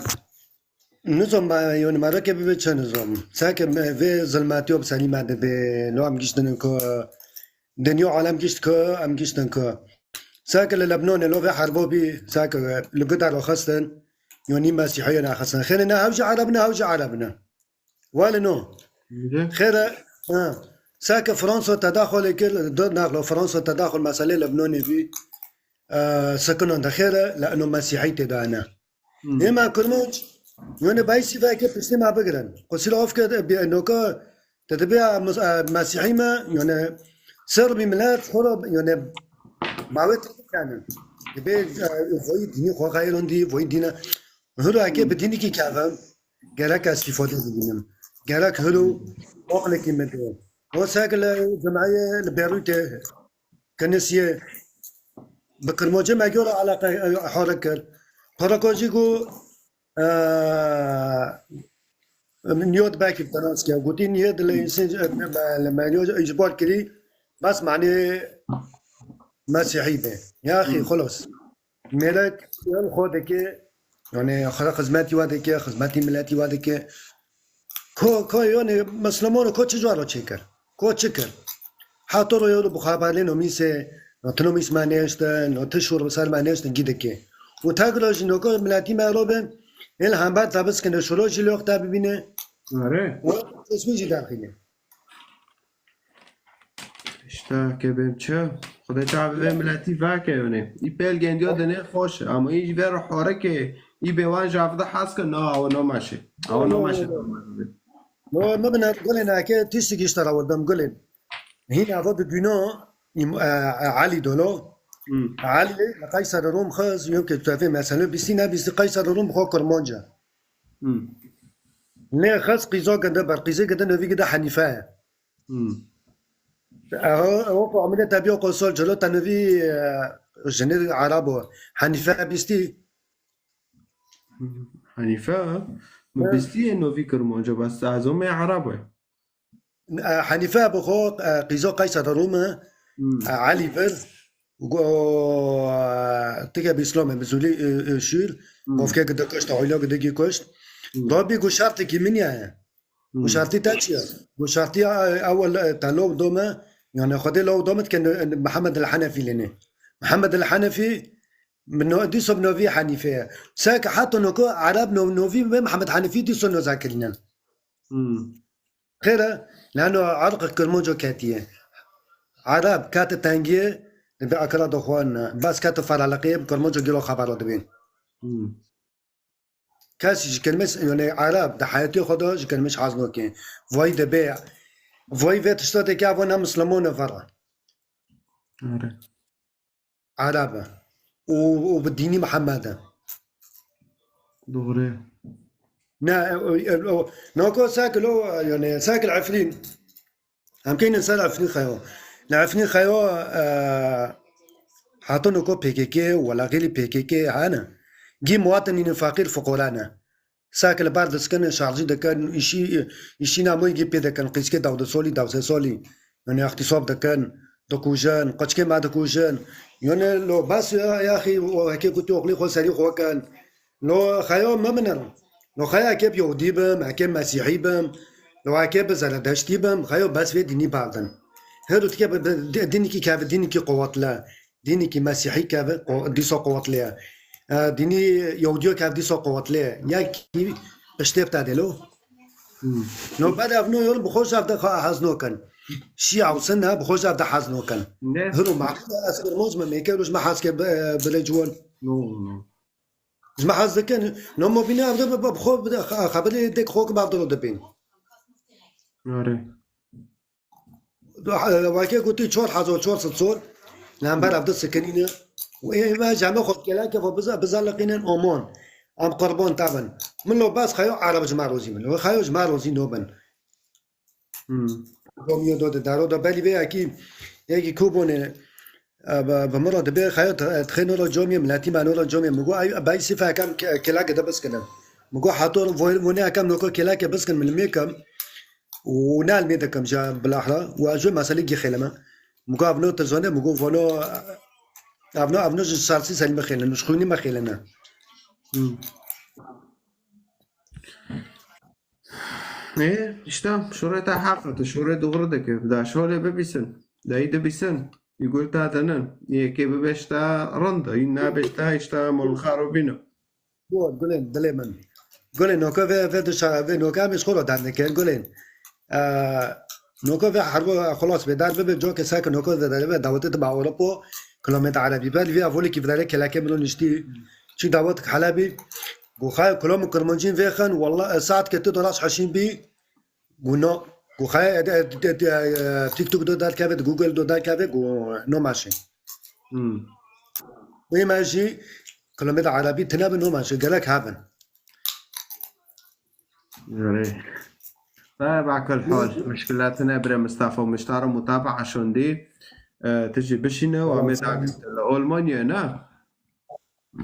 nizam ma, yani, mereke bibe çi nizam. Sake me, vê zilmatiyo bi serî me dibe, lo em giştinin ku, dinya alem gişt ku, em giştin ku. Sake li Lebnanê lo vê herbo bî, sake li guda ro xistin, yani, Mesîhiyo nexistin. Xêre ne hew jî Ereb ne, hew jî Ereb ne. Wele no. Nîde? Xêre, ha. Sake Fransa tedaxulê kir, du nexlo Fransa tedaxul meselê Lebnanê bî, e, sekinan de xêre, le eno Mesîhî tê de ne. Hmm. Ê me Kurmanc, yone baysî veke piştî me bigirin. Qusîra ofke de bi noka te dibe, e, mus-, e, Mesîhî me, yone ser bir millet, xora, yone, mawê te bikene. Dibe, e, voyî dînî xo xeyron dî, voyî dîne. Hiro eke bi dînîkî kevim, gerek ez îfade bibînim. Gerek hilo oqlekî min de. O sek li cemeyê li Beyrûtê, kinisiyê, bi Kirmacê me gora eleqe, e, hare kir. Para ku jî got, e, niyot belkî bi te nas kir. Gotî niyet li însan, e, li me, li me niyot îcbar kirî, bes manê Mesîhî be. Ya axî, Hmm. xulos. Mêrek yan xwe dike, yani xwe xizmetî we dike, xizmetî miletî we dike. Ko, ko yani Misliman ko çi cwar çêkir? Ko çi kir? Heta ro yewlo bi xeberlê no mîsê, no tu no mîs me nêştin, no tu şûr bi ser me nêştin gî dike. Û tek roj jî no ko miletî me ro bin, ê li hember te biskine şûro jî li yox te bibîne. Are. Û resmî jî derxîne. İşte ke bêm çi? Xwedê çavê vê miletî veke yone. Î pêl gendiyo dinê xweş e. Ama î ji vê re horeke, î bê wan ji avde hez ke, na, awe no meşe. Awe no meşe. No, me bine gulên eke tiştekî ji te re werdem gulên. Hîn ava di dûno, îm-, e, e, Elî dolo. Hmm. Elî li Qeyser Rom xiz, yom ke tu vê mesele bîstî ne bîstî Qeyser Rom xo Kurmanc e. Hmm. Lê xiz qîzo ginde ber, qîzê ginde novî ginde Henîfe ye. Hmm. Eho, eho ku amine te biyo qosol, cilo te novî, e, jinê Erebo. Henîfe bîstî. Hanife, mi Evet. bistî yê novî Kirmanc e, bes ez ome Ereb e. E, Hanife bi xwe, e, qîza Qeyser Rûm e, Hmm. e, Elî vir, go, e, tike bi Îslamê, bi zûlî, e, e, şûr, Hmm. qofke gide kuşt, oyla gide gî kuşt. Hmm. Rabî go şertikî min ya ye. Hmm. Go şertî te çi ye? Go şertî, e, ewel, e, te lov dome, yani Xwedê lov dome dike, e, Mihemed el Henefî lêne. Mihemed el Henefî, Min no, dîso bi novî Henîfe ye. Seke heta noko Ereb no, novî ve Mihemed Henîfî dîso noza kirîne. Hmm. Xêr e, lano erq Kirmanco ketiye. Ereb kete tengiyê, dibe akira do xwe ne. Bes kete fereleqiyê, bi Kirmanco giro xebero dibên. Hmm. Kes ji kelmê, yani Ereb di heyatê xwe de ji kelmê hez nake. Vay dibe, vay vê tişta dike, evo ne Misliman e vera. Are. Ereb e. Û, û bi dînî Mihemed e. Doğru. Ne, e, e, e, nako sekil o, yani sekil Efrîn. Em keynin ser Efrîn xeyo. Li Efrîn xeyo, e, heta noko P K K, wela xêlî P K K hene. Gî muwatinînin feqîr fuqara ne. Sake li ber diskinin, şarjî dikin, îşî, îşî namoyî gî pê dikin, qîzkê dewde solî, dewse solî. Yani îxtîsab dikin, dikujin, qiçkê me dikujin. Yani lo bes ya, yaxî, o heke ku tu oxlî xwe serî xwe kin. Lo xeyo mebinin. Lo xeyo heke bi Yehudî bim, heke Mesîhî bim, lo heke bi Zeredeştî bim, xeyo bes vê dînî berdin. Her dike bi, bi, di-, dînîkî keve, dînîkî quwetle. Dînîkî Mesîhî kev qo-, dîsa quwetlê ye. E, dînî Yehûdiyo kev dîsa quwetlê ye. Yekî piştê bi te dê lo. Hmm. No bed ev no yol bi xwe ji ev de xwe hez nokin. Şîa û Sunne bi xwe ji ev de hez nokin. Ne? Hiro maqûl e, ez Kirmanc me, mêke roj me hez ke bi, e, bile ciwan. No, no. Ji me hez dikin. No mobîne ev de bi, bi, bi xwe bi de, xe-, xebirê dek xwe ki bi ev de lo dibên. Are. Weke gotî çar hezar çar sed sal li hember ev di sikinîne. Û ê me ji heme xwe keleke xwe biza-, bizaliqînin omon. Em qurban te bin. Min lo bes xeyo Ereb ji me rozî bin. Wê xeyo ji me rozî nobin. Hmm. Romiyo do de daro da belî vê yekî, yekî ku bone, e, bi, bi min re dibe xeyo te-, tixê nora comê, miletî me nora comê. Min got, "Ey, bey sîfe ekem ke-, keleke de biskine." Min got, "Hato vo-, vone ekem noko keleke biskin, min limê kim." Û ne limê dikim ji bilahra. Û ez jê meselê gî xêlime. Min got, "Ev no te zane?" Min got, "Vano, ev no, ev no ji sersî selî me xêlin, ji xwînî me xêlin." Hmm. Ê, işte, şorê te heq e, tu şorê doğru dike. Da şorê bibîsin, da yî dibîsin. Yî gul ta dinin. Yekê bibêjte rind, yî nebêjte işte mol xarobîno. Bor, gulên, dilê min. Gulên, noke ve, ve dişa, ve noke em ji xwe re derdikir, gulên. Ee, noke ve herbo xelas bê der bibe, coke seke noke ve der ve dawetê dibe Ewropo, kilometre Erebî. Ber vî avolekî videre keleke min niştî. Çi dawet Helebî. Gu xay kulom kirmancîn vêxin, walla, e, saet ke tu dolas heşîn bî, gu no, gu xay, e, e, e, e, TikTok do derkeve, Google do derkeve, gu no maşin. Hmm. Wê me jî kilometre Erebî tine bi no maşin, gerek hebin. Erê. Tayyib, akil hol. Muşkila tine bire Mustafa Muştaro mutaba'a şondî. E, tu jî bişîne û amê dagirtin. Li Almanya ne?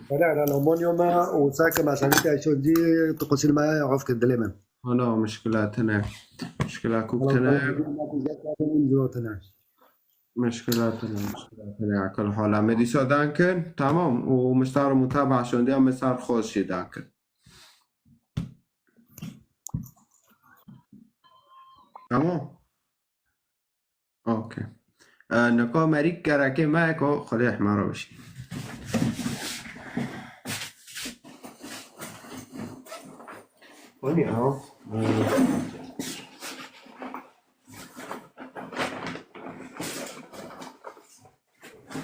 Hele, hele, Almanya me û seke meselî te şondî tu qusîr me of kir dilê min. Ana, muşkila tine. Muşkila kuk tine. Muşkila tine, muşkila tine, akil hol. Amê dîsa dan kin. Tamam. Û Muştaro mutaba'a şondî amê sar xweş jî dan kin. Tamam. Okey. E, nika merîk gerekê me ko Xwedê hema re bişî. Honi ha.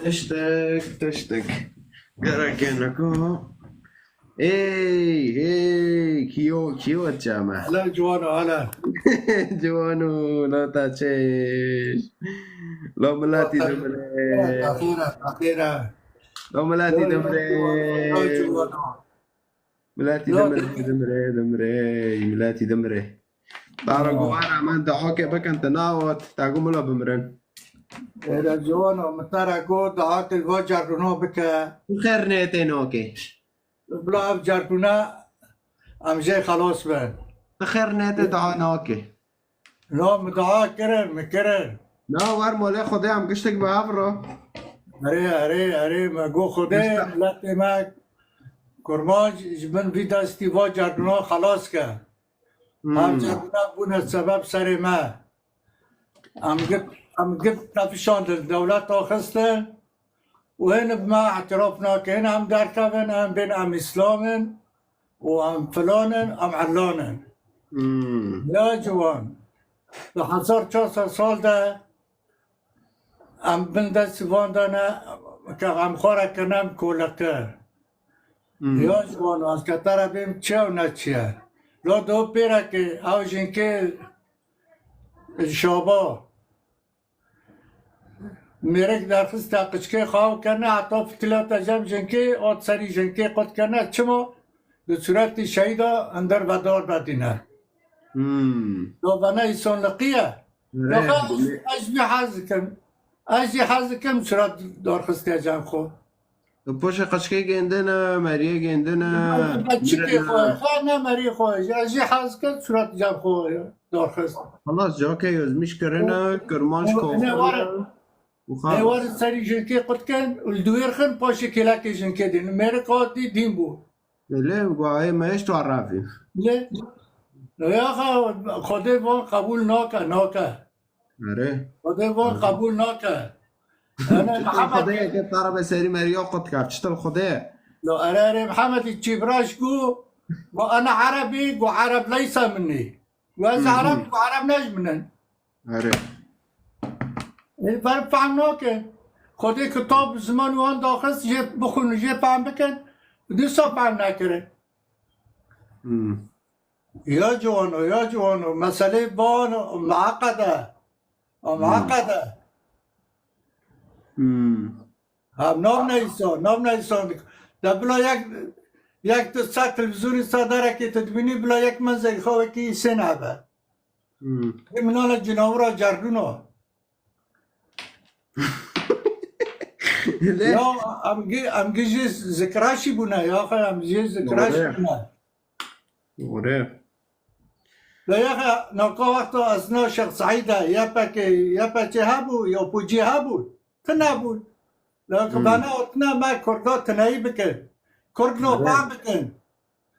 Tiştek, tiştek. Gereke neka. Ey, hey, kiyo, kiyo çama. Hele ciwano, hele. Ciwano, la ta çeş. La milati demre. Taxira, taxira. La milati demre. Ciwano. Miletî dimire, dimire, dimire, miletî dimire. Tara guhara min dahake bikin, te nawat, te gu mila bimirin. Êre ciwano, min tara gu dahake va cerdûna bike. Tu xêr nê tê nake. Bila ev cerdûna em jê xelas bin. Tu xêr nê tê daha nake. No, min dua kirin, min kirin. Na, wer molê Xwedê em giştek bi hev re. Erê, erê, erê, me got Xwedê, miletê me kurmanc ji bin vî destî va cerdûna xelas ke. Ev cerdûna bûne sebeb serê me. Em git, em git tefişandin, dewleta xistin. Û hên bi me îtiraf nakin, em derkevin, em bên em îslam in û em filan in, em ellan in. Hmm. Ya ciwan, di hezar çar sed sal de em bin destî van de ne, ke em xwe re kirine em koleke. Hmm. Ya ciwan, ez ke te re bêm çi ye û ne çi ye. Lo do pêrekê, ew jinkê şaba. Mêrik derxiste qiçkê xaw kirine, heta fitilata cem jinkê, ot serî jinkê qut kirine. Çima? Di sûretî şehîda hinder vedar vedîne. Hmm. Do vene îsonliqî ye. Re, Doxa, ez jî hez dikim. Ez jî hez dikim sûret darxiste cem xwe. Tu poşê qeçkê gêndine, meriyê gêndine, Çikê xwe, xwe ne merî xwe. Ez jî hez dikim sûret cem xwe darxist. Xelas, cake yozmîş kirine, kirmanc Û ko ne xwe war, û ne xelas. War serî jinkê qut kin û li duwêr xin paşê kêlekê jinkê dîn. Mêrik hatî dîn bû. Lê guhayê me eşt û erafî. Lê, no ya xa, Xwedê van qebûl nake, nake. Erê. Xwedê van qebûl nake. Ene Mihemed Xwedê yeke tara be serî meriya qut kar. Çitil Xwedê ye. Lo, erê, erê, Mihemed Çîbraş gu, gu ene Erebî, gu Ereb leysa minî. Gu ez Ereb, gu Ereb ne ji min in. Erê. Ê, ber fehm nake. Xwedê kitab ziman wan daxist, jê bixwin, jê fehm bikin. Dîsa fehm nekirin. Hmm. Ya ciwano, ya ciwano. Meselê van mueqed e. A mueqed e. Hmm. Ha, navneysa, navneysa. De bila yek, yek tu ser televîzyonê ser derekê tu dibînî bila yek menzekî xwe wekî îsên hebe. Hmm. Hê minana cinawira cerdûna. Lê Ya, em gi-, em gi jî zikraşî bûne, ya xwe em jî zikraşî Doğru. bûne. Doğru. Lê ya xwe naka wexta ez na Şêx Seîd e, Y P G, Y P G hebû, ya P C hebû, tune bûn. Lê ki Hmm. bana otine me Kurda tuneyî bikin. Kurd no Evet. fam bikin.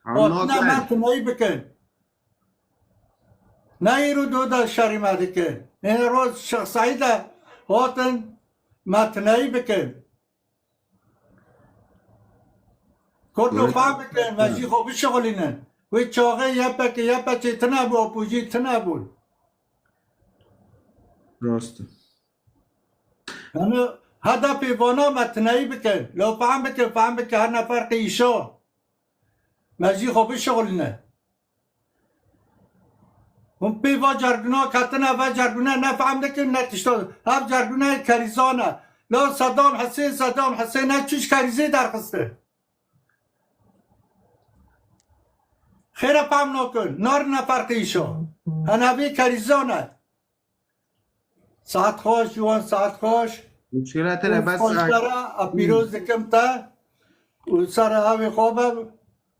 Hatina me tuneyî bikin. Ne îro do de şerî me dikin. Ê roz Şêx Seîd e hatin me tuneyî bikin. Kurdo fam bikin, me jî xwe bişixulînin. Wê çaxê Y P G, Y P G tune bû, opozî tune bûn. Rast e. Yani H D P vana me tuneyî bikin. Lo fam bikin, fam bikin, her ne ferqi îşo. Me jî xwe bişixulîne. Hûn pê va cerdûna ketine, va cerdûna ne fehm dikin, ne tişta. Ev cerdûnayê kerîzan e. La Sedam Hisên, Sedam Hisên ne çûş kerîzê derxiste. Xêre fehm nakin, narine ferqê îşo. Hene vê kerîzan e. Saet xweş, Ciwan, saet xweş. Muşkila tine Û bes xweş dera, a pîroz dikim te. Û sere evê xwe be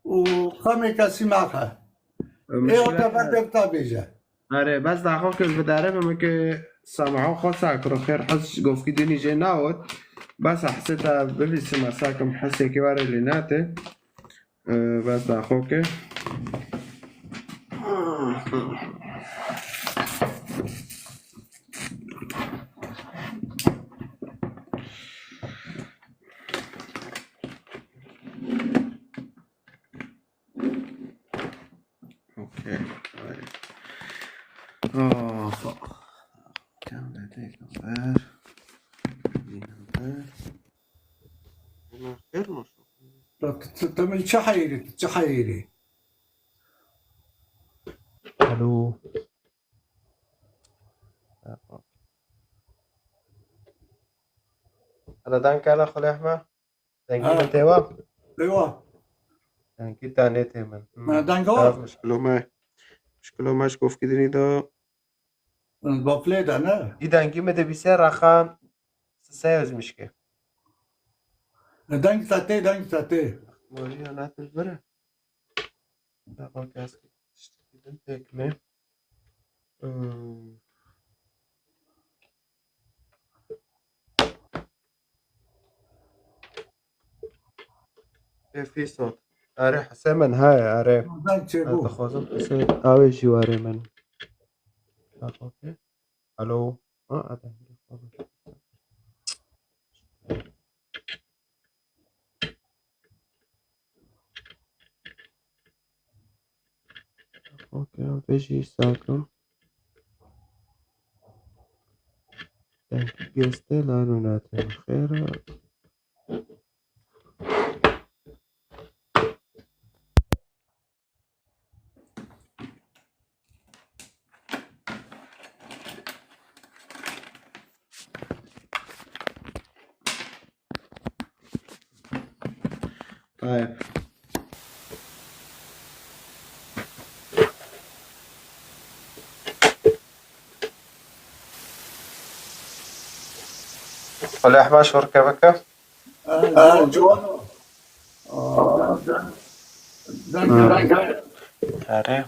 û xemê kesî mexe. Ê o te ber dev te bêje. Erê, bes daxo ke ez bidarê bim ke samaho xwe sakiro xêr hez govkî dinî jê nawit. Bes hesê te bivîsim, sakim hesekî were lê nate. Ee, bes daxo ke. Okey. Hayır. Oh, fuck. Can I take over? Number. Hemen verme şu. Bak, t-, t-, tamam, çi hayırı, çi hayırı? Alo. Alo, danke, ala xulehme. Dengî Ha. min tê wa? Eywa. Dengî te nê tê min. Hmm. Me deng wa? Biraz muşkilo me. Muşkilo me ji govkî dinî de. Baflê de ne? Î dengî min dibîse reqam sisey û mişkê. Deng te tê, deng te tê. Moriya ne til vire. Bak, ez tiştekî din têkilê. Hmm. Ê, fîsot. Erê, hesê min heye, erê. Oradan çêbû. Ez dixwazim hesê awê jî were min. Bak, okey. Alo. Ha, adam. Okey, vê jî sakim. Dengî geste, lano nate xêra. Tayyip. Xwelê ehma şorke bike. Erê.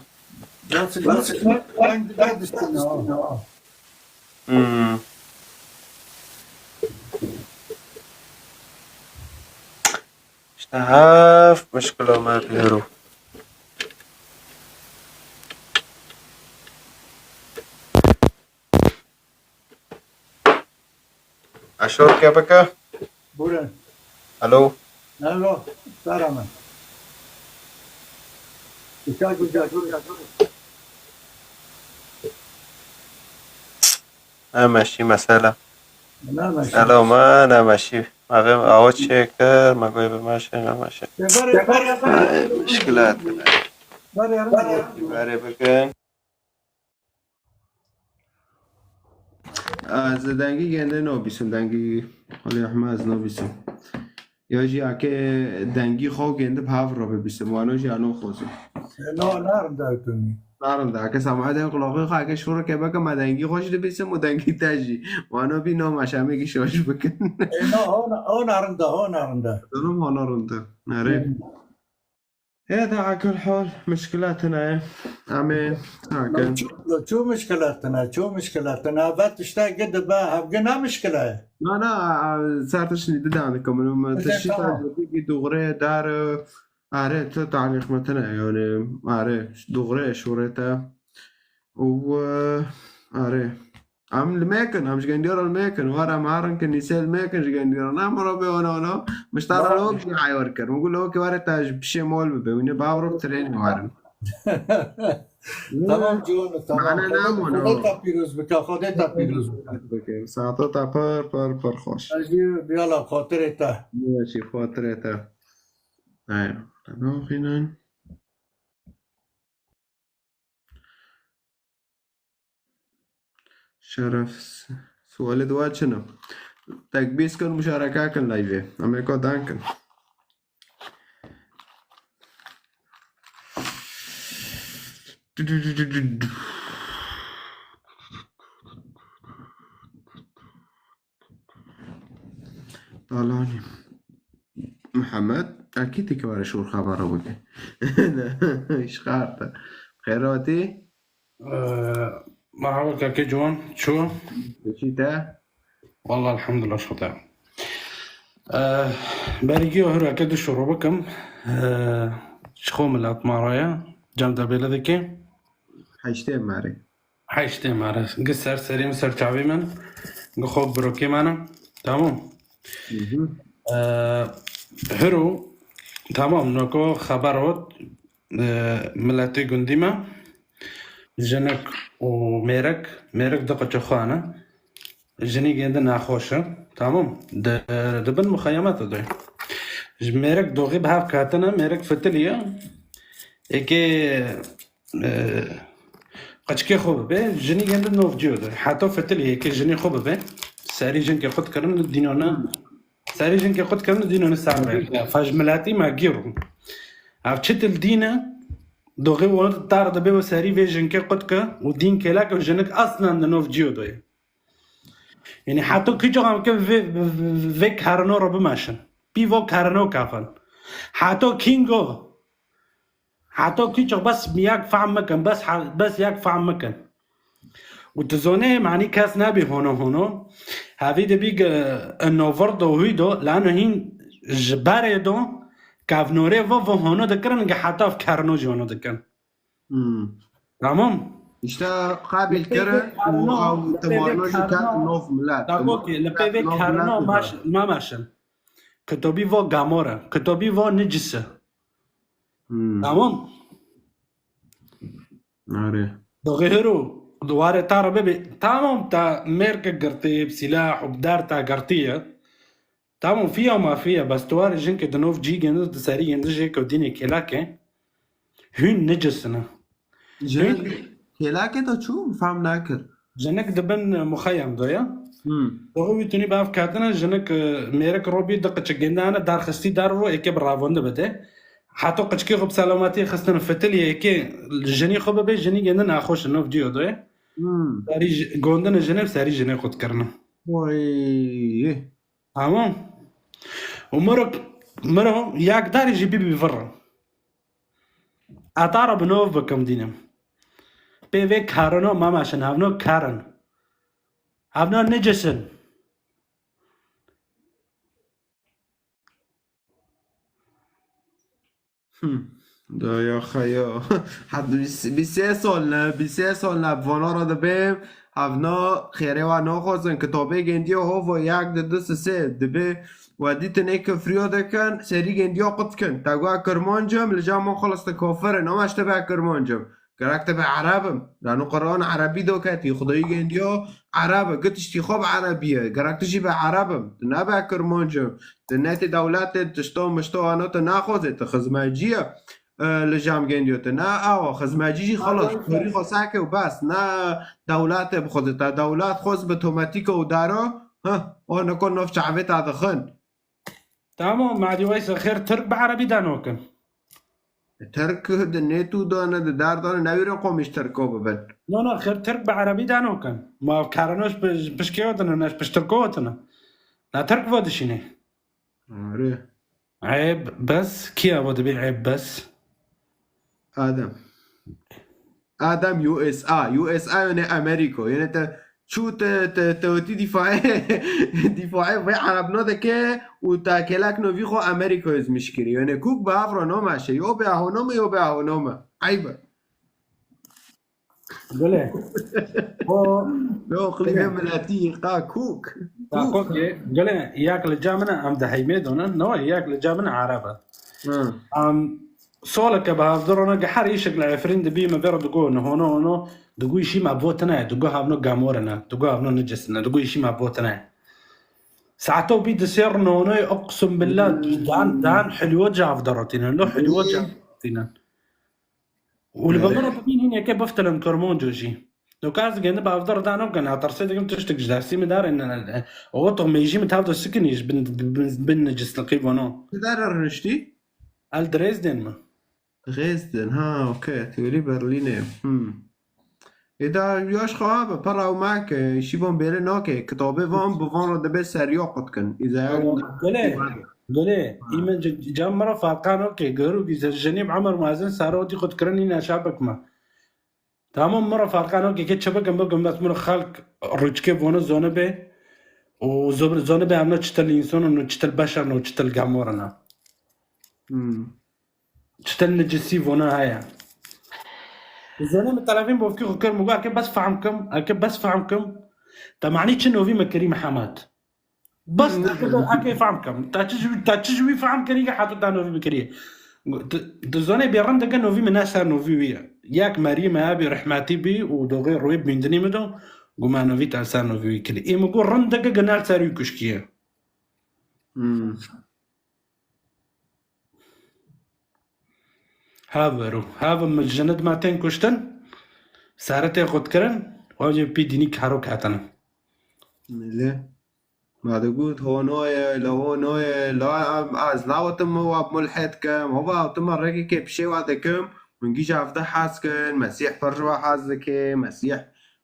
Hmm. İşte haf muşkilo me bîro. Eşor kepeke. Buyurun. Alo. Alo. Sara me. Uçak, uçak, uçak. Nemeşî mesela. Nemeşî. Alo, me nemeşî. Me vê awa çêkir, me goy bi meşe, nemeşe. Ay, muşkilat. Berê bikin. Ez dengî gende nabîsim, dengî Xwelê Ehmed ez nabîsim. Ya jî ake dengî xwe û gêndi bi hev re bibîsim, wano jî ano xwezim. No, narinda ew tunî. Narinda, ake semahê de qulaqê xwe, ake şûreke beke me dengî xwe jî dibîsim û dengî te jî. Wano bî no me şemê gî şaş bikin. E, no, ho na-, ho narinda, ho narinda. Dinim ho narinda. Nerê. Ê de, ala kul hal, mişkila tune ye. Em ê, ha, ke. Çu, çu mişkila tune, çu mişkila tune. Eve tiştekî dibe, hevgî ne mişkila ye. Na, na, a, ser tiştî didem dikim. Min E, tiştî tamam. Tecrübekî doğru dar, are, tu talîq me tune, yani, are, doğru şûrê te. Û, e, are. Em li me kin, em ji gendiya re li me kin. Were em herin kin, nîsê li me kin ji gendiya re. Na miro bê ona ona. Miştara lo ki ayar kir. Min got lo ki were te ji pişê mol bibe. Wîne bavro trênê warin. Tamam Ciwan, tamam. Mane Xwedê, namûne. Xwedê te pîroz bike, Xwedê te pîroz bike. Bike. Saeto te pir, pir, pir xweş. Ez jî biyala xatirê te. Ya jî xatirê te. Aynen. Tamam, xînan. Şeref, sualê di wa çi ne? Tekbîs kin, muşareke kin live. Em ê ka dan kin. Talanî. Mihemed, ekî tê ki were şûr xebera bike. Ji xar te. Xêr hatî? Ee, merhaba keke Ciwan, çû? Çi te? Wallah, elhamdulillah, şuxte. Ee, berî giyo hireke du şûro bikim. Ee, ji xwe milet ma re ye, cem de bêle dike. Heştê merê. Heştê mare. Gi ser serî min, ser çavî min. Gi xwe birokê me ne. Tamam. Hı hı. Ee, hiro, tamam, noko xeber ot, ee, miletê gundî me. Jinik û mêrik, mêrik di qiçê xwe ne. Jinî gêndi nexweş e. Tamam. Di, di bin muxeyemet de. Ji mêrik doxî bi hev ketine, mêrik fitiliye. Êkê, e, qiçkê xwe bibe, jinî gêndi nov ciyo de. Heta fitilê yekê jinî xwe bibe, serî jinkê xwe dikirin dînone, serî jinkê xwe dikirin dînone ser me. Fej miletî me gîr. Ev çi til dîn e? Doxê wan tar dibe û serî vê jinkê xwe dike û dîn kêlek û jinik aslan di nov ciyo de ye. Yanî heta kîçok em ke vê, vê, vê karino re bimeşin. Pîvo karino kafin. Heta kîngo. Heta kîçok bes yek fehm mikin, bes ha-, bes yek fehm mikin. Û tu zonê, manî kes nebî hono hono. Hevî dibî ge, e, nover do hûy do, lano hîn ji berê do, kevnorê vo, vo hono dikirin, ge heta ev karino jî hono dikin. Hmm. Tamam. İşte qabil kere û ew timarno jî ket nov milet. Dagokê, li pê vê karno maş-, mameşin. Kitobî vo gamore, kitobî vo nicise. Hmm. Tamam. Are. Dixêro, duwarê ta re bibê. Tamam, ta mêrke girtî, bi sîlah û bi der ta girtiye. Tamam, fiya ma fiye, bes tu warê jinkê di nov cî gênî, di serî gênî jê ke dînê kêlakê. Hûn nicisine. Jinik kêlakê de çû? Fam nakir. Jinik di bin muxeyem de ye. Hmm. Doxê wî tunî bi ev ketine, jinik, e, mêrik robî di qiçik gêndane, dar xistî dar ro, êkê bi ravonde bide. Heta qiçikê xwe bi selametiyê xistine fitilê, êkê jinî xwe bibe, jinî gêndin nexweş e, nov diyo de ye. Hmm. Serî ji-, gondine jinê, serî jinê xwe dikirine. Oy. Tamam. Û miro, miro yek darî jî bibî vir. Eta re bi nov bikim dînim. Pê vê karino memeşin, hevno karin. Hevno nicisin. Hmm. Da ya xeya. Hat bîst, bîst sê sal ne, bîst sê sal ne, vana re dibêm, hevna xêrê wa naxwazin, kitabê gendiya hova yek di du sisê dibe, we dîtin ê kifriya dikin, serî gendiya qut dikin. Te got kirmancim, li cem min xelas te kafir in, ama işte be kirmancim. Gerek te be Ereb im. Lano Quran Erebî do ketî. Xwedayî gendiyo Ereb e. Gi tiştî xwe bi Erebî ye. Gerek tu jî be Ereb im. Tu nebe Kirmanc im. Tu netê dewletê tişto mişto ano tu naxwazê. Tu xizmecî ye. E, li cem gendiyo tu. Na awa xizmecî jî xelas. Kurî xwe seke û bes. Na dewletê bixwazê. Te dewlet xwaz bi tometîka û dara. Heh, o neko nov çavê te dixin. Tamam, Madî Weys, xêr Tirk bi Erebî danokin. Tirk di nêtû de ne, di dar de ne, newîrin qomîş Tirko bibin. No, no, xêr Tirk bi Erebî danokin. Ma karanoş piş-, pişkê wetine, ne piş Tirko wetine. Na Tirk vo dişîne. Arê. Eyb bes, kiya vo dibî eyb bes? Adem. Adem U S A. U S A yani Ameriko. Yani te çû te, te, te wetî dîfaê, dîfaê vê Erebno dike û ta kelak novî xo Ameriko ezmiş kiri. Yani kuk bi avro noma şey. Yo be ahonome, yo be ahonome. Ayb e. Gule. O Yo qlîvê miletî qa kuk. Ya Kuk. Kokê, gule, yak li ca min e, em di heymê donin. No, yak li ca min e Ereb e. Hı. Em soleke bi hevdirona ge her îşek li Efrîn dibî me vêr digo, ne hono hono, digo îşî me bo tine, digo havno gamorine, digo havno nicisine, digo îşî me bo tine. Saeto bî di sêr nonoy, uqsum billah, dan, dan hilwo cav derotîne, lo hilwo cav derotîne. Û li Belê. Bimira bibîn hîn yekê biftilin Kurmanco jî. Doka ez gende bi avdar da nokin, ha tersê dikim tiştik ji destî min darin. O toxmê jî min tavda sikinî ji bin, bin, bin necisliqî vano. Ti dara rûniştî? El Dresden mi? Dresden, ha, okey. Teorî Berlînê. Hmm. Ê da yaş xwe abi, pera û make, şîvan bêrê nake. Kitabê van, bi van re dibe seriya qutkin. Îzaya Gule, gule. Ha. Î min c-, cam mira farqan okey. Gerû gî zer jenîb Emer Muezin saro dî qutkirin îna şapek me. Tamam, mira farqan okey. Ke çebekim bikim, bes mira xelk rûçkê vonu zone be. Û zon-, zone be emna çitel însan û çitel beşer û çitel gamorana. Hmm. Çitel necisî vona heye. Zene min telefon bofkî xwe kir, min got, eke bes fehm kim, eke bes fehm kim. Te manî çi novî me kirî Mihemed? Bes Hmm. eke, eke fehm kim. Te çi ji, te çi ji wî fehm kirî ke heta te novî bikirî? Di, di zonê bê rindeke novî min ne ser novî wî ye. Yek merî me hebî rehmetî bî û doxê rûyê bîndinî min do, got me novî te ser novî wî kirî. Ê min got rindeke genel ser wî kuşkiye. Hmm. Hev ero. Hev min jinid me tên kuştin. Sere tê xutkirin. Wacê pî dînî karo ketine. Milê. Ma digot, ho noye, la ho noye, la em, ez nawetim wa mulhed kim, ho ba tu me rekê ke pişê wa dikim, min gî ji evde hez kin, Mesîh pir ji we hez dike, Mesîh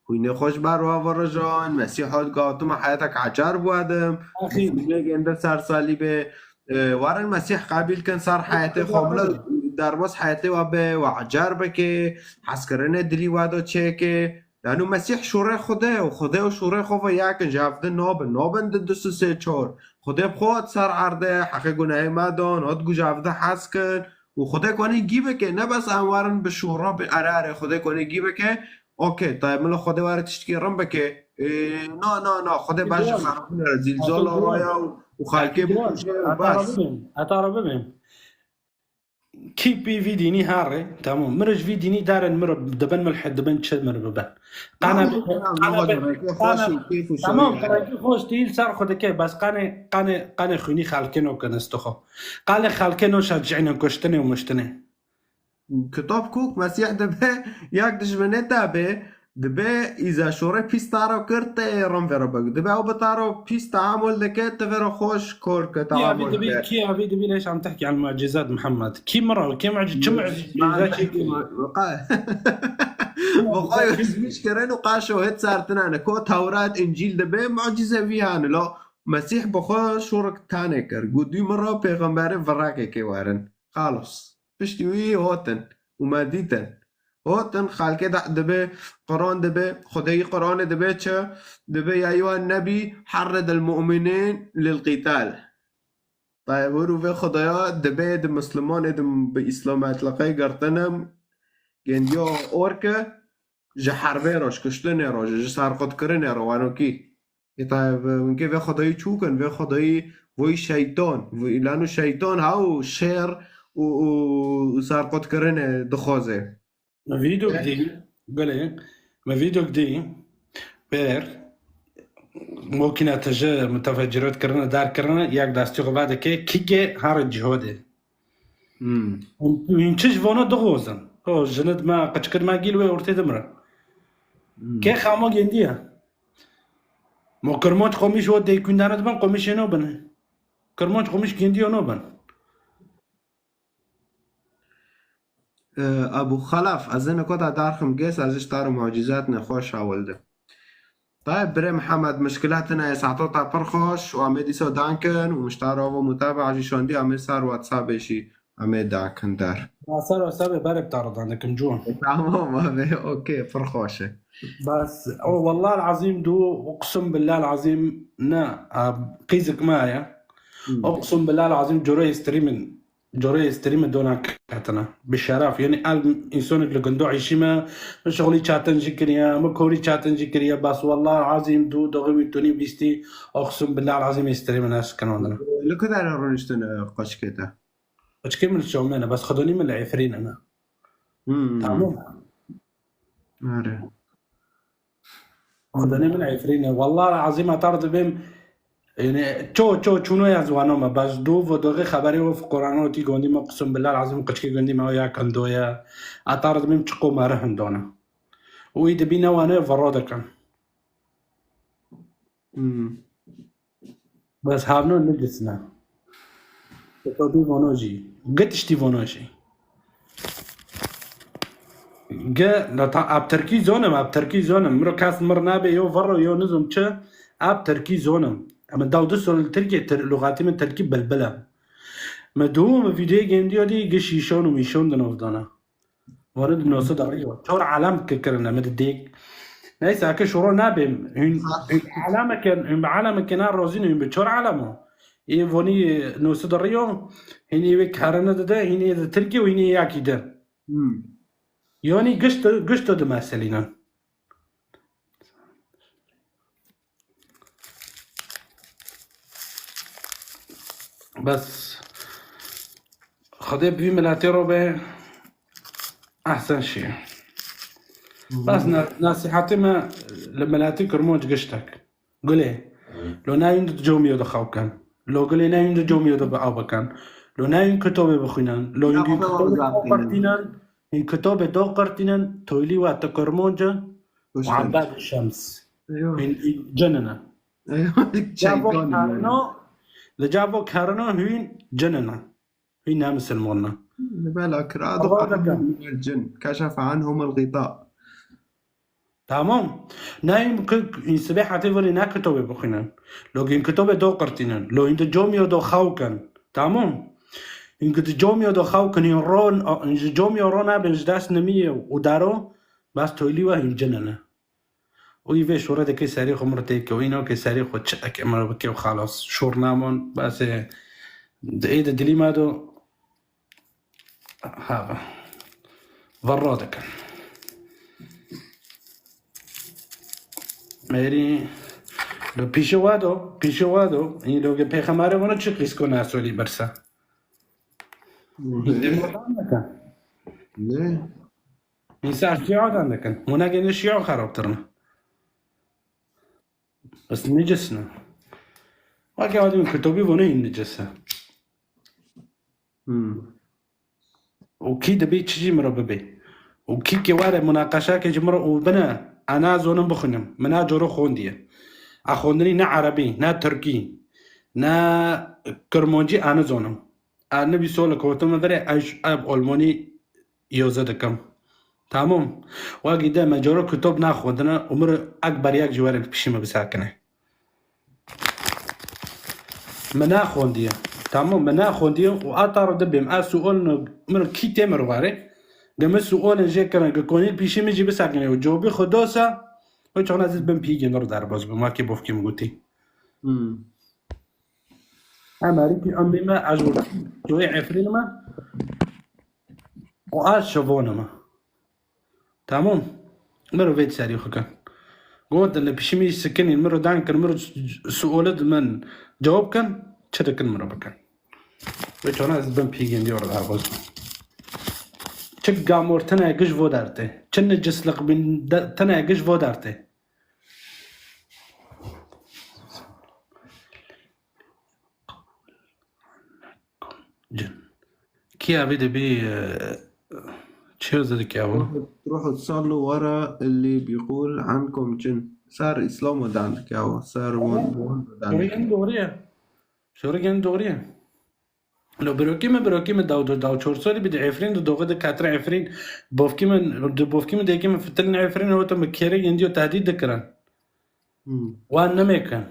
Xwînê xwe ji ber we virijon, Mesîh hat got, tu me heyetek ecar bi we dim, Axî. Xwînê gêndir ser salîbê. E, werin Mesîh qebîl kin, ser heyetê xwe bila derbas heyetê we be, we ecar bike, hezkirinê dilî we de çêke. Lano Mesîh şûrê Xwedê û Xwedê û şûrê xwe ve yek in, ji hev di nabin, nabin di du sê çar. Xwedê bi xwe hat ser erdê, heqê gunehê me dan, hat ku ji hev di hez kin. Û Xwedê konê gî bike, ne bes em werin bi şûra bi erê erê Xwedê konê gî bike, Okey, tayê min li Xwedê were tiştekî rin bike. Ê, na, na, na, Xwedê baş ji xerabin re zîlzala raya û, û xelkê bikuje û bes. Heta re bibêm. Kî pî vî dînî herê, tamam. Min ji vî dînî derin, min re dibin milhid, dibin çi min re bibin. Qane, qane, qane, tamam, rekî xweş tîl ser xwe dike, bes qane, qane, qane xwînî xelkê no kin istixo. Qale xelkê no şecîne kuştinê û muştinê. Kitab kûk Mesîh dibe yek dijminê te be, dibe îza şorê pîs te re kir, te ê rin vê re bik. Dibe ew bi te re pîs teamul dike, tu vê re xweş kor ke, teamul ke. Kî evî dibî, kî evî dibî lêş em tehkî an mucizat Muhammed. Kî min re, kî muci-, çi mucizat çi kir? Bi xwe yazmiş kirin û qaşo hêt ser tine ne. Ko Tewrat, Încîl dibe, mucize vî hane. Lo Mesîh bi xwe şorik tane kir. Got dû min re pêxemberê virekê kê werin. Xalos. Piştî wî hotin û me dîtin. Hotin xelkê de dibe, Quran dibe, Xwedeyî Quranê dibe çi? Dibe ya eyyuhen nebî harridil mu'minîn lil qîtal. Tayê wir û vê Xwedaya dibe di Mislimanê di bi Îslam etliqê girtine gendiya orke ji herbê re, ji kuştinê re, ji serqutkirinê re, wano kî. Ê taye, vê, winkê vê Xwedayî çû kin, vê Xwedayî voyî şeytan, vê, lano şeytan ha û şêr û, û, û serqutkirinê dixwaze. Me vîdok dî, gulê, me vîdok dî, pêr, mokîna tije mutefecirot kirine, dar kirine, yek destî xwe vedike, kîkê herê cîhodê. Hmm. Hûn, hûn çi ji vana dixwazin? O jinid me, qiçkid me gîl wê ortê dimre. Hmm. Kê xama gendiye? Mo kirmanc qomîş o dêkûndane dibin, qomîşê no bine. Kirmanc xwe miş gindiyo nobin. Ebu Xelef, ez ê nokata derxim gês, ez ji te re mucîzat nexweş hewildim. Tayeb birê Mihemed, mişkila tune ye, saeto te pir xweş û em ê dîsa dankin û miştara ava mutabaa jî şandî, em ê ser WhatsAppê jî em ê dankin der. Ma ser WhatsAppê berek te re dandikim, John. Tamam abi, okey, pir xweş e. Bes, o, wallah el-azîm du, uqsim billah el-azîm ne, a, qîzik me ye. Hmm. Uqsim billah el-azîm cureyê streamîn Coreyê streamê dona ketine. Bi şeref. Yanî el însanek li gundo îşî me, min şixulî çatin jî kiriye, min korî çatin jî kiriye, bes wallah azîm du doxî wî tunî bîstî, oxsim billah azîm ê streamê neşkinandine. Li ku dere rûniştin, e, qoçikê te? Qoçikê min li Çomê ne, bes xwedonî min li Efrînê ne. Hmm. Tamam. Are. Xwedê min Efrîn e. Wallah azîm atar dibêm. Yani ço ço çûno ya ziwano me. Bes du vo doxê xeberê û fuqurano tî gondî me qism billah azîm qiçkê gondî me ya kando ya. Atar dibêm çiqo me re hindona. Û î dibî ne wane vero dikin. Hmm. Bes havno nicisne. Tiştî vono jî. Gi tiştî vono jî. Gi, na ta, ab Tirkî zonim, ab Tirkî zonim. Miro kes mir nabe yo vero yo nizim çi. Ab Tirkî zonim. Ama daw du sol Tirkiye, tir, lugati min Tirkî bilbil e. Me du me videoyê gendiyo dî gi şîşon û mîşon di nov dana. Vana di nosu da riyo. Çor alem ki kirine mi di dêk. Neyse, ake şoro nabêm. Hün, hün aleme ken, hün bi aleme ken a rozîn hün bi çor alemo. Ê vonî nosu da riyo. Hîn ê wê karine dide, hîn ê di Tirkiye û hîn ê yakî de. Hmm. Yanî gişt, gişt di meselînan. Bes Xwedê bi vî miletê re be ehsen şî. Bes na-, nasîhetê me li miletê Kirmanc giştek. Gulê. Lo nayûn di comîyo de xew ken. Lo gulê nayûn di comîyo de bi ew bikin. Lo nayûn kitobê bixwînin. Lo hîn kitobê doqirtînin. Hîn kitobê doqirtînin. Toylî we ti Kirmanc e. Û Ebed Şems. Hîn, hîn cinine. Li ca vo kerino, li ca vo kerino hûn cinine. Hûn ne misilmon ne. Bela kira. Cin. Keşefe anhum el-gîta. Tamam. Neyim ki hîn sibê hetê virî ne kitobê bixwînin. Lo hîn kitobê doqirtînin. Lo hîn di comîyo do xew kin. Tamam. Hîn di comîyo do xew kin, hîn ron, hîn ji comîyo ro nabin ji dest nimiyê û daro, bes toylî we hîn cinine. Û î vê şoredekê serê xwe mir têke û îno ke serê xwe çi eke mir bike û xalas. Şor namon, bes ê di, ê di dilî me do. Ha, verro dikin. Êrî, lo pîşe wa do, pîşe wa do. Î lo ke pêxemare vano çi qîsko nasolî birse. Ne. Însan şîa dan dikin. Hûn nagêne şîa xerabtir ne. Bes nicis ne. Weke adî min kitobî vone hîn nicis e. Hmm. Û kî dibê çi jî min re bibê. Û kî ke were munaqeşa ke ji min re û bine, ez nazonim bixwînim. Min a coro xwendiye. A xwendinî ne erebî, ne tirkî, ne kirmancî ez nizonim. Ez nivîso li kotime vere, ez, ev Almanî yoze dikim. Tamam. Wagî de me coro kitob naxwendine û mir ek beryek ji were pişî me bisakine. Me naxwendiye. Tamam, me naxwendiye û a ta re dibêm. Ez sual no, mir kî tê mir ware. Ge me sualin jê kirin, ge konî pişî min jî bisakine û cewabî xwe dosa, wê çaxna ez bin pîgên re derbas bim. Wekî bofkê min gotî. Hmm. Em herî em bîme, ez wekî coyê Efrîn me û ez şivon me. Tamam. Miro vê serî xwe kin. Gotin li pişî min sikinîn, miro dan kin, miro suali di min cewab kin, çi dikin miro bikin. Wê çona ez bin pîgên diyor derbaz. Çi gamor tine giş vo derte. Çi nicislik bin de-, tine giş vo derte. Cin. Kî evî dibî, e, çi zidike ew? روحوا، روحوا تصلوا ورا اللي بيقول عنكم جن. Ser Îslam dan dike ew. Ser wan, wan dan dike. Doğru ye. Çorê gen doğru ye. Lo birokî min, birokî min daw, daw çor solî bi di Efrîn di doxê di katir Efrîn. Bovkî min, di bovkî min dekî min fitilin Efrîn, o to min kêrê gendiyo tehdît dikirin. Hmm. Wan nemêkin.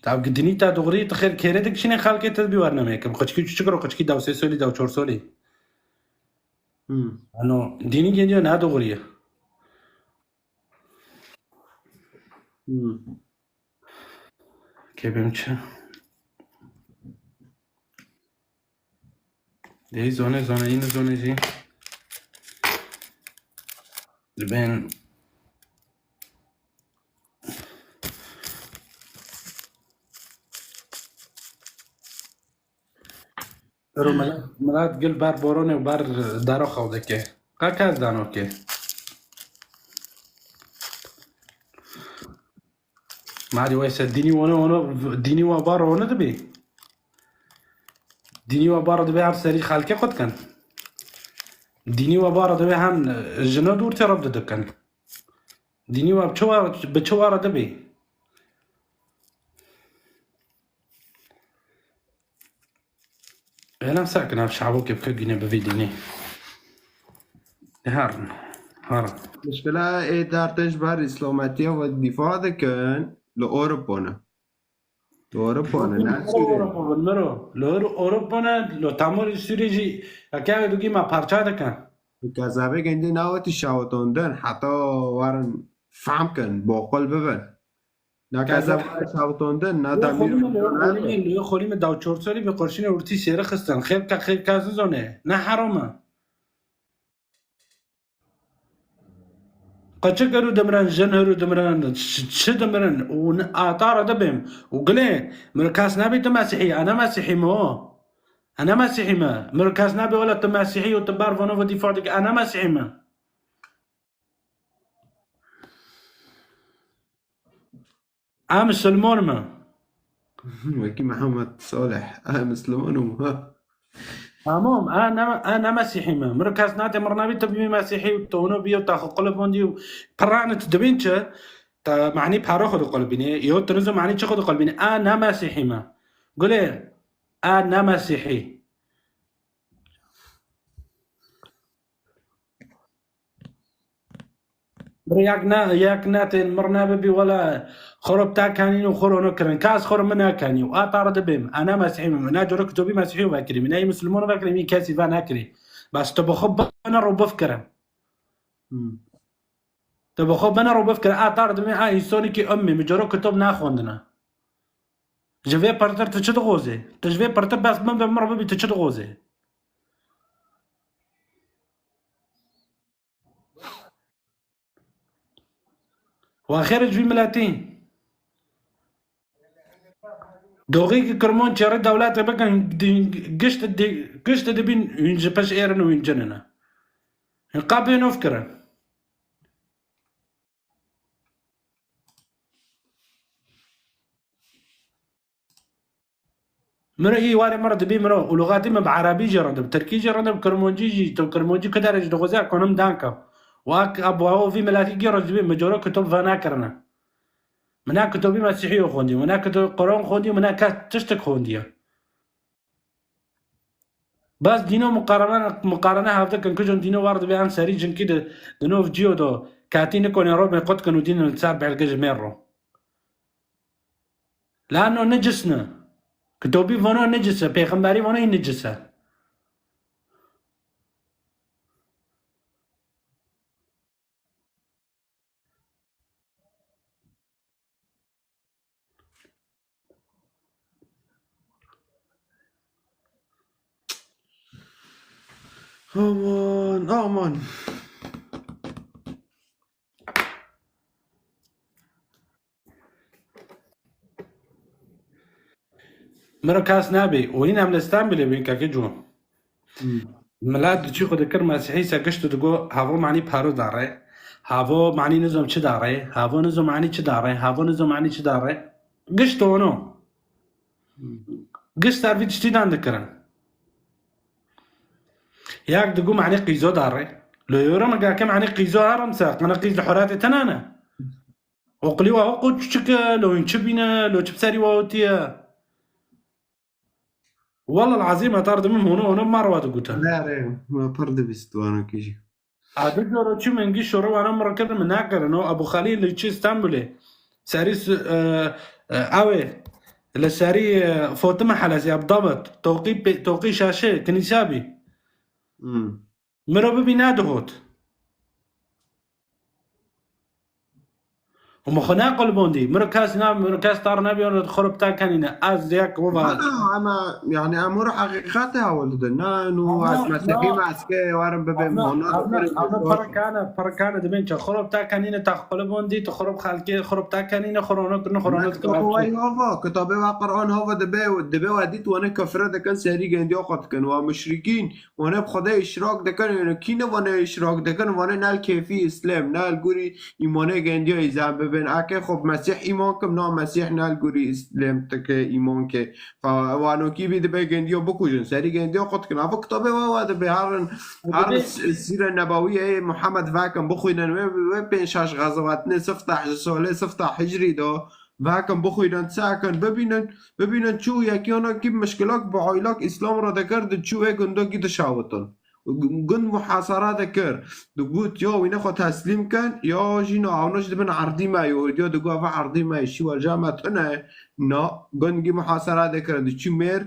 Tav gidinî ta doğrî, tu xêr kêrê dikişînê xelkê te bi wer nemêkin. Qıçkî çuçik ro, qıçkî daw sê solî, daw çor solî. Hmm. Ano, dînî gendiyo ne doğrî ye. Hmm. Kêbim çi? Dey zone, zone, yine zone jî. Dibên Ero milat, milat gil ber boronê û ber daro xew dike. Qe kes dano ke. Madî weyse dînî wano, wano, dînî wa bar wano dibî. Dînî wa bar dibê hem serî xelkê xwe dikin. Dînî wa bar dibê hem, e, jino dûr tê reb dikin. Dînî wa bi çi wa, bi çi wa re dibî? Êlam sakin, ev şabo ke bike gîne bivî dînî. Herin, herin. Mişkila ê dar te ji ber îslametiya ve dîfa dikin, li Ewropa ne. Li Ewropa ne, ne Sûriyê. Ewropa bin, miro. Li Ewro-, Ewropa ne, li tamorê Sûriyê jî, heke ew dugî me parça dikin. Li kezabê gindî navêtî şawitandin, heta werin fehm kin, boqil bibin. Na keza were şawitandin, na demîr. Xolî min, xolî min daw çor serî bi qurşînê urtî sêri xistin. Xêr ka, xêr ka zizone. Ne heram e. Qeçik heru dimirin, jin heru dimirin, ç-, çi dimirin? Û ne, a ta re dibêm. Û gilê, mir kes nebî tu mesîhî, ana mesîhî me o. Ana mesîhî me. Mir kes nebî wela tu mesîhî û tu ber vano ve dîfa dike, ana mesîhî me. A misilman me. Wekî Mihemed Salih, a misilman im ha. Tamam, a ne, a ne mesîhî me. Mir kes nate mir nabî tu bî mesîhî û tu hûno bîyo ta xwe qulibandî û piranit dibîn çi? Ta manî paro xwe diqulbînê. Yo tu nizo manî çi xwe diqulbînê? A ne mesîhî me. Gulê, a ne mesîhî. Mir yek ne, yek ne tên, mir ne bibî wela xorop ta kanîn û xoro ne kirin. Kas xoro min ne kanî û a ta re dibêm. Ana mesîhî min. Na coro kitobî mesîhî vekirî. Min ey misilman vekirî, min kesî ve nekirî. Bas tu bi xwe bana ro bifkire. Hmm. Tu bi xwe bana ro bifkire. A ta re dibêm, a însonî ki ummî. Min coro kitob naxwendine. Ji vê pirtir tu çi dixwazê? Tu ji vê pirtir bes min be, min re bibî tu çi dixwazê? Wa xêr ji vî miletî. Doxî ki kirman çêrê dewletê bikin, di-, gişt di-, gişt dibîn hûn ji pişt êrin û hûn cinin e. Hûn qe bênov kirin. Miro î warê miro dibî miro û luxatî min bi erebî jî rindib, tirkî jî rindib, kirmancî jî, tu kirmancî ku derê jî dixwazî, ekonim danka. Wek a bi wî miletî gî re dibî, min coro kitop venekirine. Min ne kitobî mesîhî yo xwendî, min ne kitobî Quran xwendî, min ne kes tiştik xwendiye. Bas dîno muqarene, muqarene hevde kin, kujon dîno war dibe em serî cinkî di, di nov ciyo do, katî nikonê ro me qut kin û dînin li ser belge ji mêr ro. Lano nicis ne. Kitobî vano nicis e, pêxemberî vano nicis e. Aman, aman. Miro kes nabî. Û hîn em li Stenbolê bîn, kekê Cûn. Hmm. Milet diçî xwe dikir mesîhî, se gişt digo, havo manî paro dare. Havo manî nizom çi dare. Havo nizom manî çi dare. Havo nizom manî çi dare. Gişt ono. Hmm. Gişt ser vî tiştî dan dikirin. Yak digo manî qîzo dare. Lo yoro me gake manî qîzo harim se. Qana qîz li Horatê tenane. Oqilî wa qo çuçik e, lo hûn çi bîne, lo çi bi serî wa otiye. Wallahil ezîm, heta dibim hûno hûno mar wa digutin. Nerê, me pir dibîst wanokî jî. A du coro çi min gî şoro wana min rikir min nakirin. O Ebû Xelîl li çi Stenbulê. Serî s- e, e, ew ê. Li serî e, Fotime Helesî, Ebdabit. Toqî pê- toqî şaşê, kinîsa bî. Hmm. Miro bibî nedihot. Û min xwe neqilbondî. Miro kes na, miro kes tar nebîyo, xwe bi te kenîne. Ez yek wiva. Ama, ama yani em were heqîqetê hewl didin. Na, nu Ama, ez mesîhî ya. me ez kê werim bibêm Ama, hona ama, bikirin. ama pirkane, pirkane dibên çi? Xwe bi te kenîne, te xwe qilibondî, tu xwe bi xelkê, xwe bi te kenîne, xwe rone kirin, xwe rone Kitabê hava, kitabê ve Quran hava dibe, dibe we dît wane kafire dikin serî gendiya xwe dikin. Wa muşrikîn, wane bi Xwedê işrak dikin, yani kî ne wane işrak dikin, wane nel kêfî Îslam, nel gurî îmanê gendiya îzan bibin. Eke xwe bi Mesîh îman kim, na Mesîh nel gurî Îslam tike îman ke. Fa-, wanokî bî dibe gendiya bikujin, serî gendiya xwe dikin. Ev kitabê we, we dibe herin, herin s- sîre nebawiyê Muhammed vekin, bixwînin, wê, wê pênc şeş xezewatinê sifta ji solê sifta hicrî de vekin, bixwînin, çekin, bibînin, bibînin çû yekî yana kî mişkilak bi aylak Îslam re dikir, di çû wê gundakî dişawitin. Gund muhasara dikir. Digot, ya wîne xwe teslîm kin, ya jî na ewna jî dibin erdî me, Yehûdiya digot, ev erdî me, şî welca me tune. Na, gund gî muhasara dikirin. Diçû mêr,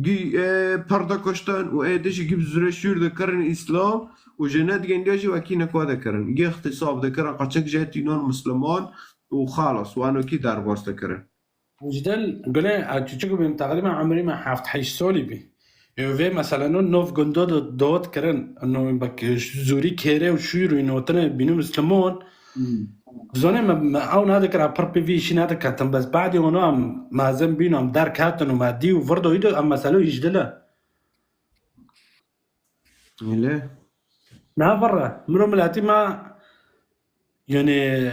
gî, e, pir dikuştin û ê dişî gî bi zûrê şûr dikirin Îslam û ji ne digendiya jî wekî nikwa dikirin. Gî îxtîsab dikirin, qaçik jê tînon Misliman û xalas, wanokî derbas dikirin. Ji dil gule a çiçik bîm, teqrîben umrî me heft heşt solî bî. Ê vê mesela no nov gundo do dot kirin, no bak zûrî kêrê û şûr û notine bînû Mislimon. Hmm. Zonê me, me ew nadikir, a pir pê vî işî nediketin. Bes badî ono em mezin bîn, em derketin û me dî û virdo îdo em meselo îjdile. Öyle. Ne virre. Miro miletî me yani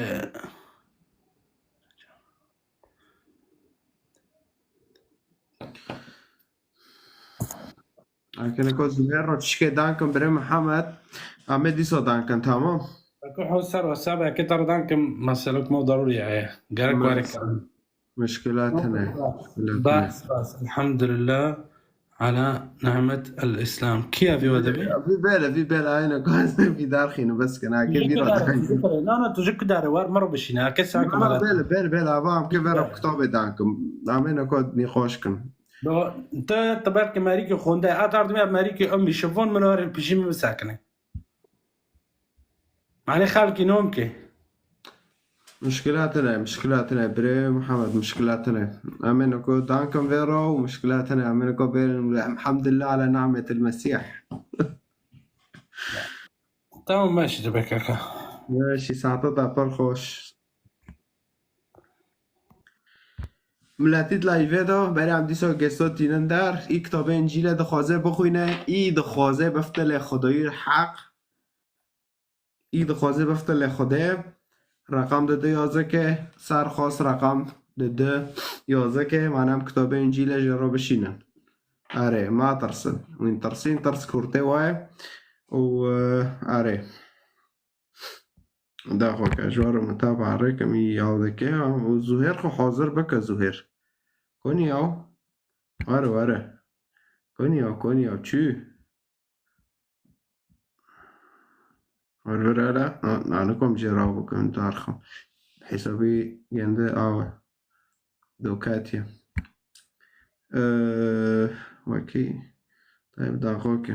Akine ko Zübeyir ro çişkê dankim birê Muhammed. Ame dîso dankin, tamam. Ku ho ser WhatsApp eke tar dankim meselok mo darûrî ye. Gerek Tamam. Were kirin. Muşkilat hene. Muşkilat hene. Bas, bas. Elhamdülillah. Ala nimet el-Islam. Kî evî we dibî? Vî bele, vî bele aynen. Vî derxîne bes kena. Ke vî ra dankin. Na, na, tu ji kudare war, mero bişîne. Eke sakin Na, bele. Bele, bele, bele. Ava em ke vera kitabê dankim. Amêne ko nîqoş kin. Do, te, te belkî merîkî xwende. A tardimê merîkî emmî şivon min were pişî min bisekine. Mane xelkî nom ke. Muşkilat hene, muşkilat hene. Birê Muhammed, muşkilat hene. Amêne ko dankim vera û muşkilat hene. Amêne ko bêrin. Elhamdülillah ala nimetil Mesîh. Tamam, meşî dibe kaka. Ya, şî saete da pir xweş. Miletî di live de berê em dîsa gesto tînin der. Î kitabê Încîle dixwaze bixwîne, î dixwaze bifte lê Xwedayî heq. Î dixwaze bifte lê Xwedê. Reqam di du yazike, ser xwest reqam di du yazike, mane em kitabê Încîle jê re bişînin. Erê, ma tirsin. Wîn tirsîn, tirs kurtê waye. Û, e, erê. Da xwe ke ji we re mutaba rekim î yaw dike. Û Zuhêr xwe hazir bike, Zuhêr. Konî yaw? Were, were. Konî yaw, konî yaw. Çû? Were, were, hele. Na, na, nikom jê raw bikim, darxim. Hesabî gende awe. Dokatiye. Ee, wekî. Tayyip Dağokê.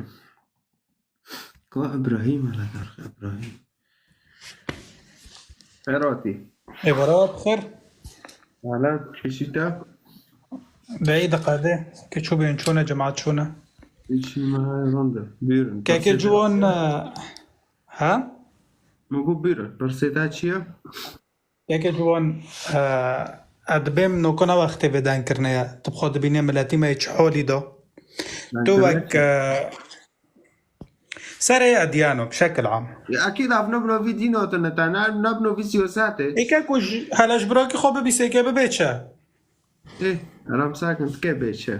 Ko Ibrahim hele darx Ibrahim. Ferhatî. Ê, berawa bi xêr. Hala kişî te. Beyî diqedê. Ke çû bêyîn çûne, cemaat çûne. Kişî me ronde. Buyurun. Keke ciwan, e, ha? Min got buyurun. Pirsê te çi ye? Yeke ji wan, e, ez dibêm nokona wextê vê dengkirine ye. Tu bi xwe dibînê miletî me yê çi holî de. Tu wek, e, serê ediyano, bi şekil am. Ya, ekîd ev nabno vî dîno tune te, ne, nabno vî siyasetê. Êke ku ji, hele ji birakî xwe bibîsê ke bibê çi? Ê, eram sakin, tu ke bê çi?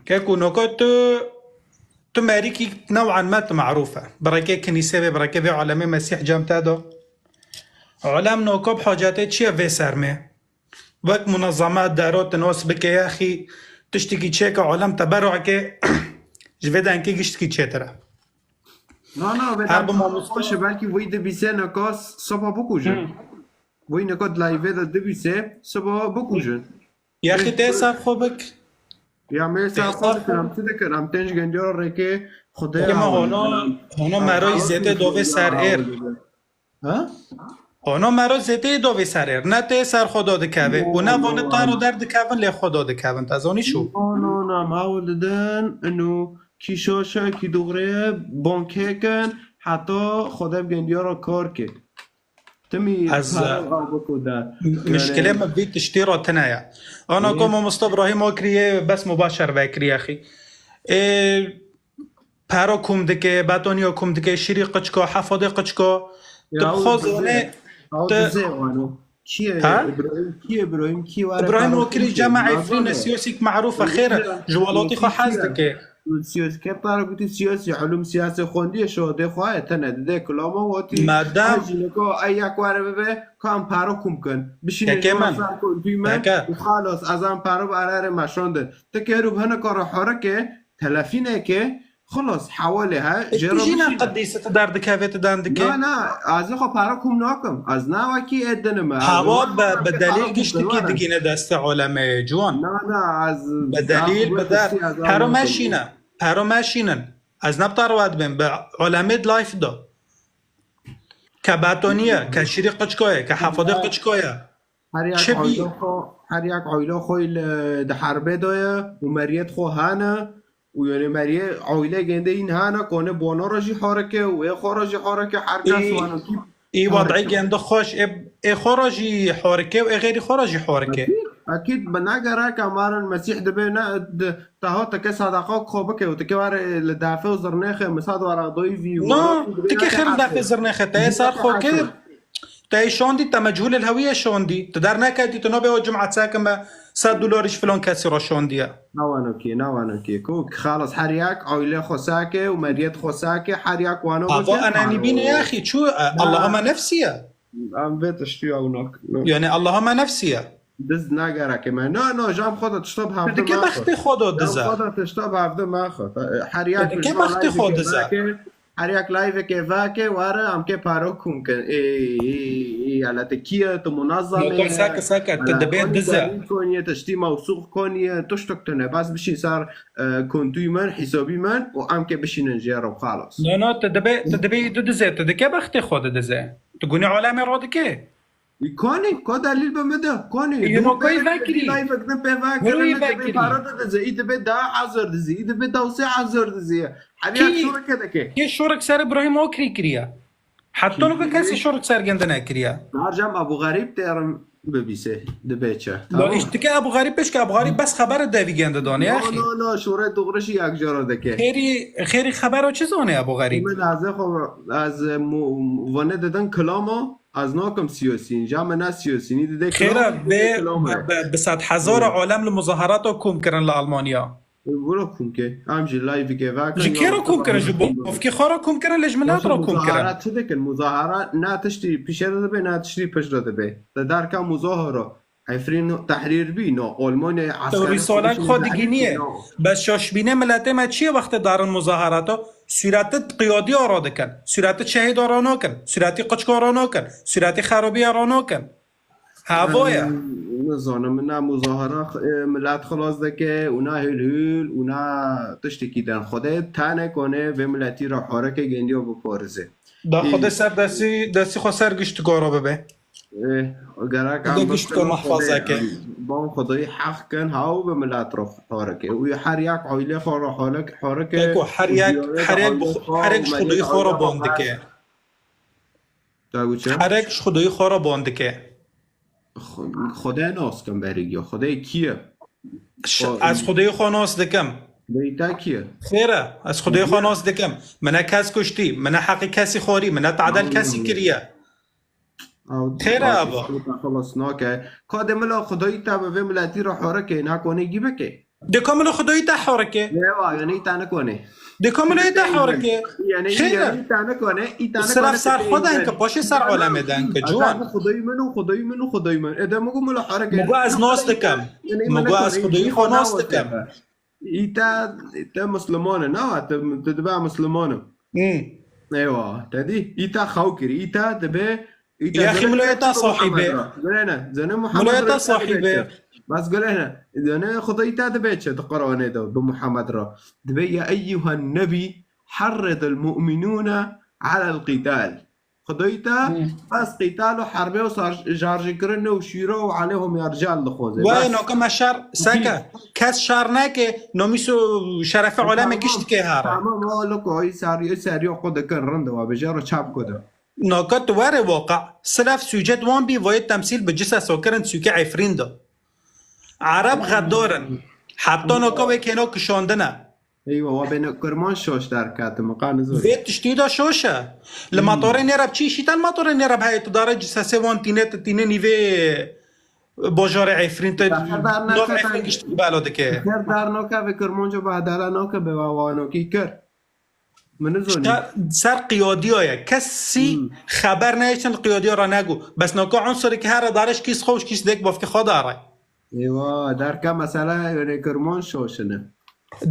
Keko noka tu, tu merîkî new'an me tu marûf e. Bi rêkê kinîsê bê, bi rêkê vê alemê Mesîh cem te do. Alem noka bi hacetê çi ye vê sermê? Wek munezeme dero tu nos bike yaxî Tiştekî çêke alem te berake ji vê denkê giştekî çêtir e. Na na, vê Her bi dem mamosta- xweş e, belkî wî dibîse nekas sapa bikujin. Hı. Wî nekat live de dibîse sapa bikujin. Yaxî tê ser xwe bik. Ya me Tê ser ser xwe dikirim, çi dikirim? Em tên ji gendiya rêkê Xwedê Kema awin. hona hona merayî zêtê dovê ser êr. Ha? Hona mero zêtê dovê ser êr. Ne tê ser xwe do dikeve. Û ne vanê taro derdikevin lê xwe do dikevin. Te zanî şû. No no no, em awil didin, ino kî şaş e, kî dûxrê ye, bankê kin, heta Xwedê bi gendiya re kar ke. Timî Ez, para ew biko de. Mişkilê min vî tiştî re tine ye. Ana ku mamosta Ibrahîm Okrî yê bes mubaşer vekirî axî. Ê, pero kûm dike, betoniya kûm dike, şîrî qiçka, hefadê qiçka. Tu Ya, bi xwe dizê. zanê, Ew tu- dizê wano. Kî ye? Ha? Ibrahîm, kî ye Ibrahîm? Kî were Ibrahîm para Okrî kûm cema dike? Efrîn e, Nazane. Siyosîk merûf e, xêr e. Ji welatî xwe hez dike. Siyos-, keptara gotî siyosî, ulûm siyasê xwendiye, şodê xwe ye, tene didê kilama wotî. Madem- Ay jî neko, ay yak were bibe, kam paro kûm kin. Bişîne Keke jora min. ser kontûy me Keke. û xalos, ez an paro bi erere meşandin. Ti kero bi hinek re horeke, telefîneke, xalos, hewalê he, E, jê tu re jî ne bişîne. Qedîse tu derdikevê tu dendikê. Na, na, ez ê xwe paro kûm nakim. Ez ne wekî ê dinime. Hawa Ez be, ne be wekî delîl paro kûm giştikî dinime. digîne destê alemê ciwan. Na, na, ez Be delîl, ez be der. ez Pero nakim. meşîne. Pero meşînin. Ez ne bi te re we dibêm. Bi alemê di life de. Ke betoniye, ke şîrî qiçkoye, ke hefadê qiçkoye. Her yak Çi bî? Oyla xwe, her yak Oyla xwe li, di herbê de ye û meriyet xwe hene û yani meriyê Oyle gende în hene, kone bona re jî horeke û ê xwe re jî horeke, her kes Î- wano kî Î horeke. Wadî gende xweş, ê, ê xwe re jî horike û ê xêrî xwe re jî horike. Akîd, akîd bi ne gerek amarin Mesîh dibe ne, di, teha tike sadaqa xwe bike û tike were li dafê û zirnexê misad were doyî vî û No, were dibe tike neke xêr li dafê hafê. Zirnexê te, ê ser xwe kir. Te şandî, te mechûlê li hewiyê şandî. Tu derneketî, tu nabê o cum'et seke me sed dolarî ji filan kesî re şandiye. Nawanokê, nawanokê. Ku xalas her yak aile xwe sake û meriyet xwe sake, her yak wano Ava enenî bîne yaxî, çû, e, Allahümme nefsiye. Em vê tiştî ew nak. Yani Allahümme nefsiye. Diz nagereke me. Na, na, jam xwe de tişta bi Tu hevde dike me bextê xwe do dize. Xwe de tişta bi hevde me xwe. Her yak Dike bextê xwe dize. Her yak live-eke vake ware em ke paro kûm kin. Ê, ê, ê, ya lete kiye, tu munazzam Motor sake sake, tu dibê dize. Koniye, tiştî mewsûx koniye, tiştek tune. Bas bişîn ser, e, kontûy min, hîsabî min û em ke bişînin jê re xalas. No, no, tu dibê, tu dibê du dize, tu dike bextê xwe de dize. Tu gunê alemê ro dike. Konî, ko delîl bi min de, konî. Yino koy vekirî. Live-ek din pê vekirî, Koy min dibê vekirî. Para de dize, î dibê da hazir dize, î dibê da sê hazir dize. Her Kî- yak şoreke dike. Kê şorik ser Ibrahim Okrî kiriye? Heta nûke kesî şorik ser gende nekiriye. Harcam Abu Garîb têrim bibîse, dibê çi. Da îştike Abu Garîb pêşke Abu Garîb bes xebere devî gende dane No, yaxî. no, no, şore dûxrişî yak jara dike. Xêrî, xêrî xebero çi zane Abu Garîb? Min ez xwe, ez mu-, vane didin kilama, ez nakim siyosîn, ja min ne siyosînî dide Xêra kilama, be, kilama. be, be, bi sed hezara alem li muzaharata kom kirin li Almanya. Wilo kûm ke. Em jî live-eke vekin. Ji kê re kom kirin? Ji bovkê xwe re kom kirin, lê ji milet re kom kirin. Muzahara çi dikin? Muzahara ne tiştî pişê re dibe, ne tiştî pişt re dibe. Te derka muzahara. Efrîn tehrîr bî, no. Almanyayê Tu rîsalek xwe digîniyê. Bes şaşbînê miletê me çi ye wextê darin muzaharata? Sûretê qiyadîya ra dikin. Sûretê şehîda ra nakin. Sûretê qiçka ra nakin. Sûretê xerabiya ra nakin. Hava ye. Em, nizanim, ne muzahara, e, milet xilas dike û ne hûl hûl û ne tiştekî din. Xwedê tene kone vê miletî re horeke gendiya biparêze. Da Ê. Xwedê ser destî, destî xwe ser giştika ra bibe. Ê, gerek Xwedê em giştika bikevin mahfaza Xwedê, ke. em, ban Xwedayî heq kin, haw bi milet re horeke. Û her yak aile xwe re horek, horeke. Eko, her û yak, ziyareta her yak, aile xwe her yak ji û Xwedayî xwe re aile ban xwe dike. Te got çi? Her yak ji Xwedayî xwe re ban dike. Xwe-, Xwedê nas kim berî giya. Xwedê kî ye? Ş- O- Ez Xwedayî xwe nas dikim. Beyta kî ye? Xêr e, ez Xwedayî xwe nas dikim. Min ne kes kuştî, min ne heqî kesî xwarî, min ne tadel kesî kiriye. Xêr e ava. Xelas nake. Ka de mila Xwedayî te bi vê miletî re horeke, na konê gî bike. Dê kamilo Xwedayî te horike. Ewa, yani îta nikone. Dê kamilo îta horike. Yani, xeyr, yani îta nikone, îta nikone. Siref ser xwe de hinke, paşê ser alemê de hinke, ciwan. Xwedayî min û Xwedayî min û Xwedayî min. Ede min got, min horike. Min got, ez nas dikim. Min got, ez Xwedayî xwe nas dikim. Îta, te Muslimane, na, te, te dibe Muslimane. Hmm. Eywa, te dî, îta xew kirî, îta dibe, îta Ya xî, milo êta sahîbe. Gulene, zene Muhammed. Milo êta sahîbe. Bas gulene, zene Xuda îta dibe çi di Qur'anê de, bi Muhammed re. Dibe, ya eyyuhen nebî, harridil mu'minûne alel qîtal. Xwedayî te bes qîtal û herbê û sar-, şarjîkirin û şîro û aleyhum ya rical dixwaze. Wayê, bes. Noka me şer seke. Kes şer neke, nomîs û şerefê olemê gişt dike hare. Tamam, o loko, î sariyo, î sariyo xwe dikin, rind e, wa bêje ro çap ku de. Noka tu were waqe, silef sûcet wan bî, vayê temsîl bi cise sokirin sûkê Efrîn de. Ereb xedor in. Heta noka wê kêno kişandine. Eywa, wa bêne Kirmanc şoş derketime, qanizor. Vê tiştî de şoş e. Li matorê nêreb çi îşî te li matorê nêreb heye, tu dare cisesê wan tîne, tu tîne nîvê bajarê Efrîn, te nav Efrîn gişt belo dike. Her dar noke ve Kirmanco be edala noke be wa wanokî kir. Min nizonî. Ser qiyadiya ye. Kesî xeber neyêştin li qiyadiya re nego. Bes noka unsurê ki here dare ji kîs xwe û ji kîs dek bavkê xwe dare. Eywa, derke mesele, yani, Kirmanc şoşine.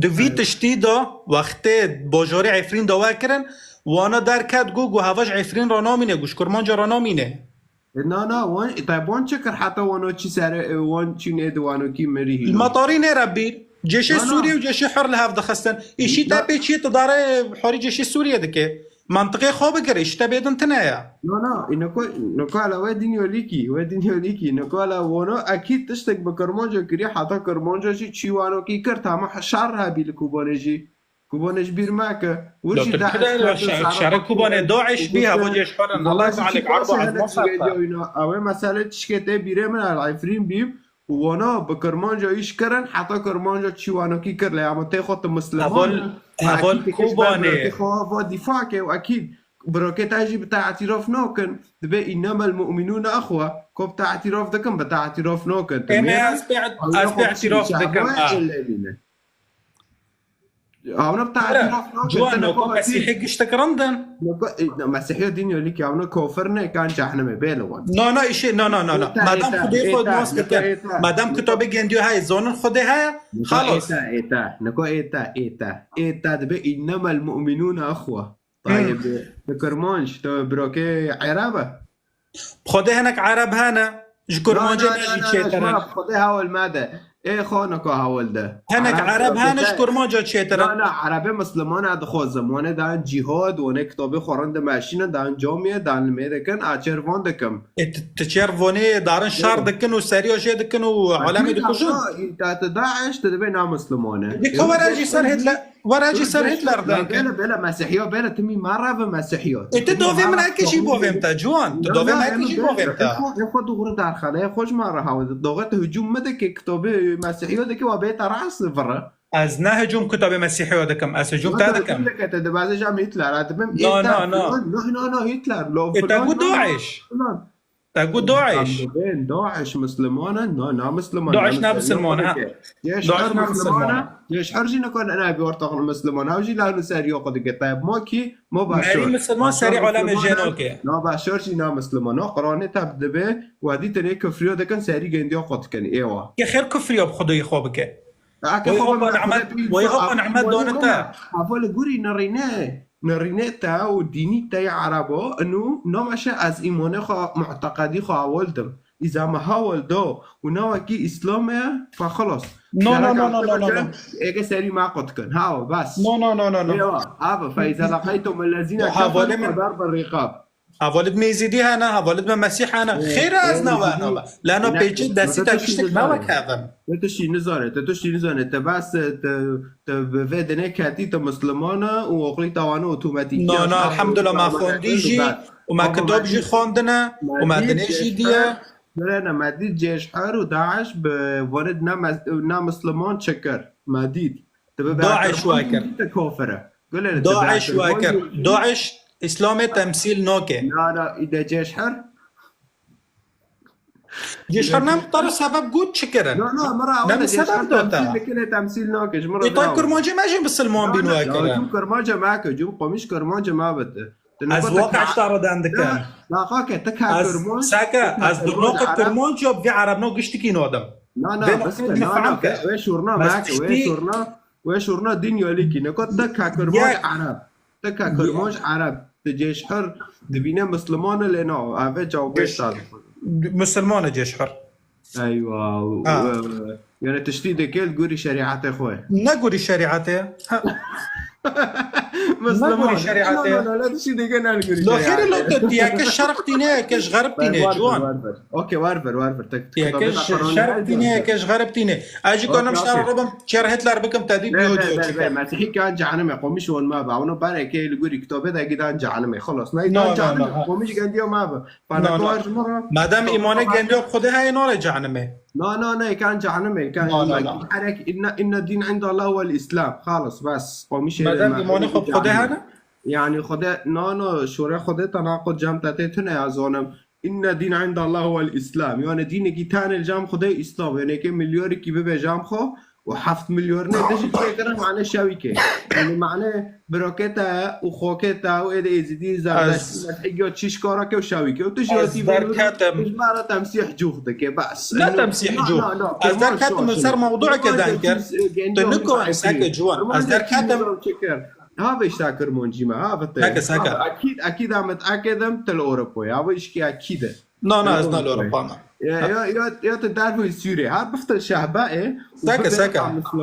Di vî tiştî de, wextê bajarê Efrîn dawa kirin, wana derket, got, got, heva ji Efrîn re namîne, got, ji Kirmanca re namîne. E, na, na, wan, e, te wan çi kir heta wana çi ser, e, wan çî nê di wanokî mirî hîna? Matarî nêre bîr. Cêşê Sûriyê û cêşê hur li hev dixistin. Îşî te pê çiyê tu dare horî cêşê Sûriyê dike. Mantiqê xwe bigire, îşî te bêdin tine ye. Na, na, î neko, neko ala we dinyolîkî, we dinyolîkî. Neko ala wano ekîd tiştek bi Kirmanca kirî, heta Kirmanca jî çî wanokî kir, tama şer hebî li Kobanê jî. Kobanê ji bîr meke. Wir jî Tirkî DAIŞ de şer-, şerê Kobanê DAIŞ bî, heva cêş xwe re, Allah teala arba ez masa. Ew ê mesele tişkê tê bîrê min, el Efrîn bî. Û wana bi Kirmanca îş kirin, heta Kirmanca çî wanokî kir, lê ama tê xwe tu Misliman. Heval, heval Kobanê. Xwe va dîfa ke û ekîd birokê te jî bi te îtîraf nakin, dibe innemel mu'minûne exwe, ko bi te îtîraf dikin, bi te îtîraf nakin. Eme ez pê, ez pê îtîraf dikim, ha. Ewne bi te îtîraf nakin. Ciwan, noko Mesîhî giştek rind in. Noko, e, Mesîhiya dîn yolîk ya, ewne kofir ne, kan cehennemê bê li wan. No, no, îşê, no, no, no, no. Madem Xwedê xwe nas dike, madem kitabê gendiyo heye, zonin Xwedê heye, xalos. Êta, êta, noko êta, êta. Êta dibe innemel mu'minûne exwe. Tayê bi, bi Kirmanc, tu birokê Ereb e? Xwedê hinek Ereb hene, ji Kirmancê ne jî çêtir in. Xwedê hewil me de. Ê xwe niko hewil de. Hinek Ereb hene, ji Kirmanca çêtir in. Na, na, Erebê Misliman e dixwazim. Wane dan cîhad, wane kitabê xwe rind dimeşînin, dan camiyê, dan li mêr dikin, a çêr van dikim. Ê, tu, tu çêr vanê darin şer dikin û seriya jê dikin û alemê dikujin. Te, te DAIŞ, te dibê na Misliman e. Dê ka were jî ser Hitler. Were jî ser Hitler de. Bele, bele, Mesîhiya, bele, timî me re ve Mesîhiya. E, tu dovê min eke jî bovêm te, ciwan. Tu dovê min eke jî bovêm te. Xwe, xwe dû xwe derxane, xwe ji me re hawe. Doxe tu hücum me dike, kitabê Mesîhiya dike, wa bê te rast vire. Ez ne hücum kitabê Mesîhiya dikim, ez hücum te dikim. Dike te dibazê jam Hitler, ha dibim. No, no, no. No, no, no, Hitler, lo. E, te got DAIŞ. Te got DAIŞ. Em dibên DAIŞ Misliman e? Na, na Misliman. DAIŞ ne Misliman, ha. DAIŞ ne Misliman e. DAIŞ her jî nikare nebe ortaxin Misliman. Ew jî lehn û seriya xwe dike. Tayeb ma kî? Ma Beşar. Merî Misliman, serî alemê jê nake. Na Beşar jî ne Misliman. Na Qur'anê te dibe, wedî tenê kufriya dikin, serî gendiya xwe dikin. Êwa. Ke xêr kufriya bi Xwedayê xwe bike. Eke xwe bi Mehmet, wayê xwe bi Mehmet dane te. Heval gurî nerîne. Nerînê te û dînî te ya Erebo, inu nameşe ez îmanê xwe, mu'teqedî xwe hewil dim. Îza me hewil do û ne wekî Îslamê, fe xilos. No, no, no, no, no, no, no. Êke serî me qut kin. Hawa, bes. No, no, no, no, no. Ewa, abi, fe îza leqeytum ellezîne keferu fe darbe rîqab. Hevalid me Êzîdî hene, hevalid me Mesîh hene. Xêr e, ez nawe name. Leno pêçî destî te giştik me wek hevim. Te tiştî nizane, te tiştî nizane. Te bes, te, te bi vê dinê ketî, te Misliman e û oxirî te wane otomatîk. Na, na, elhamdulillah, me xwendî jî û me kitab jî xwendine û me dinê jî diye. Gulene, me dît cêşher û DAIŞ bi vanê ne mes-, ne Misliman çi kir. Me dît. Te bi DAIŞ wa kir. Te kafir e. Gulene, te DAIŞ wa kir. DAIŞ Îslamê temsîl nake. Na, na, î de cêşher. Cêşxir nem te re sebeb got çi kirin? No, no, mira, Ne wele sebeb cêşxir da te? Temsîl dikine, temsîl nake. Ji mira Ê tay devam. Kurmancê me jî misilman bîn we kirin. Hicûm Kurmancê me ke, hicûm qomîş Kurmancê me bite. Tu Ez nokta wek ka- eşta re den dikim. Na, na, kake, tu ka Ez Kurmanc, seke, tu ka ez Kurmanc durnoka Ereb. Kurmanc ya bi vî Ereb no giştikî nadim. Na, na, Vê bes noqtê ke, min na, na, fam ke, ke. Wê şûrna Ez me ke, wê tiştî şûrna, wê şûrna dinya lîkî. Niko tu ka Kurmanc Yek. Ereb. Te ka Kurmanc Ereb, te cêşxir dibîne Misliman e lê na, ev e cawbêj Cêş- ta dixwe. Misliman e cêşxir. Eywa, Ha. e, yani tiştî dike li gorî şerîetê xwe. Ne gorî şerîetê. Ha. Misliman. Ne gorî şerîetê. Na, na, na, na, tiştî dike ne li gorî Lo xêrê lo şerîetê. te, tu yeke şerq tîne, yeke ji xerb tîne, War ver, ciwan. war ver. Okey, war ver, war ver. Tek, tek Yeke kitabê ji Qur'anê şerq her tîne, yerde. yeke ji xerb tîne. Ez jî Okey, kanim ji te re okey. rebim, çer Hitler bikim, te dî Ne, bir ne, audio ne, ne, çeker. Mesîhî kan cehenime, qomîş wan me be. Ewno bereke li gorî kitabê de gidan cehenime. Xelas, ne, No, dan no, cehenime, no, ha. Qomîş gendiya me be. No, no, Fenekar no. ji min re, Madem kitabê îmanê me be. gendiya bi Xwedê heye, nare cehenime. Na, na, na, kan cehenime, kan No, no, cehenime. no. Herek inna, inna din inda Allah wal Islam. Xelas, bes. Qomîşê Madem me, îmanê xwe bi Xwedê cehenime. hene? Yani Xwedê, na, na, şûre Xwedê te naqo cem te tê tune ya zonim. Inna din inda Allah wal Islam. Yani dînekî tane cam Xwedê Îslam. Yani ke milyarikî bibe cam xwe û heft milyarine de jî çêkire mane şewî ke. Yani mane birokê te û xokê te û êdî êzidî zerdeştî Ez- mesihî giyo çî şkara ke û şewî ke. Û tu jî Ez wetî derketim. Ji me re temsîh cûx dike. Bes. Ne Eno- temsîh na, cûx. na, na, Ez Kurmanc derketim şaş min ser e. mewdueke Kurmanc den kir. Seke ciwan. Ez derketim. Çi kir? Ha, veşta Kurmancî me, ha, vete. Seke, seke. Ha, ekîd, ekîd em mitekedim, til Ewropa ya. Bu işki ekîd e. Na, na, ez na li Ewropa me. Ya, ya, ya, ya te dervî Sûrê. Ha, bifte şehbe e. Seke, seke.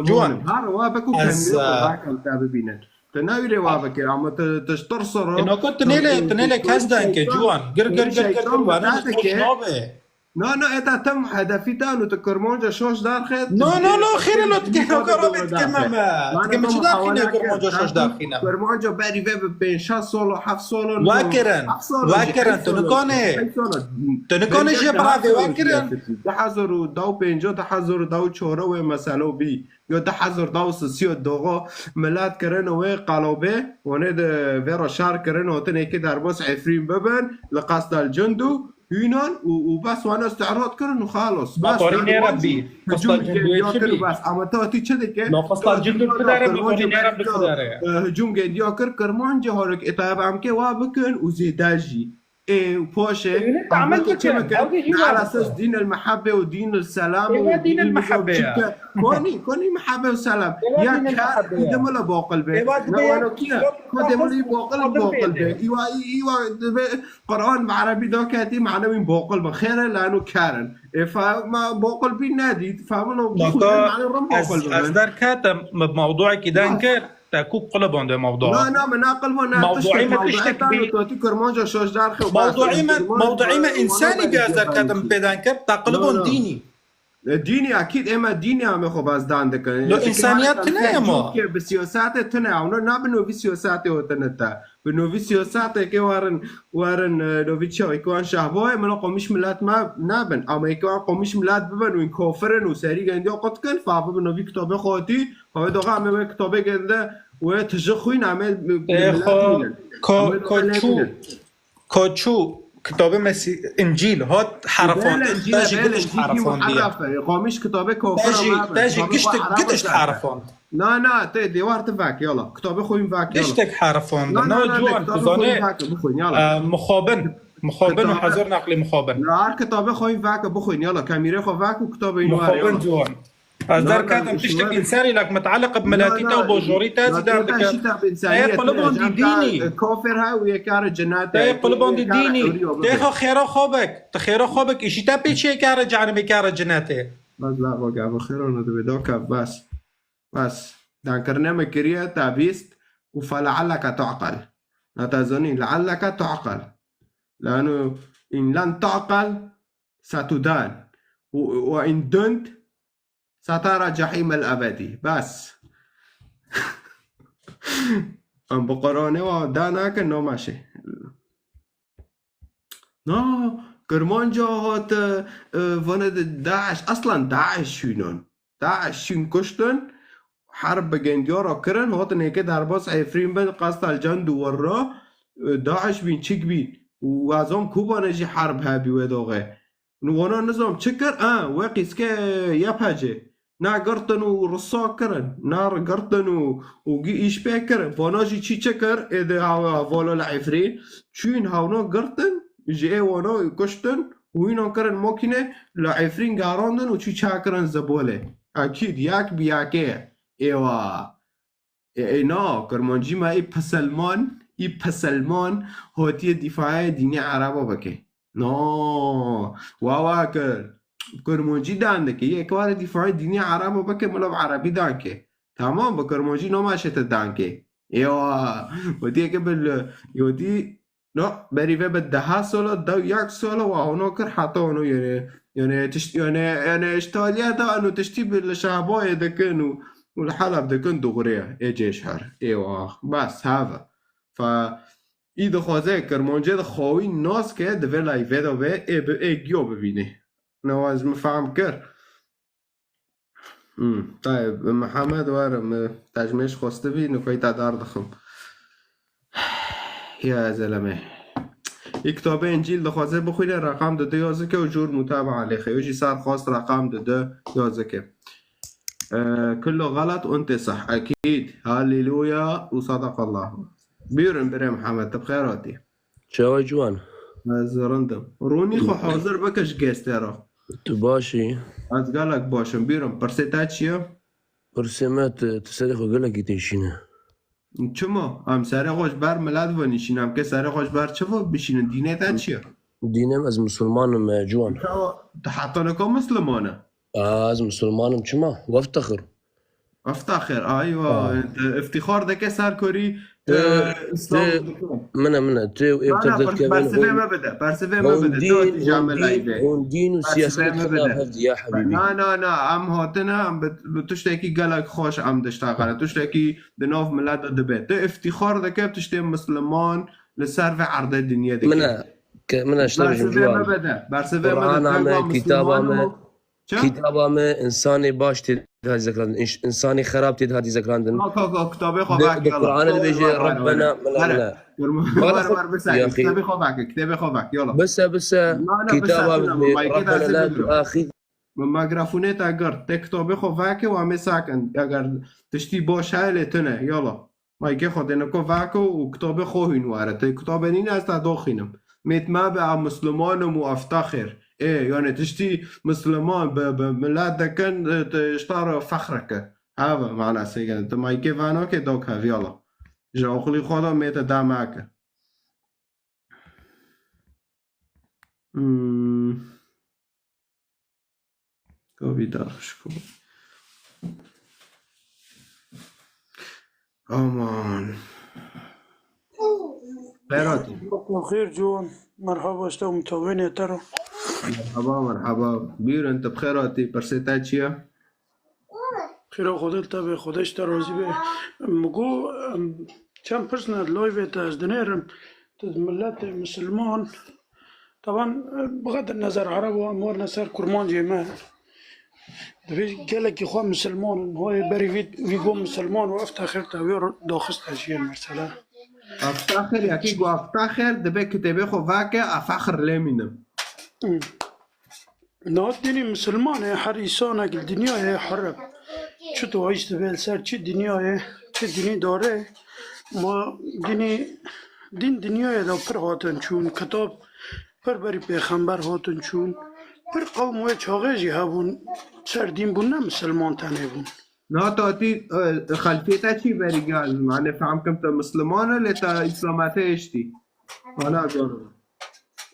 Ciwan. Ha, wa beku Ez, kemî e, bakan te bibînin. Te navîrê wa vekir, ama te, te ji tirsa re. E, nako, tu nêlê, tu nêlê kes denke, ciwan. Gir, gir, gir, gir, gir, wana ne xoş nabe. Na, na, eta tam hedefî dan û tu Kurmanca şaş derxet. No, no, no, xêre lo, tu kehroka rabê dike me me. Tu ke min çi derxîne Kurmanca şaş derxîne. Kurmanca berî ve bi pênc şeş solo, heft solo, Wekirin, wekirin, tu nikanê. Tu nikanê jê biravê wekirin. Di hezar û da û pênc, di hezar û da û çar wê meselo bî. Yo di hezar da û sisî doğa milet kirin wê qalobê, wane di vê re şer kirin, hotinê ki derbas Efrîn bibin, li qestel cund û Hûnan û, û bes wan îstî'rad kirin û xalos. Bes, Batarî yani nêre wan bî. Qista hicûm cindûyê gendiya çi kir û bî? Bes. Ama te hatî çi dike? Na qista cindû çi dare, batarî nêre bi çi dare? Hicûm gendiya kir, Kirmancê halek ê Tayyip em kê wa bikin û zêde jî. Ê, û poşê, Ê, wî ne em tahmil wekî çi bikin, bikin? Ew jî Ala wan esas bikin. Dîn el mehabbe û dîn el selam Êwa û dîn el dîn mehabbe ya. Konî, konî mehabbe û selam. Êwa Ya dîn el kar, mehabbe ya. Dîn el boqil be. Êwa Ne dibê wano kiye? Ko dîn el boqil, boqil be. Îwa, îwa dibe Qur'an bi Erebî da ketî, mane wî boqil be. Xêre lano karin. E, fa, ma boqil bî nedî, fa min o Naka, bixwîne, mane rim ez, boqil be. Ez derketim, me mewduekî den kir, te ku qulibande mewdua. Na, na, me naqil bo, na, Mewduî tiştek me mewduî tiştek tan bî. Totî Kurmanca şoşdar xew. Mewduî me, mewduî me însanî bî ez derketim pê den kir, te qilibon dînî. E, dînî, akîd, ême dînî ame xwe bazdan dikin. Lo însaniyet tune ye ma. Ke bi siyasete tune, ewno na bi novî siyasete o tune te. Bi novî siyaseteke warin, warin, e, novî çaw, eke wan şahboye, min o qomîş milet me nabin. Ama eke wan qomîş milet bibin û kofir in û serî gendiya qut kin, fa bi novî kitabê xwe hatî, xwe doxa ame wê kitabê gende wê tije xwîn ame bi, bi Ê, milet xwe, bînin. Ko, Ame ko doxa çû, lê bînin. Ko çû, kitabê Mesî-, Încîl hat herifandin, Bele, te jî bele, gidişt Încîl herifandî ye. Muharref e. Qomîş kitabê kofir Te jî, ama te jî kitabê giştik, xwe gidişt herifandin. Herifand. Na, na, te dêwar tu vek, yala. Kitabê xwe wî vek, yala. Tiştek herifandin. Na, na, na, na, na, ciwan, kitabê tu xwe wî zanê, vek, bixwîn, yala. E, mixabin. Mixabin û Kitabê hezar neqlî mixabin. Na, her kitabê xwe wî vek, bixwîn, yala. Kemîrê xwe vek û kitabê wî were, yala. Mixabin ciwan. Ez Na, na, derketim tiştek înserî lak mitealiq bi miletî te û bojorî te zî derdikim. Ê qulibon dî dînî. Kafir ha û yekare cennet. Ê qulibon dî dînî. Tê xwe xêra xwe bik. Tu xêra xwe bik. Îşî te pê çê kare cehenimê kare cennetê. Bas la bak abi xêra ne dibe da kav bas. Bas. Dankirine me kiriye te bîst û fa lealleke tu'qel. Na te zanî lealleke tu'qel. Lano in len tu'qel setudan. Û, û in dunt سترى جحيم الأبدي. Bas. Em bi Qur'anê wa da nakin, no meşê. Na, Kirmanca hat, e, vane de DAIŞ. Aslan DAIŞ şûnan. DAIŞ şûn kuştin. Herb bi gendiya re kirin. Hatin êke derbas Efrîn bin, qestel cend û wirra. E, DAIŞ bîn, çik bîn. Û ez zom Kubanê jî herb hebî wê doxê. Wana nizam çi kir? A, we qîske Y P G. Na girtin û risa kirin. Na girtin û, û gi-, îş pê kirin. Vana jî çî çi kir? Ê di hawa vala li Efrîn. Çûn hawna girtin. Ji ê wana kuştin. Û hînan kirin makîne. Li Efrîn garandin û çû çakirin zibolê. Ekîd yek bi yekê ye. Êwa. Ê, ê, na, Kurmancî me î peselman, î peselman hatiye dîfayê dînê Ereba bike. Na, wawa kir. Kurmancî dan dike. Yek ware dîfayê dînê Ereba bike, milav Erebî dan ke. Tamam, bi Kurmancî namaşete dan ke. Êwa, hatiye ke bil, hotî No, berî ve bi deha sala, dew yek sala wa hona kir heta hona yene, yene tişt-, yene, yene îştaliye da eno tiştî bi li şehbayê dikin û, û li Heleb dikin dixuriye. Ê cêşher. Ê wah. Bes, have. Fa, î dixwaze Kirmancê de xawî nas ke, di vê layvê de be, ê bi, ê giyo bibîne. Newa ez mi fehm kir. Hmm, tayeb, Mihemed were, mi tecmêş xwestibî, nikoyî te dar dixim. Ya zelemê. Î kitabê Încîl dixwaze bixwîne, reqam dide yazike û jor mutaba lêxe. Û jî ser xwest reqam dide yazike. Ee, kullu xelet un tesah. Ekîd. Halleluya û sadakallah. Buyurun, birê Mihemed, tu bi xêr hatî. Çawa ciwan? Ez rind im. Ronî xwe hazir bike ji gestê re. Tu baş î? Ez gelek baş im. Bîrim, pirsê te çi ye? Pirsê me, tu, tu serê xwe gelekî têşîne. Çima? Em serê xwe ji ber milet ve nişîne. Em ke serê xwe ji ber çi ve bişînin? Dînê te çi ye? Dînê me, ez misilman im, e, ciwan. Çawa? Tu heta nika misilman e? A, ez misilman im, çima? Weftexir. Eftaxir, aywa, Ha. Te iftixar dike ser kurî, Tê, e, Îslam tê, dike. Mine, mine, tê û ê Na, na, tev pers-, dikevin persivê hûn, me bide, persivê me hûn bide, dîn, tu tîja hûn me dîn, layvê. Hûn dîn û Persivê siyaset me xilaf bide. Hevdî ya hebîbî. Na, na, na, em hatine, em bi, bi tiştekî gelek xweş em diştaxane, tiştekî di nav milet de dibe. Tu iftixar dike, tiştê misliman li ser vê erdê dinyê dike. Mine, ke, mine ştevjim Persivê me ciwan. Bide, persivê me bide, Qur'ana me, kitaba me, Çi? Kitaba me, insanê baş tê de hatî zekrandin, ins-, insanê xerab tê de hatî zekrandin. Ka, ka, ka, kitabê xwe Di, vak, di yala. Qur'anê Were, dibêje, were, were, Rebbena, were. mine, Were, mine. Were, were, were, bise, Bala, kitabê xwe vake, kitabê xwe vak, yala. Bise, bise, Na, na, bise, kitaba xwe me, bide, Rebbena ez la bidiro. tuaxid. Min mikrofûnê te girt. Te kitabê xwe vake û em ê sakin. Eger tiştî baş heye lê tune, yala. Maykê xwe dêne ku vako û kitabê xwe hîn were. Tê kitabê nîne ez te doxînim. Mêt me be, em Musliman im û eftaxir. Ê, yani tiştî Musliman bi, bi milet dikin, e, te ji te re fexr ke. Heve, manasê gene. Tu maykê vano ke dok hev, yala. Ji oxlî xwe de mête da me ke. Hmm. Ka vî dar xişko. Aman. Xêr hatî. Xêr ciwan. Merhaba, işte mutawênê te re. Merhaba, merhaba. Buyurun, tu bi xêr hatî. Pirsê te çi ye? Xêra Xwedê li te be, Xwedê ji te razî be. Min got, em, çend pirs ne, live te ez dinêrim. Tu miletê misilman, taban, e, bixedir nezer Ereb û em warine ser Kurmancê me. Divê gelekî xwe misilman in. Hoyê berî vî, vî got misilman û eftaxir te wê daxiste jiyê mesela. Eftaxir, yekî got eftaxir, dibe kitêbê xwe vake, efexir lê mînim. Hmm. Niha dinê misilman e, her îsanek li dinyayê hir e. Çi tu heyş dibe li ser çi dinyayê, çi dinî dare, ma dinî, din dinyayê de pir hatin çûn, kitab pir berî pêxember hatin çûn, pir qewm wê çaxê jî hebûn, ser dîn bûn, ne misilman tenê bûn. Na tatî, e, xelfê te çî berî gel, yani fehm kim te misilman e, lê te îslamete hiştî. Ana zor.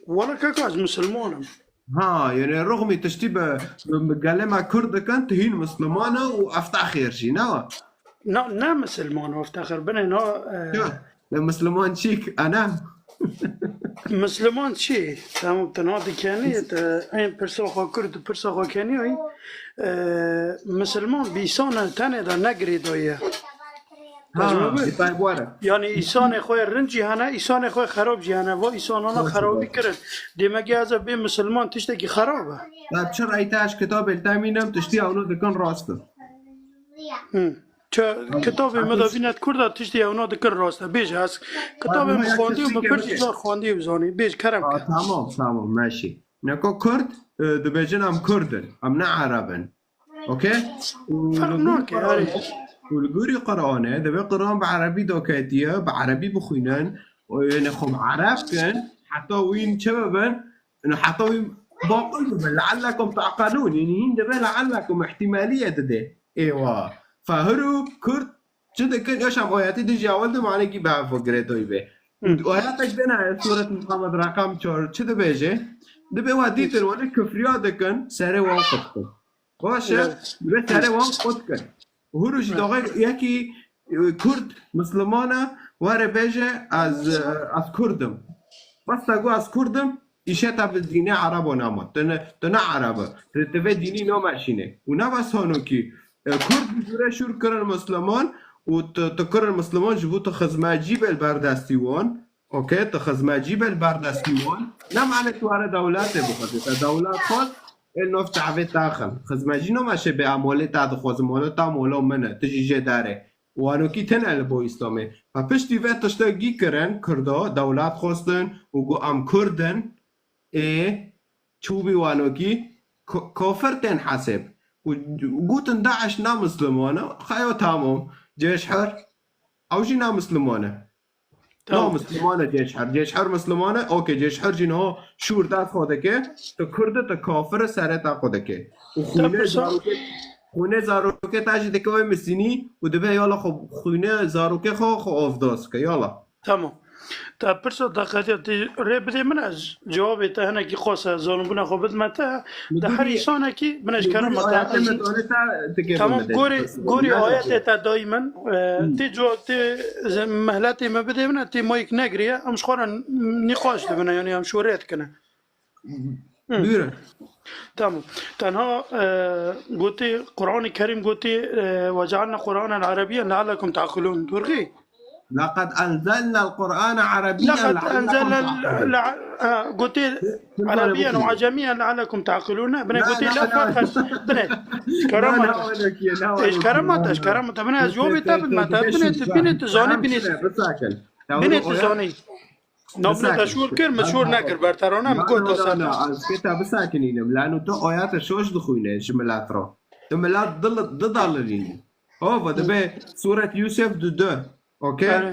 Wala kaka, ez misilman im. Ha, yani rixmî tiştî bi, bi, bi gelê me Kurd dikin, tu hîn misilman e û efta xêr jî, ne wa? Na, ne misilman û efta xêr, binê na, e, Ya, ne misilman çîk, ana? Misilman çi? Tamam, tu na dikenî, tu ên pirsa xwe Kurd, pirsa xwe kenî, e, misilman bi îsan e, tenê de ne girêdayî ye. Ha, Dezmê bi? Dîtay were. Yani îsanê xwe yê rind jî hene, îsanê xwe yê xerab jî hene. Va îsanana Baş, xerabî baş. Kirin. Demek ya ez bê misilman tiştekî xerab e. Ya çi reyte ez kitabê li te mînim, tiştî ewno dikin rast e. Hı. Çi Tamam. kitabê me de Tamam. Bînet Kurda tiştî ewno dikin rast e. Bêje ez kitabê Tamam, min ya xwendî û çi min pir jî bike? Car xwendî û zanî. Bêj kerem Ha, ke. Tamam, tamam, meşî. Neko Kurd, e, dibêjin em Kurd in, em ne Ereb in. Okey? Û Ferq li gorî nake, Qur'anê, erê. Û li gorî Qur'anê, dibê Qur'an bi Erebî daketiye, bi Erebî bixwînin, û yanî xwe bi Ereb kin, heta wîn çi bibin, yanî heta wîn baqil bibin, leallekum ta'qilûn, yanî hîn dibê leallekum îhtîmaliye dide. Êwa. Fehirû Kurd çi dikin? Yaşam ayetî dijî ewil de manekî bi hev girê doy bê. Û Hı. Ayetek dene Suret Muhammed rakam çar çi dibêje? Dibê we dîtin wele kifriya dikin, serê wan qut kin. Baş e, Evet. Dibê serê wan qut kin. Hûrû jî Evet. daxê yekî, e, Kurd, Misliman e, were bêje, ez, e, ez Kurd im. Bes te got ez Kurd im, îşe te bi dînê Erebo nama. Tu ne, tu ne Ereb e. Tu, tu vê dînî nameşîne. Û ne bes hanokî, e, Kurd bi jûre şûr kirin Misliman û tu, tu kirin Misliman ji bo tu xizmecî bê li ber destî wan. Okey, tu xizmecî bê li ber destî wan. Ne mane tu were dewletê bixwazî. Te dewlet xwest, ê nov çavê te xin. Xizmecî nameşe bê em molê te dixwazin. Molo te molo min e. Tu jî jê derê. Wanokî tune li bo Îslamê. Ve piştî vê tiştekî kirin, Kurdo, dewlet xwestin û got em Kurd in, ê çûbî wanokî ko-, kafir tên hesêb. Û gotin DAIŞ ne Misliman e, xeyo tamam. CEŞHR, ew jî ne Misliman e. Ne Tamam. Misliman e CEŞHR. CEŞHR Misliman e, okey, CEŞHR jî niha şûr dest xwe dike, tu Kurd e, tu kafir e, serê te xwe dike. Û Te xwînê pirsa- zarokê, xwînê zarokê te jî dikeve misînî û dibe yala xwe xwînê zarokê xwe, xwe ovdos ke, yala. Tamam. Te pirsa te qediya te rê bidê min, ez cewabê te hinekî qas e, zanîbûna xwe bidime te. Te her Mudûrî, însanekî, bine ji mudûrî kerema te, ayetê ez me dane te, dike Tamam, bimide. Gorî, gorî Nade. Ayetê te dayî min, e, Hı. Tê co-, tê ze-, mehletê me bidê min, tê mayik negiriye, em ji xwe re nîqaş dibine, yanî em şorê dikine. Hı. Buyurun. Tamam. Tenha, e, gotê, Qur'anê Kerîm gotê, e, "Ve cealna Qur'anen Erebiyyen leallekum ta'qilûn." Durgî? لقد أنزلنا القرآن عربيا لقد لعلكم أنزلنا تعقلون. لع-، ha, gotê Erabiyyen û Acemiyyen leallekum ta'qilûn. Bine gotê la ferq. Bine. Kerema. Eş kerema te, eş kerema te. Bine ez yobê te bin me te. Bine tu, bine tu zanî, bine. Bine tu zanî. Namle te şûr kir, min şûr nekir, berterane min got te ser. Ez kê te bisakinînim. Lano tu ayete şoş dixwîne ji milet re. Tu milet dil-, didalilîne. Hova, dibe Suret Yusuf du du. Okey? Erê.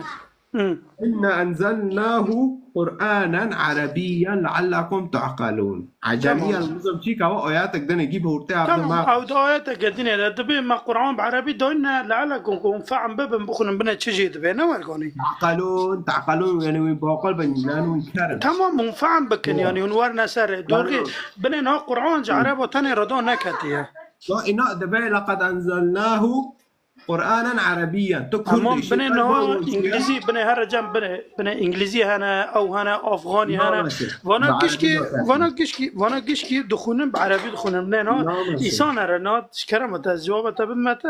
Hı. "Inna enzelnahu Qur'anen Arabiyyen leallekum ta'qilûn." Acemiya Tamam. Lezim çîka wa ayatek dene gî bi hurtê Tamam, abdema. Ew de ayeteke dinê de dibê me Qur'an bi Erebî dayne leallekum ku hûn fehm bibin bixwînin bine çi jê dibe, ne werganî. Ta'qilûn, ta'qilûn, yani wî baqil bin, yani wî kerin. Tamam, hûn fehm bikin, Tamam. Yani hûn werne ser. Doğru. Tamam. Bine na Qur'an ji Hı. Ereba tenê re da neketiye. Da ina dibe laqad enzelnahu Qur'anen Arabiyyen. Tu Kurd Tamam, işi bine niha Îngilîzî, bine here cem, bine, bine Îngilîzî hene, ew hene, Afganî hene. Vana gişkî, vana gişkî, vana gişkî dixwînin, bi Erebî dixwînin. Bine niha îsan here, niha ji kerema te, cewaba te bidime te.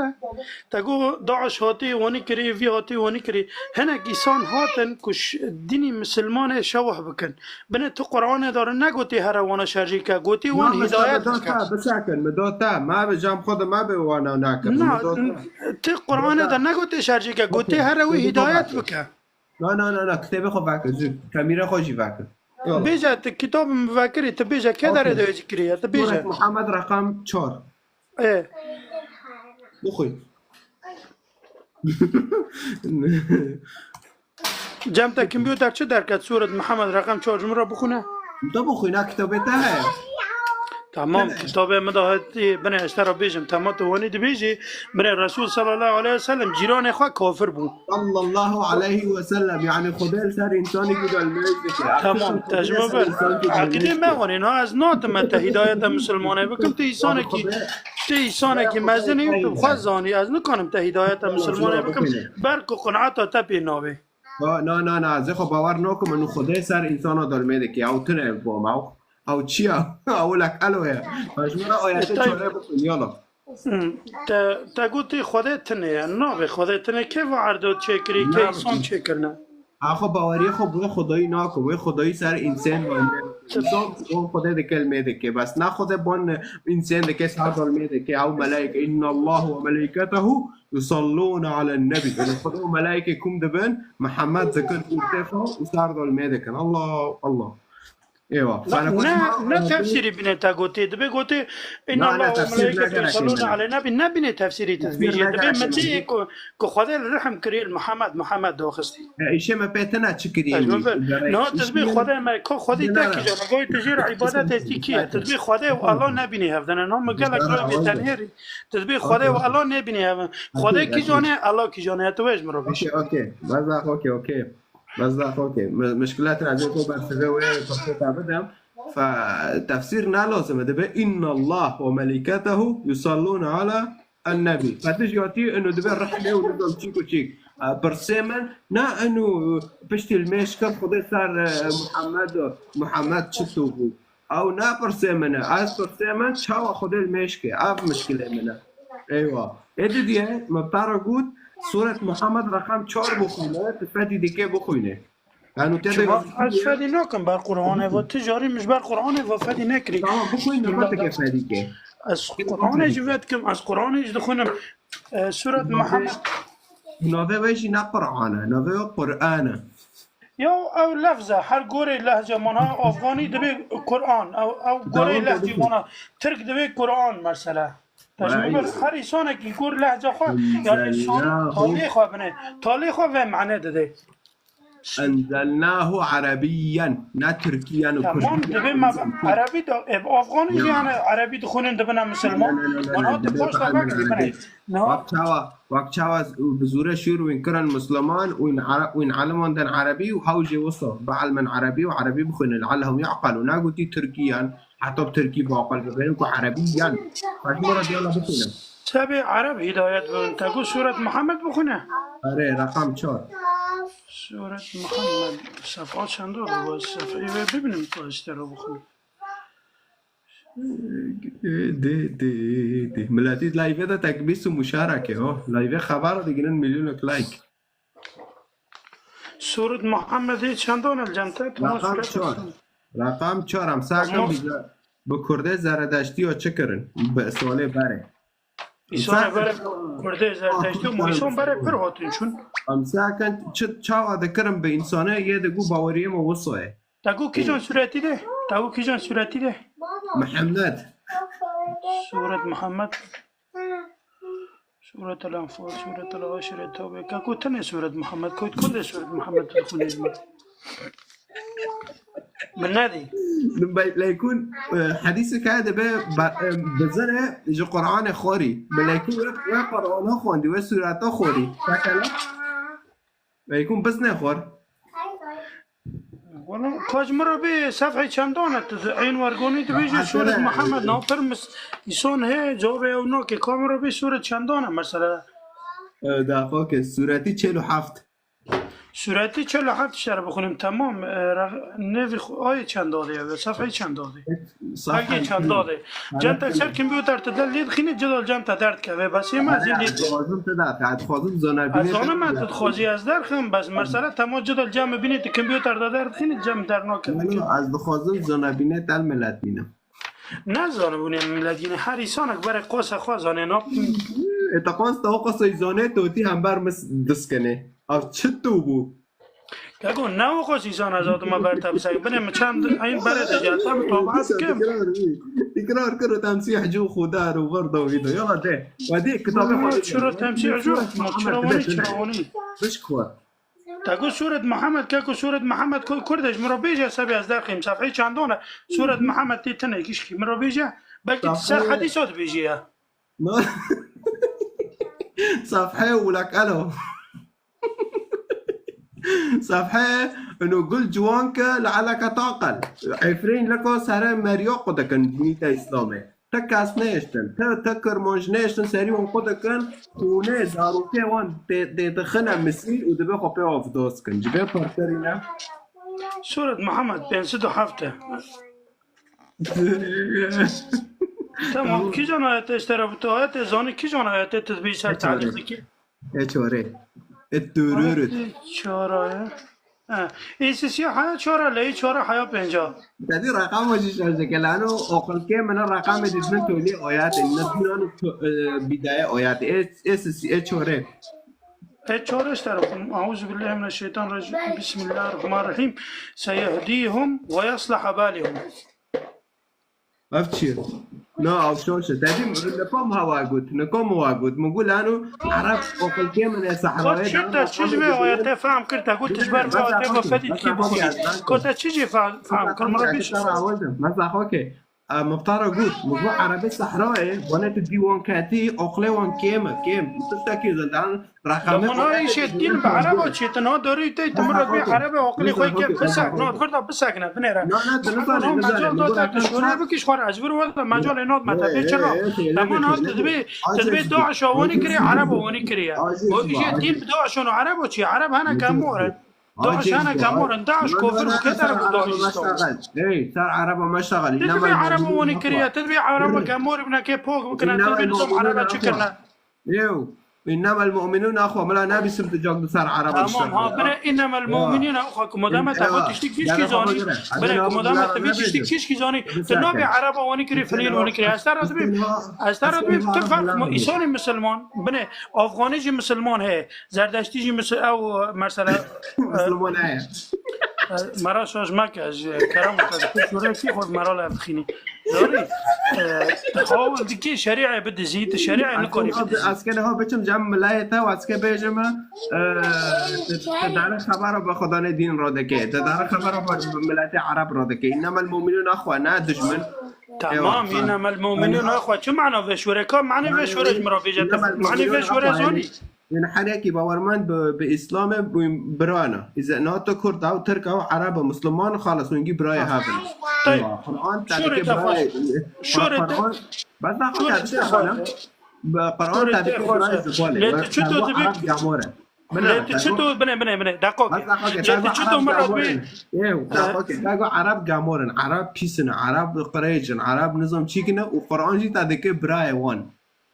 Te got, DAIŞ hatî wanî kirî, vî hatî wanî kirî. Hinek îsan hatin ku ş-, dinî misilmanê şewih bikin. Bine tu Qur'anê de re negotî here wana şerjî ke, gotî wan hîdayet bike. Bisakin, min dot te, me bi cem xwe de me bi wana nakin. Na, tu Qur'anê de negotî şerjî ke, gotî here wî hîdayet bike. Na, na, na, na, kitêbê xwe vekir, zû, temîrê xwe jî vekir. Bêje, tu kitab min vekirî, tu bêje, kê derê de wê jî kiriye, tu bêje. Suret Muhammed rakam çar. Ê. Bixwî. Cem te kompûter çi derket? Sûret Mihemed reqem çar ji min re bixwîne. Tu bixwîne, kitabê te heye. Tamam, kitabê min de hatî, binê ez te re bêjim. Tema tu wanî dibêjî, binê Resul sallallahu aleyhi ve sellem cîranê xwe kafir bû. Sallallahu aleyhi ve sellem, yani Xwedê li ser însanekî gelmez dike. Tamam, te ji min bir. Aqîdê me wanî, na ez nadim te hîdayeta misilmanê bikim, tu însanekî, tu însanekî mezin î, tu xwe zanî, ez nikanim te hîdayeta misilmanê bikim, ber ku qinata te pê nabê. Na, na, na, na, ez ê xwe bawer nakim, min Xwedê ser însana dolmê dike, ew tune bo me, ew, ew çi ya? Ew lek elo ye. Ez ji me re ayetê çare bixwîn, yala. Hmm, te, te gotî Xwedê tune ye. Nabê Xwedê tune. Kê va erdo çêkirî, kê îsan çêkirine? Axwe baweriyê xwe bi wê Xwedayî nakim. Wê Xwedayî ser însan dolmê dike. Însan bon Xwedê dike, lmê dike. Bes ne Xwedê bon însan dike, ser dolmê dike. Ew meleyke. İnna Allah ve meleyketehu yusallûne alen nebî. Yani Xwedê û meleyke kum dibin, Mihemed dikin, û tefa û ser dolmê dikin. Allah, Allah. Êwa. Ne, ne tefsîrî bîne te gotê. Dibê gotê, "Inna Allah ve melaiketu yusalluna aleyhin nebi." Ne bîne tefsîrî te dibêjê. Dibê min tê ku, ku Xwedê li rihim kirî li Muhammed, Muhammed doxistî. Îşê me pê tena çi kirî? No, tu dibê Xwedê me, ku Xwedî te kîjan e, goy tu jê re îbadetê tî kî ye? Tu dibê Xwedê û Allah nebînî hevdene. No, min gelek roy vê tenhêrî. Tu dibê Xwedê û Allah nebînî hevdene. Xwedê kîjan e, Allah kîjan e? Tu wê ji min re bêjî. Okey, okey. Bes dax, okey, okey. Bes dax, okey. Mi-, mişkilatê ez ê ku bersivê wê pirsê te bidim. Fe tefsîr ne lazim e. Dibe, "Inna Allah ve melîketehu yusallûne ala en-nebî." Fe tu jiyatî inu dibe rihmê û nizam çîk û çîk. E, pirsê min ne inu piştî li mêj kir Xwedê ser, e, Muhammed, Muhammed çi tû bû. Ew ne pirsê min e. Ez pirsê min çawa Xwedê li mêj ke. Ev mişkilê min e. Eywa. Ê didiye, me para got, Sûret Muhammed reqem çar bixwîne, tu fedî dike bixwîne. Yanû te de Çima ez fedî nakim ber Qur'anê ve. Ti carî min ji ber Qur'anê ve fedî nekirî. Tamam, bixwîne, ma tike fedî ke. Ez Qur'anê jî vedikim, ez Qur'anê jî dixwînim. E, Sûret Muhammed. Navê wê jî ne Qur'an e, navê wê Qur'an e. Ya ew lefz e, her gorê lehce mana afganî dibê Kur'an. Ew, ew gorê lehcî mana Tirk dibê Kur'an mesela. Te ji min ber her îsanekî gor lehce xwe, yani şan talê xwe bine. Talê xwe ve mane dide. Enzelnahu Arabiyen, ne Türkiyen û Kurdiyen. Tamam, dibê me Erebî de, e, afganî jî yani Erebî dixwînin dibine misilman. Mana tu posta vekirî bine. Wek çawa, wek çawa bi zûre şûr wîn kirin Musliman û wîn Ere-, wîn eliman den Erebî û hew jê wisa bielmin Erebî û Erebî bixwînin. Leallehum yaqilûn. Negotî Tirkiyan, heta bi Tirkî biaqil bibin ku Erebî yan. Xwe ji min re diyala bixwîne. Sebê Ereb hidayet bibin. Te got Sûret Muhammed bixwîne? Erê, reqam çar. Sûret Muhammed. Sefha çend ol? Sefheyê wê bibînim ku ez te re bixwînim. Dê, dê, dê. Miletî layvê de tekbîs û muşareke, ho. Layvê xebara diginin milyonek like. Sûret Muhammedê çendan el cente? Reqam çar. Reqam çar. Em sakin bi, bi Kurdê Zeredeştiyo çi kirin? Bi solê berê. Îsonê berê Kurdê Zeredeştiyo mu îson berê pir hatin çûn. Em sakin çi çawa dikirin bi îsonê yê digu baweriyê me wisoye. Te got kîjan sûretî de? Te got kîjan sûretî de? Mihemed. Sûret Mihemed. Sûret el Enfal, Sûret el Aşire, Tewbe. Keko tenê Sûret Mihemed. Koyt kurdê Sûret Mihemed tu dixwînê ji min. Min nedî. Leykûn, e, hedîsek heye dibe, e, bizire ji Qur'anê xorî. Bi leykûn we, we Qur'ana xwendî, we sûreta xorî. Pekala. Ey kum bizne xwar. Wala, ka ji min re bê sefhê çendan e, tu di ên wergonî dibêjî Sûret Mihemed, na pir mis-, îson heye, cevabê ew nake. Ka min re bê sûret çendan e mesela? E, daxo ke sûretî çel û heft. Sûretî çel û heft şer bixwînim, temam. E, re-, nêvî xwe, ayê çendadê ye, sefhê çendadê. Belkî çendadê. Cem te ser kompûter tu de lê dixînî, cida cem te derdikeve. Bes ê me zî lê. Ez dixwazim te derxe, ez dixwazim zonabînê. Ez zanim me tu dixwazî ez derxim, bes mesela te ma cida cem bibînî tu kompûter de derdixînî, cem dernakeve. Ez dixwazim zonabînê te milet bînim. Ne zanibûnê milet bînî, her îsanek berê qosa xwe zanê, na. E, te qas te o qasayî zanê, tu tî hember min diskenê. Ev çi tu bû? Keko, ne wexwe sîsan ez hatime ber te bisek. Binê min çend eyn berê te jî, ez te mutabaet kim. Tekrar kir, temsîh cû xudar û vir dawî de. Yala de. Wedî kitabê xwe. Çira temsîh cû? Ma çira wanî, çira wanî? Bişk xwe. Te got Sûret Mihemed, keko Sûret Mihemed koy kurd e, ji min re bêje sebê ez derxîm. Sefheyê çendan e? Sûret Mihemed tê tine kişkî. Min re bêje. Belkî tu ser hedîsa dibêjî ya. Safhaya wulak elo. Safhaya ino gul ciwan ke lealeke taqel. Efrîn leko sere meriya xwe dikin dînî te Îslamê. Te kes nehiştin. Te, te Kirmanc nehiştin serî wan xwe dikin. Xûnê zarokê wan tê, tê dixine misîr û dibe xwe pê avdos kin. Ji vê pirtirî ne? Sûret Mihemed pênc sed û heft e. Tamam, kîjan ayetê ji te re bi tu ayetê zanî, kîjan ayetê tu dibî ser tarîx dikî? E çorê. E dörörü. Çora ye. Ha. Ê sisiya haya çora, leyê çora haya pênca. Tedî reqama jî şaş dike. Lano oqilkê min reqamê dîtmin tolê ayetê. Ne dunan to-, e, bîdaye ayetê. E, e sisi, e çorê. E, çareş der oxum. Euzu billahi mineşşeytanirracim. Bismillahirrahmanirrahim. Seyehdihum ve yaslah balihum. Ev çi ye? Na, ev şaş e. Te dî li kom hewa got, li kom hewa got. Min got lano Ereb oqilkê min ê Xwe sehrawê çi te çi ji vê ayetê fehm kir, te got tu ji ber vê ayetê ve fedî dikî bixwînî. Ko te çi jî fe- fehm kir? Min re bîst. Mesela xwe ke. Muxtara got, min got Erebê Sehrayê, wana tu dî wan ketî, oqlê wan kêm e, kêm. Tiştekî zindan, reqamê Hona îşê dîn bi Ereba çî, tu na dorî tê, tu min re bê Erebe oqlê xwe kêm, bisekne, na vir da bisekne, binêre. Na, na, tu nizanî, nizanî, mecal da te tu şûre bikî, ji xwe re ez vir were, mecalê nat me te bê çira. Te min hat tu dibê, tu dibê DAIŞ a wanî kirî, Ereba wanî kiriye. O îşê dîn bi DAIŞ û Ereba çî, Ereb hene kemor in. DAIŞ hene kemor in, DAIŞ kofir bû, kê te re got DAIŞ îslam? Ey, ser Ereba meştegal. Tu dibê Ereba wanî kiriye, tu dibê Ereba kemor bine, kê pok bikine, tu dibê nizam Ereba çi kirine? Ew, إنما المؤمنون إخوة, mila nabîsim tu cak bi ser Ereba. Tamam, ha, bire, إنما المؤمنون إخوة, ku madame te got tiştî kişkî zanî, bire, ku madame te vê tiştî kişkî zanî, tu nabê Ereba wanî kirî, filîn wanî kirî. Ez te re dibê, ez te re dibê, tu ferq mu, îsanê misilman, bine, Afxanî jî misilman heye, Zerdeştî jî misil-, ew, mesela, Misilman heye. E, me re şaş meke, ji kerem te dikir, şûrê kî xwe me re lev dixînî. Zarî, e, tu hawil dikî şerî'ê bidizî, tu şerî'ê nikarî bidizî. Ez kene ha biçim cem milayê te û ez ke bêjim, e, tu, tu dane xebera bi Xudanê dîn re dike, tu dane xebera bi miletê Ereb re dike. إنما المؤمنون إخوة, ne dijmin. Tamam, إنما المؤمنون إخوة. Çi mana vê şûrê? Ka manê vê şûrê ji min re bêje, tu manê vê şûrê zanî? Yanî herekî bawermend bi, bi Îslamê, bi birana. Îze NATO Kurd ew Tirk ew Ereb e, Musliman, xalis, hûn gî birayê hev in. Eywa, Quran te dike birayê. Şûrê te. Quran, bes ne Quran te dike birayê zibalê. Lê tu çito dibî? Ereb gamor e. Lê tu çito, bine, bine, bine. Deqok. Lê tu çito min re dibî? Ew, deqok. Te got Ereb gamor in, Ereb pîs in, Ereb qirêc in, Ereb nizam çîk in û Quran jî te dike birayê wan.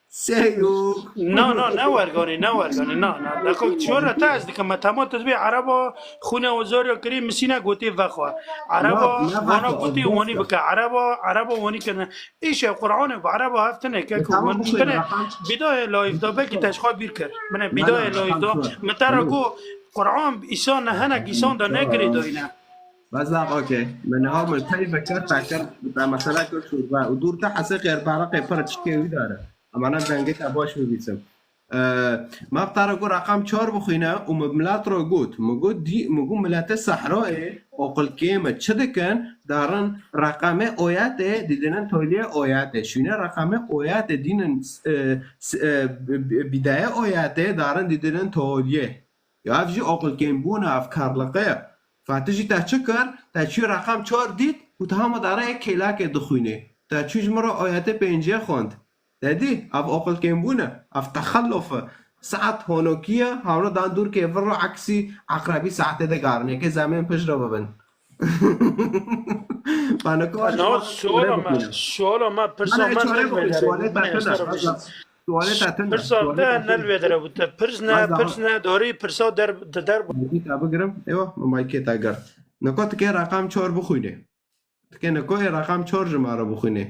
Seyûk. Na, na, ne werganî, ne werganî, na, na. Deko çi re te ez dikim, me tema tu dibê Ereba xûne û zorya kirî, misîne gotê vexwe. Ereba vana gotê wanî bike. Ereba, Ereba wanî kirine. Îşe Qur'anê bi Ereba hev tine ke ku min bine bidayê layif da, belkî te ji xwe bîr kir. Bine bidayê layif da. Min te re got Qur'an îsan ne, hinek îsan da ne girêdayî ne. Bes da, okey. Min niha min peyve kir, te kir, te mesele kir şûrbe. Û dûr te hesê qêrparaqê pir çikê wî dare. Em ana dengê te baş bibîsim. Ee, me bi te re got reqam çar bixwîne û min milet re got. Min got dî, min got miletê Sehrayê oqil kêm e. Çi dikin? Darin reqamê oyetê didinin toliyê oyetê. Şûne reqamê oyetê dînin, e, s-, e, b-, b-, bidayê oyetê darin didinin toliyê. Ya ev jî oqilkêmbûn e, ev karliqe ye. Fatih jî te çi kir? Te çû reqam çar dît û te hema dare yek kêlakê dixwînê. Te çû ji min re ayetê pêncê xwend. Te dî? Ev oqilkêmbûn e. Ev texellof e. Saet honokî ye, hewna dan dûr kêvir re eksî eqrebî saetê de garin. Yekê zemên pişt re bibin. Naho suala me, suala me, pirsa me ne li vê derê bû. Sualê te tune. Pirsa te ne li vê derê bû. Te pirs ne, pirs ne, dorî pirsa der, di der bû. Maykê te bigirim. Ewa, maykê te girt. Niko tu kê reqam çar bixwînê. Tu kê niko ê reqam çar ji me re bixwînê.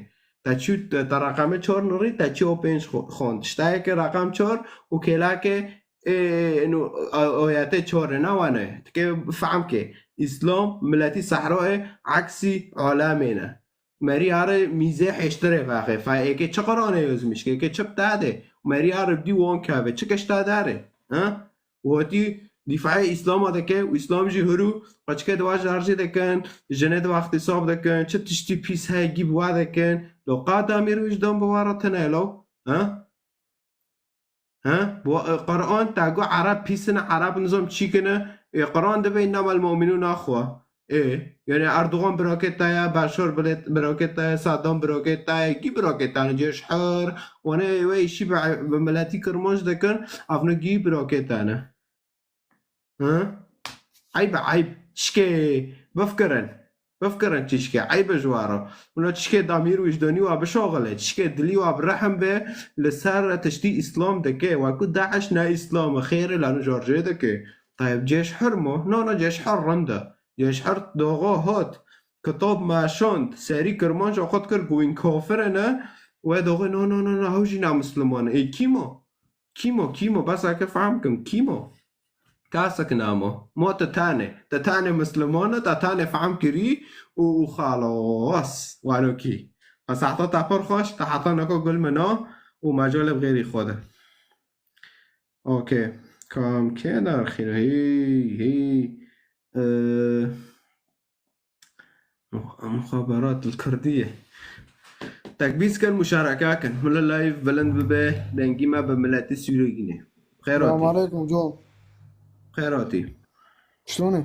Te çû, te, te reqamê çar nirî, te çû o pênc xo-, xwend. Ştayê ke reqam çar û kêlakê Ê, êno, a-, ayetê çar e, ne wane. Tikê fehm ke. Îslam, miletî Sehra e, eksî alemê ne. Merî are mîzê hêştirê vexê. Fe êkê çi Qur'anê yozmiş, êkê çi bita de. Merî are bidî wan keve. Çi keşta dare? Ha? Wetî dîfaê Îslama dike û Îslam jî huru, qeçke di wa şarjê dikin, jinê di wa îxtîsab dikin, çi tiştî pîs heye gî bi wa dikin. Lo qa damîr wijdan bi wa re tine lo? Ha? He? Bu, e, Qur'an te got Ereb pîs in, Ereb nizam çîk in. E, Qur'an dibe innemel mu'minûn axwe. Ê, yani Erdogan birakê te ye, Beşar bilet-, birakê te ye, Saddam birakê te ye, gî birakê te ne, cêş her, wane wê îşî bi, bi miletî Kirmanc dikin, ev ne gî birakê te ne. Hı? Eyb e, eyb. Çişkê bifikirin. Bifikirin çişkê. Eyb e ji we re. Wina çişkê damîr wijdanî wa bişaxile. Çişkê dilî wa bi rehm be li ser tiştî Îslam dike. Wekû DAIŞ ne Îslam e. Xêr e lano şarjê dike. Tayeb cêş her mo? Na, na, cêş her rind e. Cêş her doğa hat. Kitab me şand. Serî Kirmanc xwe dikir ku wîn kafir ne. Wê doxê na, na, na, na, hew jî ne Misliman e. Ê kî mo? Kîmo, kîmo, bes eke fehm kim, kîmo? Kasek namo. Mo te tane. Te tane Muslimane, te tane fehm kirî û, û xalas. Wano kî. Te sehta te pir xweş, te heta neka gul mina û mecalê bi xêrî xwe de. Okey. Kam kê derxîne? Hey, hey. Ee, Mux-, muxaberat li Kurdî ye. Tekbîs kin, muşareke kin. Mila live bilind bibe, dengî me bi miletî Sûrî gîne. Xêr hatî. Selamun aleykum, John. Xêr hatî. Çitonî?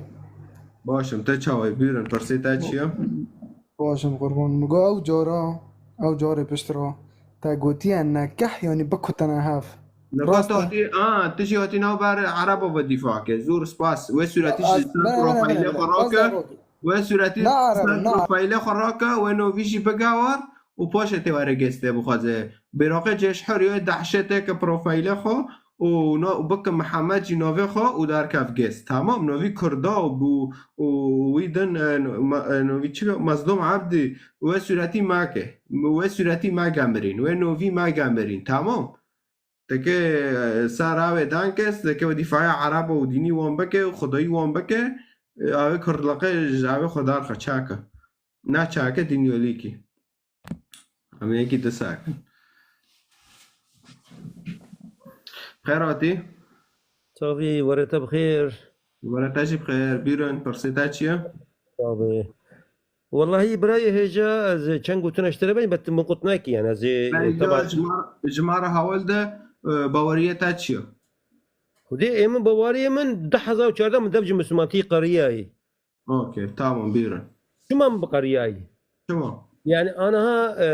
Baş im, te çawa yî? Bûrin, pirsê te çi ye? Baş im, qurban. Min got ew cara, ew carê pişt re te gotiye nekeh, yanî bikutine hev. Rast e? Rast hatî, a, tu jî hatî navber Ereba ve dîfa ke. Zor spas. Wê sûretî ji ser profîlê xwe rake. Wê sûretî ser profîlê xwe rake, wê novî jî bigawar û paşê tê were gestê bixwaze. Bêraqê cêşher yo dehşetê ke profîlê xwe û na-, û bike Mihemed jî navê xwe û derkev gest. Tamam, novî Kurda û bû û wî din, e, ma-, e, novî çi, Mazlûm Ebdî, wê sûretî make. Wê sûretî me gemirîn. Wê novî me gemirîn. Tamam. Teke, e, ser avê dan kes, teke wê dîfaya Ereba û dînî wan bike û Xwedayî wan bike, e, avê kurdlaqe ji avê xwe darxe çake. Ne çake dînyolîkî. Em yekî disa kin. Xêr hatî. Çavî, were te bi xêr. Were te jî bi xêr. Bîrin, pirsê te çi ye? Çavî. Wellahî birayê hêja ez çend gotina ji te re bêjim, bet min qut nekî, yani ez ê, Bence teba ji ma, ji ma re hawil de, e, baweriyê te çi ye? Xwedê ê min, baweriyê min du hezar û çardeh min dev ji Mislimantî qeriyayî. Okey, tamam, bîrin. Çima min biqeriyayî? Çima? Yani anaha, e,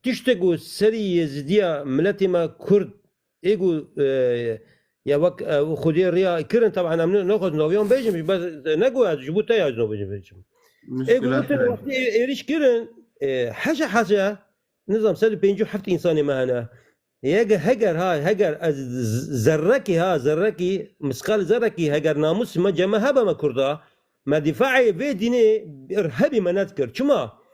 tiştek û serî Yêzidiya miletê me Kurd ê ku, e, ya wek, e, Xwedê riya kirin, taban em ne, nexwazin naviyan bêjim, bes ne ku ez ji bo te ya navê bêjim. Ê ku Muşkile gotin tune. Wextê ê-, êrîş kirin, e, heşa heşa, nizam sed û pêncî û heft însanê me hene. Yek heger ha, heger ez z-, zerrekî ha, zerrekî, miskal zerrekî heger namûs me ceme hebe me Kurda, me dîfaê vê dînê irhebî me nedikir. Çima?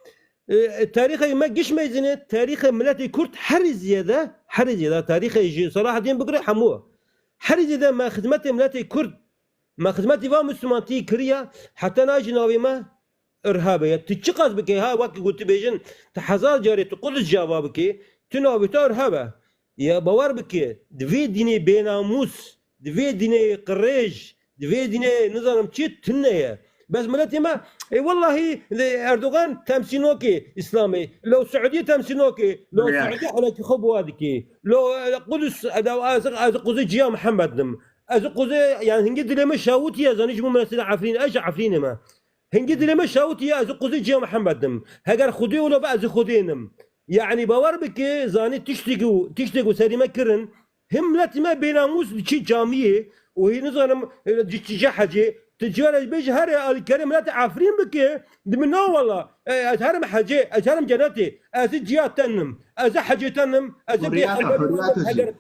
E, e, tarîxê me giş meyzîne, tarîxê miletê Kurd herî zêde, herî zêde, tarîxê ji Selahedîn bigire hemû. Herî zêde me xizmetê miletê Kurd, me xizmetî va Mislimantî kiriye, heta na jî navê me irhebe ye. Tu çiqas bike, ha, wek ku tu bêjin, tu hezar carê tu Qudus java bike, tu navê te irhebe. Ya bawer bike, di vê dînê bênamûs, di vê dînê qirêj, di vê dînê nizanim çi tune ye. Bes miletê me, ê wellahî, lê Erdogan temsîlnokê Îslamê, lo Siûdî temsîlnokê, lo Siûdî henekî xwe bi wa dikê. Lo, e, Qudus, e, ez, ez quzê ciya Mihemed dim. Ez quzê, yani hingî dilê min şawitiye, zanî ji bo mesela Efrîn, ez ji Efrînê me. Hingî dilê min şawitiye, ez quzê ciya Mihemed im. Heger Xwedê wilo be, ez Xwedê nim. Yanî bawer bike, zanî tiştekî û, tiştekî serî me kirin. Him miletî me bênamûs diçî camiyê û hî nizanim, e, diçî hecê. Tu cara bêjî herê alîkarê miletê Efrîn bike, di min na wela, e, ez herim hecê, ez herim cenetê, ez ciya te nim, ez hecê te nim, ez pêxember nim, heger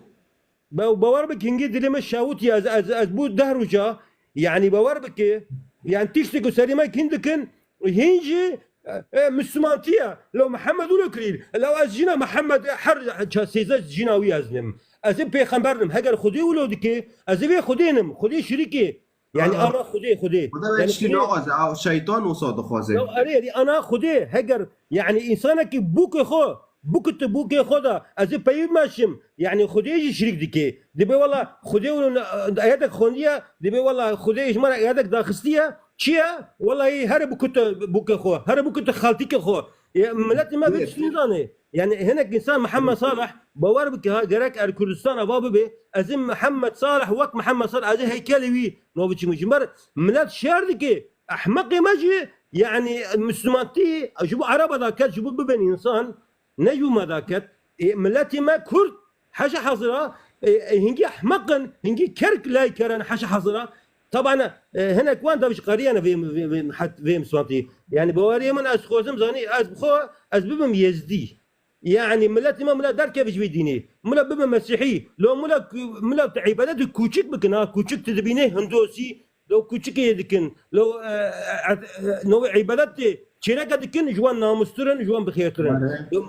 Be-, bawer bike hingî dilê min şawitiye, ez, ez, ez bû deh roja, yanî bawer bike, yanî tiştê ku serî me kin dikin, hîn jî, e, e, Mislimantiye, lo Mihemed wilo kirî, lo ez jina Mihemed her ça-, sêze jina wî ez nim. Ez ê pêxember nim, heger Xwedê wilo dike, ez ê vê Xwedê nim, Xwedê şirîkê, yanî ana Xwedê, Xwedê. Xwedê wê tiştî naxwaze, ew şeytan wisa dixwaze. Ya erê, erê, ana Xwedê, heger, yanî, însanekî bûkê xwe, bikute bûkê xwe de, ez ê peyî meşim, yanî, Xwedê jî şirîk dike. Dibê wela Xwedê û ayetek xwendiye, dibê wela Xwedê ji me re ayetek daxistiye, çi ye? Wela yê here bikute bûkê xwe, here bikute xaltîkê xwe. Ya, miletê me vê tiştî nizane. Yani hinek insan Mihemed Salih, bawer bike ha, gerek er Kurdistan ava bibe, ez ê Mihemed Salih, wek Mihemed Salih, ez ê heykelê wî navê çi min. Ji ber milet şer dike, ehmeqê me jî, yani Mislimantî, ji bo Ereba da ket, ji bo bibin insan, ne ji bo me da ket. E, miletê me Kurd, heşa hazira, e, e, hingî ehmeq in, hingî kerk lay kerin, heşa hazira. Taban, e, hinek wan da ji qeriyane vê, vê, vê, het, vê Mislimantî. Yani baweriyê min ez xwazim zanî, ez bi xwe, ez bibim Yêzdî. Yani miletê me mila derkeve ji vê dînê. Mila bibe Mesîhî. Lo mila, mila tu îbadetê kûçik bikin ha. Kûçik tu dibînê Hindosî. Lo kûçikê yê dikin. Lo, e, e, e, no îbadetê çêneke dikin, ji wan namûstir in, ji wan bixêrtir in. Lo,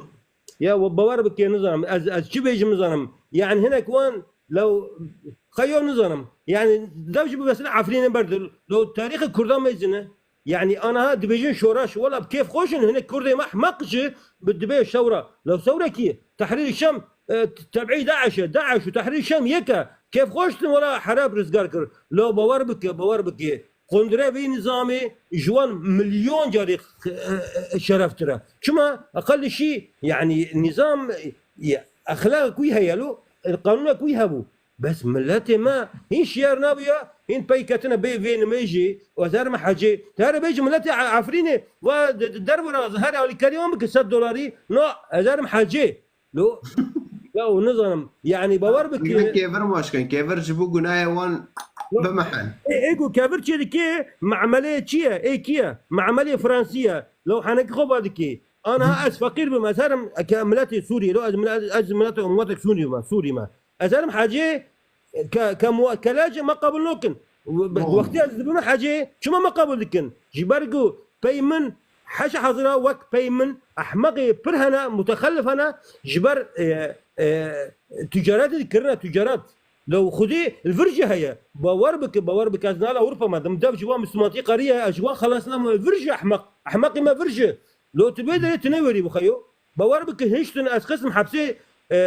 ya we bawer bike nizanim. Ez, ez çi bêjim nizanim. Yani hinek wan Lew xeyo nizanim. Yani dev jî bi mesela Efrînê berdil. Lew tarîxê Kurdan mezin e. Yani anaha dibêjin şoreş. Wela bi kêf xweş in. Hinek Kurdê me ehmeq jî bi dibê şewra. Lew şewrekî Tehrîr Şam, e, tebî DAIŞ e. DAIŞ û Tehrîr Şam yek e. Kêf xweş din wela herab rizgar kir. Lew bawer bike, bawer bike. Qundre vê nizamê ji wan milyon carî, e, e, şereftir e. Çima? Eqel şî, yani nizam, e, exlaq wî heye lo, e, qanûnek wî hebû. Bes miletê me hîn şiyar nabûya, hîn pey ketine bê vê nimêjê, û ez herim hecê. Te here bêjî miletê E-, Efrînê, va d-, d-, dervira, her alîkarî wan bike sed dolarî, na, ez herim hecê. Lo, ya û nizanim, yani bawer bike. Kevir maşkin, kevir ji bo gunahê wan Lo, bimehin. Ê, ê ku kevir çê dike, me'melê çi ye? Ê kî ye? Me'melê Fransî ye. Lo, henekî xwe va dike. Aniha ez feqîr bim, ez herim ke miletê Sûriyê, lo, ez mile-, ez miletê ummetek Sûriyê me, Sûrî me. Ez herim hecê, ke, ke mu-, kele jî me qebûl nokin. We-, be-, Doğru. Wextî ez dibim hecê, çima me qebûl dikin? Ji ber ku pey min heşa hazira wek pey min ehmeqê pir hene, mutexellif hene, ji ber, e, e, ticaretê dikirine, ticaret. Lew Xwedê li vir jî heye. Bawer bike, bawer bike, ez nala Ewropa me dim, dev ji wan Mislimatî qeriye, ez ji wan xelas nabim, vir jî ehmeq. Ehmeqê me vir jî. Lo tu vê derê tu newêrî bixeyo. Bawer bike, hiştin ez xistim hepsê, e,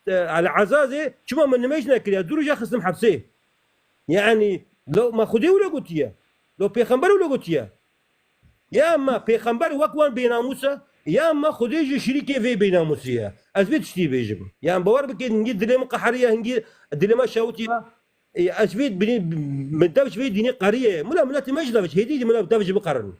e, El Azazê, çima min nimêj nekiriye? Du roja xistim hepsê. Yani, lo me Xwedê wilo gotiye. Lo pêxember wilo gotiye. Ya me pêxember wek wan bênamûs e, ya me Xwedê jî şirîkê vê bênamûsî ye. Ez vê tiştî bêjim. Yani bawer bike, hingî dilê min qeheriye, hingî dilê me şewitiye. E, ez vê binî, min dev ji vê dînê qeriye. Mila miletê me ji dev ji hêdî dî mila dev ji biqerin.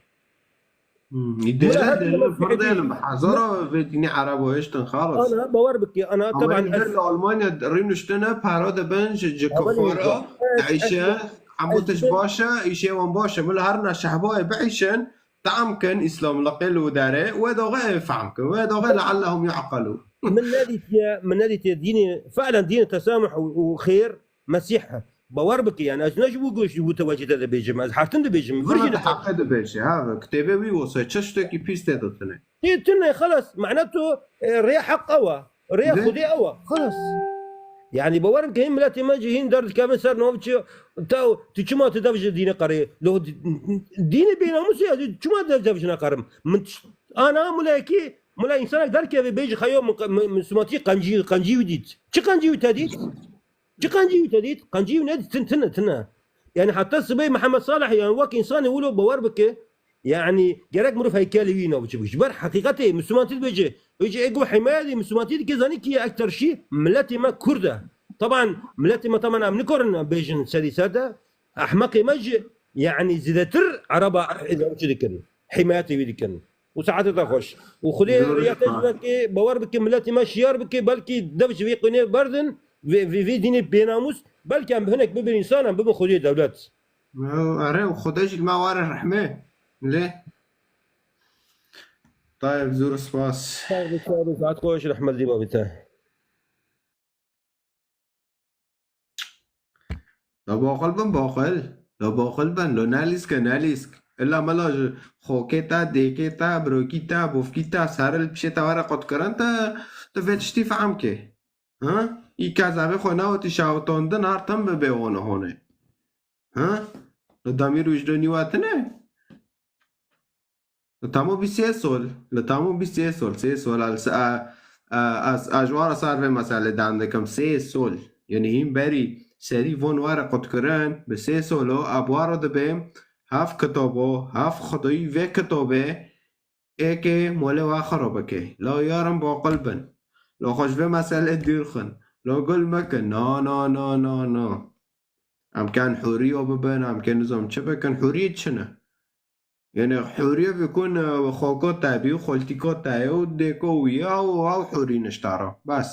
Hmm, Mila her dêne, pir dêne, bi hezara vê dînê Erebo hiştin xalas. Ana bawer bike, ana Ama taban her ez li Almanya rîniştine, para dibin ji, ji Ama kufara, ez, ez, DAIŞ'e, ez, hemû ez tişt dibin baş e, îşê wan baş e. Mila her na şehbayê biîşin, tam kin, Îslam li qêl û derê, wê doxê fehm kin, wê doxê leallehum yu'qelûn. Min nedîtiye, min nedîtiye dînê, fe'len dînê tesamuh û, û xêr, Mesîh e. Bawer bike, yani ez ne ji bo goş, ji bo tewecî te dibêjim, ez hertin dibêjim, vir jî Ama te heqê dibêje, ha, kitêbê wî wisa, çi tiştekî pîs tê de tune. Tê tune, xelas, mane tu, e, rêya heq ew e, rêya Xwedê ew e, xelas. Yani bawer bike, hîn miletê me jî hîn derdikevin ser nav çi, te, tu çima tu dev ji dînê qerê? Lo di-, dînê bênamûsê ye, tu çima dev, dev ji neqerim? Min t-, ana mulekî, mula insanek derkeve bêjî xeyo min qe-, min, min simatî qencî, qencî wî dît. Çi qencî wî te dît? Çi qencî wî te dît? Qencî wî nedît, tin, tine, tine. Yani heta sibê Mihemed Salih, yani wek insanê wilo bawer bike, yani gerek mirov heykelê wî nav çi bike. Ji ber heqîqetê Mislimantî dibêje, wê jî ego himaya dê Mislimantî dike, zanî kî ye ekter şî, miletê me Kurd e. Taban miletê me, taban em nikarin bêjin serî ser de, ehmeqê me jî, yani zêdetir Ereba, e, çi dikin, himayetê wî dikin. Û saetê te xweş. Û Xwedê Zor riya te ji spas. Vekê, bawer bike, miletê me şiyar bike, belkî dev ji vê qûnê berdin, vê, vê, vê dînê bênamûs, belkî em hinek bibin însan, em bibin xwediyê dewlet. Erê, û Xwedê jî li me were rehmê. Lê. Tayeb, zor spas. Sağ ol, sağ ol. Saet xweş, rehmet dî babî te. La baqil bin baqil. La baqil bin. La nelîsk e, nelîsk. Illa mela ji xokê te, dêkê te, birokî te, bofkî te, seril pişê te were qutkirin te, tu vê tiştî fehm kê. Ha? Î kezavê xwe newetî şewitandin her tim bibê hone hone. Ha? Li demîr wijdanî we tine? Li temo bîst sê sol, li temo bîst sê sol, sê sol, ez, e, e, ez, ez ji wan re ser vê meselê dem dikim, sê sol. Yanî hîn berî serî von were qutkirin, bi sê solo, e, bi wa re dibêm, hev kitabo, hev xwedayî vê kitobê, êkê molê we xira bike. La yarim baqil bin. La xwe ji vê meselê dûr xin. La gul mekin. Na, na, na, na, na. Em ken hûriyo bibin, em ken nizam çi bikin, hûriyê çi ne? Yanî hûriyê bikun, e, xoko te bî, xoltîko te ye û dêko wî ye û ew hûrî niştara. Bes.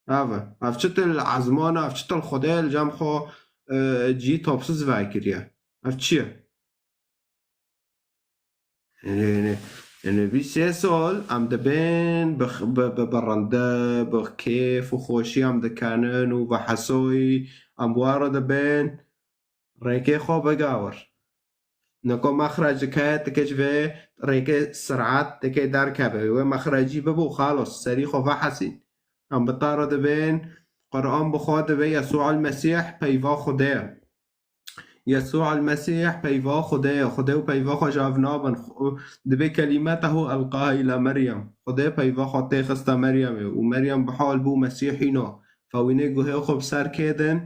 Ev e. Ev çi til ezman, ev çi til Xwedê li cem xwe, e, cî topsiz vekiriye. Ev çi ye? Yanî, yanî, yanî bîst sê sol em dibên bi, bi, bi, bi rinde, bi kêf û xweşî em dikenin û bi hesoyî em were dibên. Rêkê xwe bigawir. Niko mexrecik heye, dike ji vê rêkê sirat dike derkeve. Wê mexrecî bibû xalos, serî xwe vehesîn. Em bi te re dibên, Quran bi xwe dibe Yesû el-Mesîh peyva Xwedê ye. Yesû el-Mesîh peyva Xwedê ye. Xwedê û peyva xwe ji hev nabin. Xwe-, dibê kelimetehu elqaha îla Meryem. Xwedê peyva xwe têxiste Meryemê û Meryem bi hal bû Mesîhîna. Fe wînê guhê xwe bi ser kê din?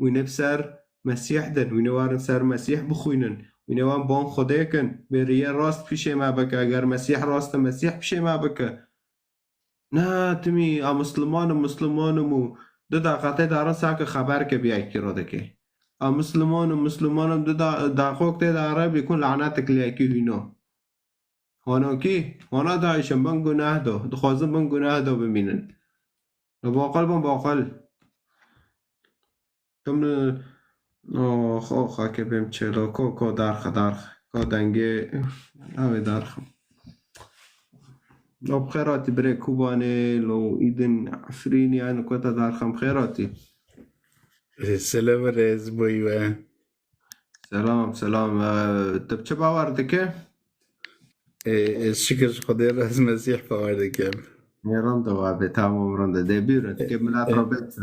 Wînê bi ser Mesîh din. Wînê werin ser Mesîh bixwînin. Wînê wan ban Xwedê kin. Bê riyê rast pişê me bike. Eger Mesîh rast e, Mesîh pişê me bike. Na, timî, a Musliman im, Musliman im û du daqetê darin sake xeber ke bi yekî re dike. A Musliman im, Musliman im, du da-, daqok tê dare bîkun lanetik li yekî hîno. Hano kî? Hana DAIŞ in, bin guneh do. Dixwazin bin guneh do bimînin. Li baqil bin baqil. Kim li, ox, ox, hake bêm çêlo, ko, ko, darxe, darxe, ko dengê, navê darxe. Lo bi xêr hatî birê Kubanê, lo îdin Efrînî, yani ko te darxe bi xêr hatî. Selam rêz boy we. Selam, selam. E, tu bi çi bawer dike? E, ez şikir ji Xwedê re ez Mesîh bawer dikim. Ê, rind e, wa bê, tamam, rind e. Dê bîrin, dike milat E, rabet.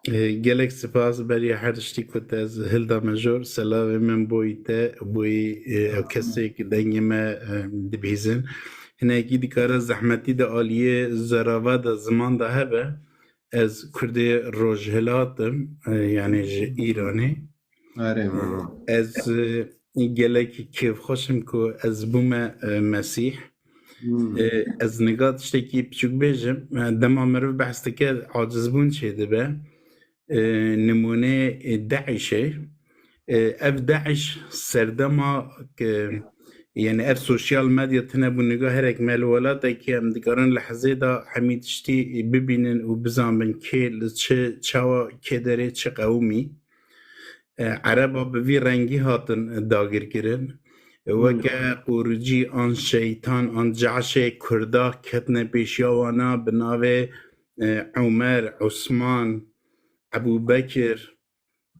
E, gelek spas beriya her tiştî ku te ez hildame jor. Selavê min boyî te, boyî, e, ew kesê ki dengê me, e, dibihîzin. Hinekî dikare zehmetî de aliyê zerava de ziman de hebe. Ez Kurdê Rojhilat im, e, yani ji Îranê. Erê, mama. Ez, e, gelekî kêfxweş im ku ez bûme, e, Mesîh. Hmm. E, ez niga tiştekî piçûk bêjim. E, dema meriv behs dike, acizbûn çêdibe. E, nimûnê, e, DAIŞê. E, ev DAIŞ serdema ke, yani ev sosyal medya tine bû, niga herek me li welatekî em dikarin lehzê de hemî tiştî bibînin û bizanbin kê li çi, çawa, kê derê, çi qewimî. E, Ereba bi vî rengî hatin dagirkirin. E, Hmm. weke qoricî an şeytan an caşê Kurda ketine pêşiya wana bi navê, e, Omer, Osman, Ebû Bekir,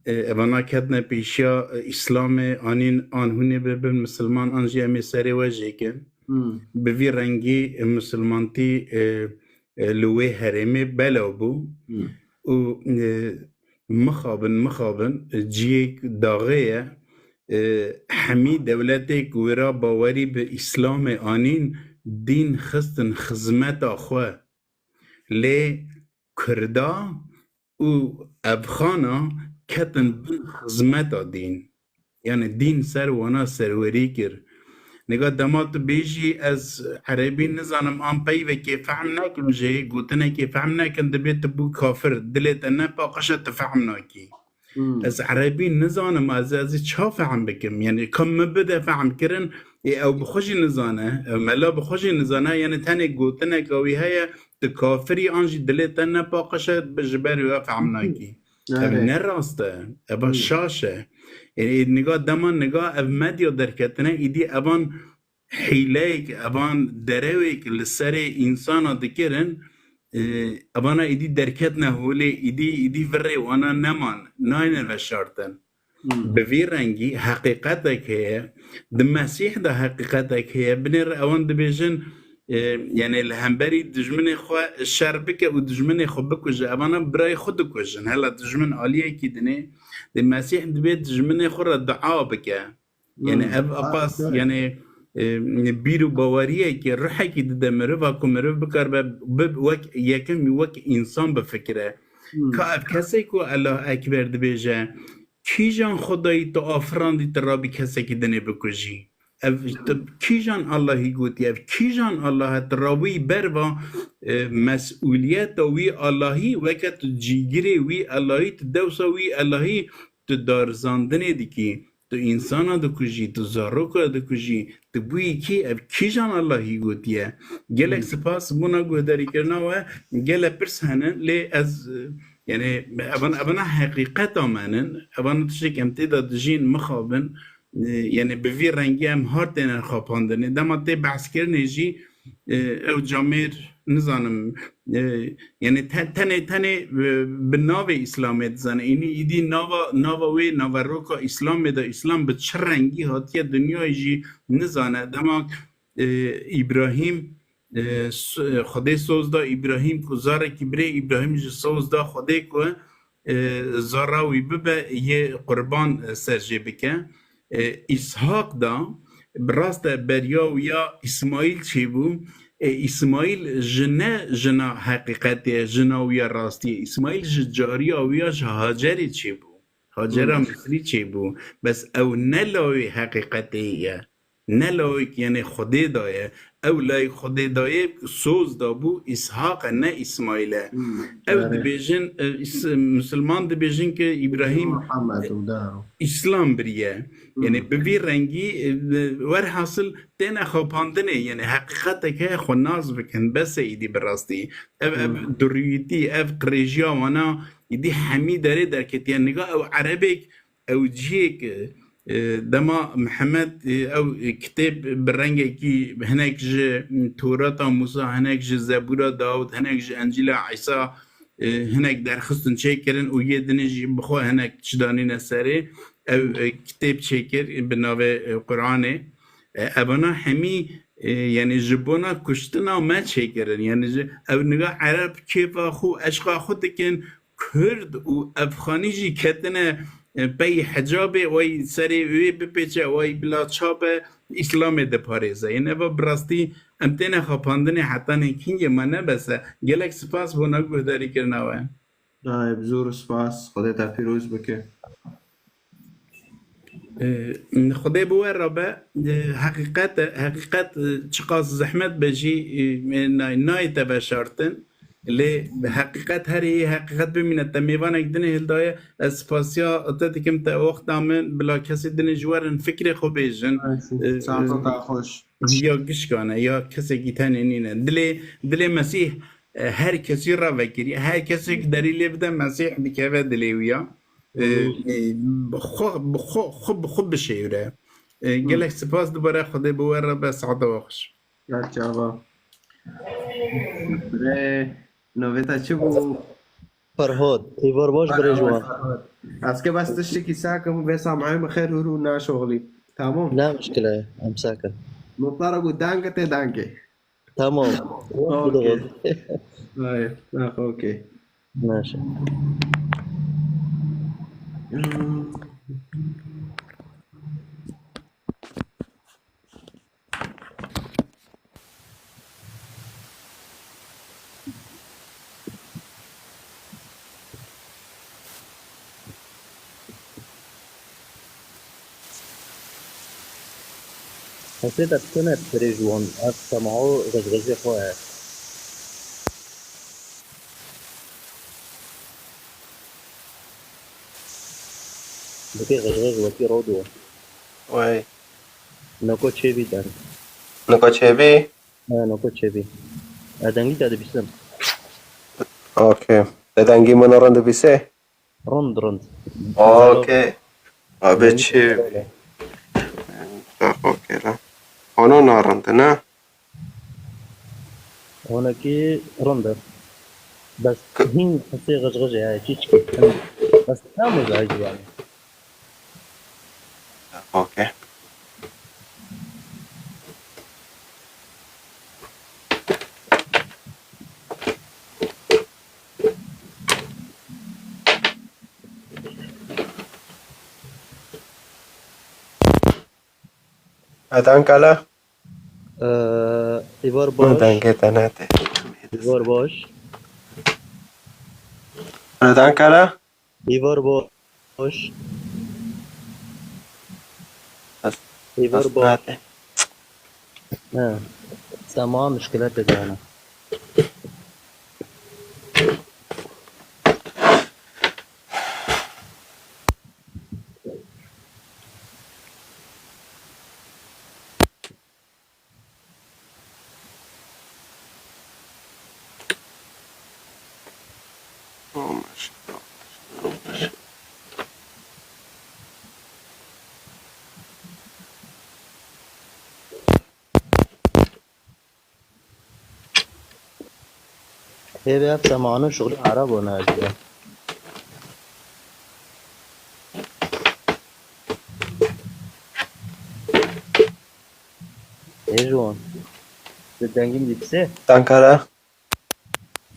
e, evana ketine pêşiya, e, Îslamê, anîn an hûnê bibin misilman, an jî em ê serê we jêkin. Hmm. Bi vî rengî, e, misilmantî, e, e, li wê herêmê belav bû. Hmm. Û, e, mixabin, mixabin, e, ciyêk daxê ye. E, hemî dewletêk wêra bawerî bi Îslamê anîn, dîn xistin xizmeta xwe. Lê Kurda û Efxana ketin bin xizmeta dîn. Yani dîn ser wana serwerî kir. Niga dema tu bêjî, "Ez erebî nizanim an peyvekê fehm nekim jê, gotinekê fehm nekim", dibê tu bû kafir. Dilê te ne paqij e, tu fehm nakî. Hmm. Ez erebî nizanim, ez, ez ê ça fehm bikim? Yani ka min bide fehm kirin, ê ew bi xwe jî nizane, ew mela bi xwe jî nizane, yani tenê gotineka wî heye, tu kafirî an jî dilê te ne paqij e, bi ji ber wê fehm nakî. Ev Erê. ne rast e, eva Hmm. şaş e. Yani niga dema niga ev medya derketine, îdî evan hîleyek, evan derewêk li serê însana dikirin, e, evana îdî derketine holê, îdî, îdî virê wana neman, nayne veşartin. Hmm. Bi vî rengî heqîqetek heye, di Mesîh de heqîqetek heye, binêre ewan dibêjin, e, yani li hemberî dijminê xwe şer bike û dijminê xwe bikuje, evana birayê xwe dikujin. Hela dijmin aliyekî dinê, di Mesîh dibê dijminê xwe re dua bike. Yani Hmm. ev apas, Ha, evet. yani, e, bîr û baweriyekî, ruhekî dide meriva ku meriv bikaribe bi, wek yekem wek însan bifikire. Hmm. Ka ev kesê ku Allah Ekber dibêje, kîjan Xwedayî tu afirandî tu rabî kesekî dinê bikujî? Ev tu kîjan Allahî gotiye? Ev kîjan Allah e? Tu rabûyî berva, e, mesûliyeta wî Allahî, weke tu cîgirê wî Allahî, tu dewsa wî Allahî, tu darizandinê dikî. Tu însana dikujî, tu zaroka dikujî, tu bûyî kî? Ev kîjan Allahî gotiye? Gelek Hmm. spas bona guhdarîkirina we, gelek pirs hene, lê ez, e, yani, evan, evana heqîqeta me nin, evana tiştek em tê de dijîn mixabin, e, yani, bi vî rengî em har têne xapandinê. Dema tê behskirinê jî, e, ew camêr, nizanim, e, yani te-, tenê, tenê, e, bi navê Îslamê dizane. Înî îdî nava, nava wê naveroka Îslamê de Îslam bi çi rengî hatiye dinyayê jî nizane. Dema, e, Îbrahîm, E, s-, Xwedê soz da Îbrahîm ku zarekî birê Îbrahîm ji soz da Xwedê ku, e, zara wî bibe yê qurban, e, ser jê bike. E, Îshaq da bi rast e beriya wî ya Îsmaîl çêbû. E, Îsmaîl ji ne jina heqîqetê ye, jina wî ya rastî ye. Îsmaîl ji cariya wî ya ji Hacerê çêbû. Hacera Hmm. Misrî çêbû. Bes ew ne lawê heqîqetê ye. Ne lawê ki, yani Xwedê daye. Ew layê Xwedê daye soz dabû Îshaq e, ne Îsmaîl e. Hmm. Ew Erê. Dibêjin, e, Îs-, Misilman dibêjin ki Îbrahîm Muhammed û daro. Îslam biriye. Yani Hmm. bi vî rengî, e, werhasil têne xapandinê, yani heqîqetek heye xwe nas bikin. Bes e îdî bi rastî. Ev, ev Hmm. duriyetî, ev qirêjiya wana îdî hemî derê derketiye. Niga ew erebêk, ew ciyêk, e, dema Mihemed, e, ew kitêb bi rengekî hinek ji Torata Mûsa, hinek ji Zebûra Dawud, hinek ji Encîla Îsa, e, hinek derxistin çêkirin û yê dinê jî bi xwe hinek çi danîne serê. Ew, e, kitêb çêkir bi navê, e, Quranê. E, evana hemî, e, yani ji bona kuştina me çêkirin. Yani ji, ew niga Ereb kêfa xwe, eşqa xwe dikin, Kurd û Efxanî jî ketine, e, pey hicabê, way serê wê bipêçe, way bila çape, Îslamê diparêze. Yên eva bi rastî em têne xapandinê heta nêkîngê me nebese. Gelek spas bona guhdarîkirina we. Dayê, bi zor û spas. Xwedê te pîroz bike. Ee, Xwedê bi we re be. Ee, heqîqet e. Heqîqet, e, çiqas zehmet be jî, e, nayê te veşartin. Lê heqîqet herê yê heqîqet bimîne. Te mêvanek dinê hildaye. Ez spasiya te dikim, te wexta min bila kesê dinê ji werin fikrê xwe bêjin. Mersi. Ee, Saeta te xweş. Ya gişkan e, ya kesekî tenê nîne. Dilê, dilê Mesîh, e, her kesî re vekirî. Her kesek derî lê bide, Mesîh dikeve dilê wî ya. E, Hmm. e, xwe, bi xwe, xwe, bi xwe bişêwire. E, Hmm. Gelek spas dubare, Xwedê bi we re be, saeta we xweş. Ya çava. Birê, navê te çi bû? Ferhad, êvar baş birêj wan. Ez ke bes tiştekî sakim û vê samahê min xêr hûr û naşoxlî. Tamam. Ne mişkile ye, em sake. Notara ku danke tê danke. Tamam. Okey. Hayır, ha, okey. Naşe. Hesê te çi ne dirêj wan, ev sema û xizxizê xwe ye. Dikê xizxiz wekî rodo. Wey. Noko çêbî deng. Noko çêbî? He, noko çêbî. E, dengî te dibîsim. Okey. Te dengî min rind dibîsê? Rind, rind. Okey. Abi çi? Okey la. Ono na rind, ne? Onekî rind e. Bes hîn hesê xizxizê heye, çîçikî. Bes tam uzay yani. Okey. Edan kala? Ee, Îvar baş. Dengê te nete. Îvar baş. Edan kala? Îvar baş. Îvar baş. He. Sema mişkile te dana. Hê be ev temano şixulî Erebo ne ez be. Ê ji wan. Dengim gitse. Ankara.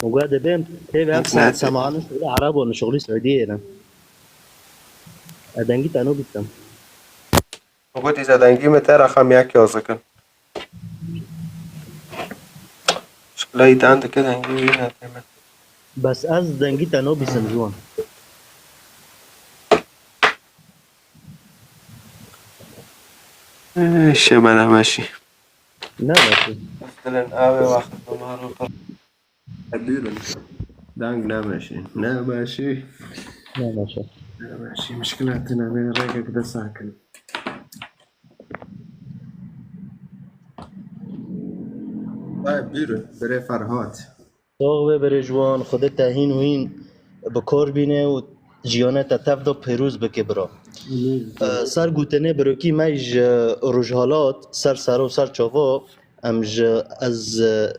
Muga de ben tê ve Sen- semahını şuğlu Arabon şuğlu Suudiye ne. E, dengi tano bittim. Got îza dengî min te rexam yek yazdikin. Şikla îdan dike dengî wî ne tê min. Bes ez dengî te nobîsim ciwan. Ê, şê me ne meşî. Ne meşî. Dilin avê wext bi mar û pir. Buyurun. Dang ne meşî. Ne meşî. Ne meşî. Ne meşî. Mişkila tine ne rengek de sakin. Ay, buyurun. Bire Ferhat. Sax be berê ji wan, Xwedê te hîn û hîn bi kar bîne û jiyana te tev de pêroz bike bira. Amîn. E, ser gotinê birokî me ji Rojhalat, ser sera û ser çava, em ji, ez, e,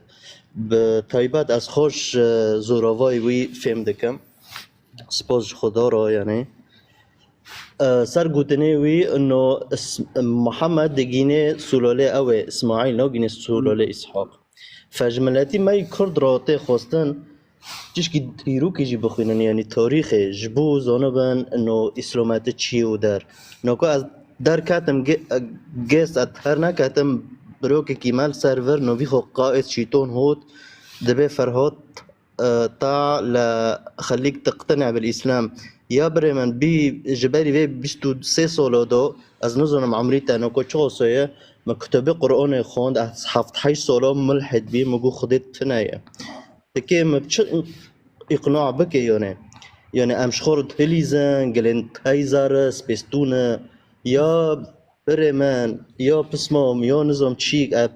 bi taybet ez xweş, e, zoravayê wî fêm dikim. Spas ji Xweda re, yanî. E, ser gotinê wî, no, Is-, Muhammed digîne sûlolê ew ê, Îsmaîl, nagîne sûlolê Îshaq. Fe ji miletî me yî Kurd re tê xwestin, tişkî îrokî jî bixwînin, yanî tarîxê, ji bo zanibin, no, îslameti çi ye û der. No ku ez derketim, ge-, gêst ez her neketim, birokekî me li ser vir, novî xwe qaêt şîton hot, dibê Ferhat, e, ta le xelîk tiqtine bil Îslam. Ya birê min, bî ji berî vê bîst û sê solo do, ez nizanim emrî te noko çi oso ye, min kitobê Qur'anê xwend, ez heft heşt solo mulhid bî, min got Xwedê tune ye. Tikê min bi çi îqna bike yone? Yone em ji xwe re dihilîzin, gilên teyzar, spêstûne, ya Birê min, ya pismam, ya nizam çîk, ev,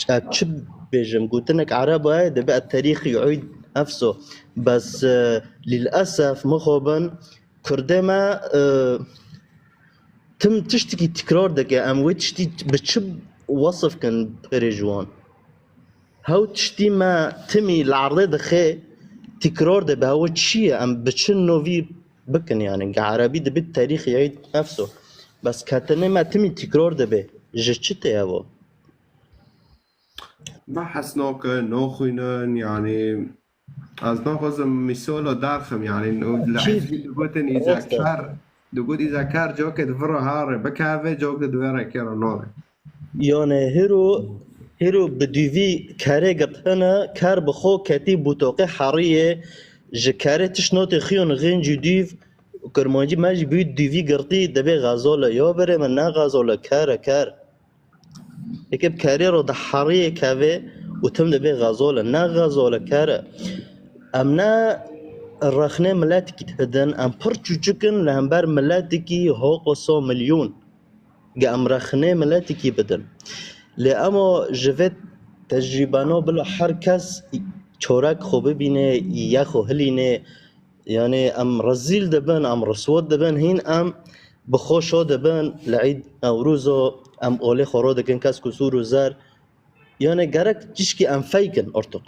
ev çi bêjim? Gotinek Ereba ye, dibe ev terîxî uîd nefso. Bes, e, lîlesef mixabin, Kurdê me, e, tim tiştikî tikrar dike, em wê tiştî bi çi wesif kin berê ji wan? Hew tiştî me timî li erdê dixe, tîkrar dibe, hewe çi ye? Em bi çi novî bikin, yanî? Ge erebî dibe terîxî yê nefso. Bes ketinê me timî tîkrar dibe. Ji çi tê evo? Behs nakin, naxwînin, yanî ez naxwazim mîsala derxim, yanî li Çi? Hizbî digotin îza Rast e. Ker, digot îza ker cokê di vira herê bikeve, cokê di wê rekê re nare. Yanê hiro, hiro bi dûvî kerê girtine, ker bi xwe ketî bûtoqê heriyê, ji kerê tişt notê xiyon xêncî dûv, kurmancî me jî bî dûvî girtî, dibê xezole. Ya berê min ne xezole, ker e, ker. Eke bi kerê re di heriyê keve û tim dibê xezole. Ne xezole, ker e. Em ne rexnê miletikî didin, em pir çûçik in li hember miletikî hoqo so milyon. Ge em rexnê miletikî bidin. Lê ema ji vê tecrîbana bila her kes çorek xwe bibîne, yexo hilîne, yanî em rezîl dibin, em riswet dibin, hîn em bi xwe şo dibin, li Îd Newrozo em olê xwe ro dikin kesk û sûr û zer. Yanî gerek tişkî em feykin ortiq.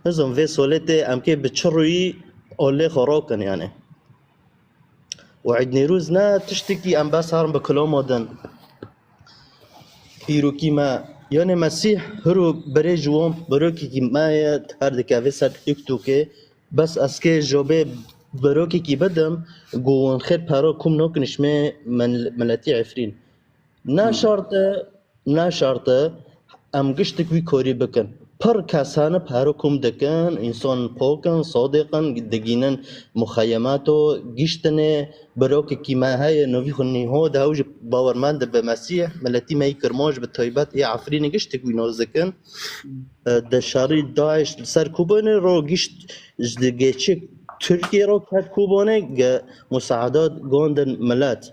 Nizam vê solê tê em kê bi çi rûyî olê xwe ro kin, yanî. Û Îd Newroz ne tiştekî em bes herin bi kilama din. Îrokî me, yanê Mesîh hiro berê ji wan birokekî me ye, her dikeve ser TikTokê. Bes ez kê jobê birokekî bidim, ku wan xêr pera kom nakin ji me mil-, miletî Efrîn. Ne şart e, ne şart e em giştik wî korî bikin. Pir kes hene pera kom dikin, însan pok in, sadiq in, digînin muxeyemato, giştinê, birokekî me heye, novî xwe nîho de ew jî bawermend dibe Mesîh, miletî me yî Kirmanc bi taybet ê Efrînê giştik wî nas dikin. E, di şerî DAIŞ li ser Kobanê ro gişt ji di geçê Tirkiyê ro ket Kobanê ge musaedat gondin milet.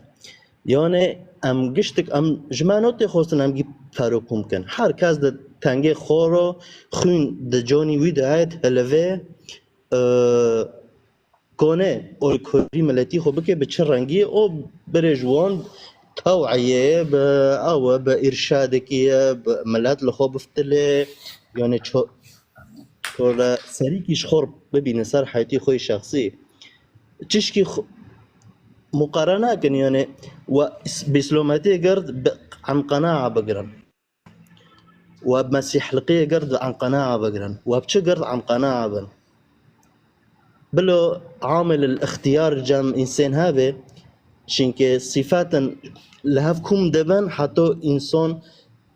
Yanê em giştik, em ji me notê xwestin em gî pera kom kin. Her kes di tengê xwe ro xwîn di canî wî de heye hilivê, e, kone olkorî miletî xwe bike bi çi rengî, o berê ji wan teweyê bi ew e, bi îrşadekî ye, bi milet li xwe biftilê, yanê ço-, çole serîkî ji xwe bibîne ser heyetî xwe yê şexsî. Tişkî xwe muqarene nakin, yanê we îs-, bi îslametiyê girt bi em qenaa bigirin. We bi mesîhlikiyê gird an qenaa bigirin. We bi çi gird an qenaa bin? Bilo amil il ixtiyar cem însên hebe, çinke sîfatin li hev kum dibin, heto însan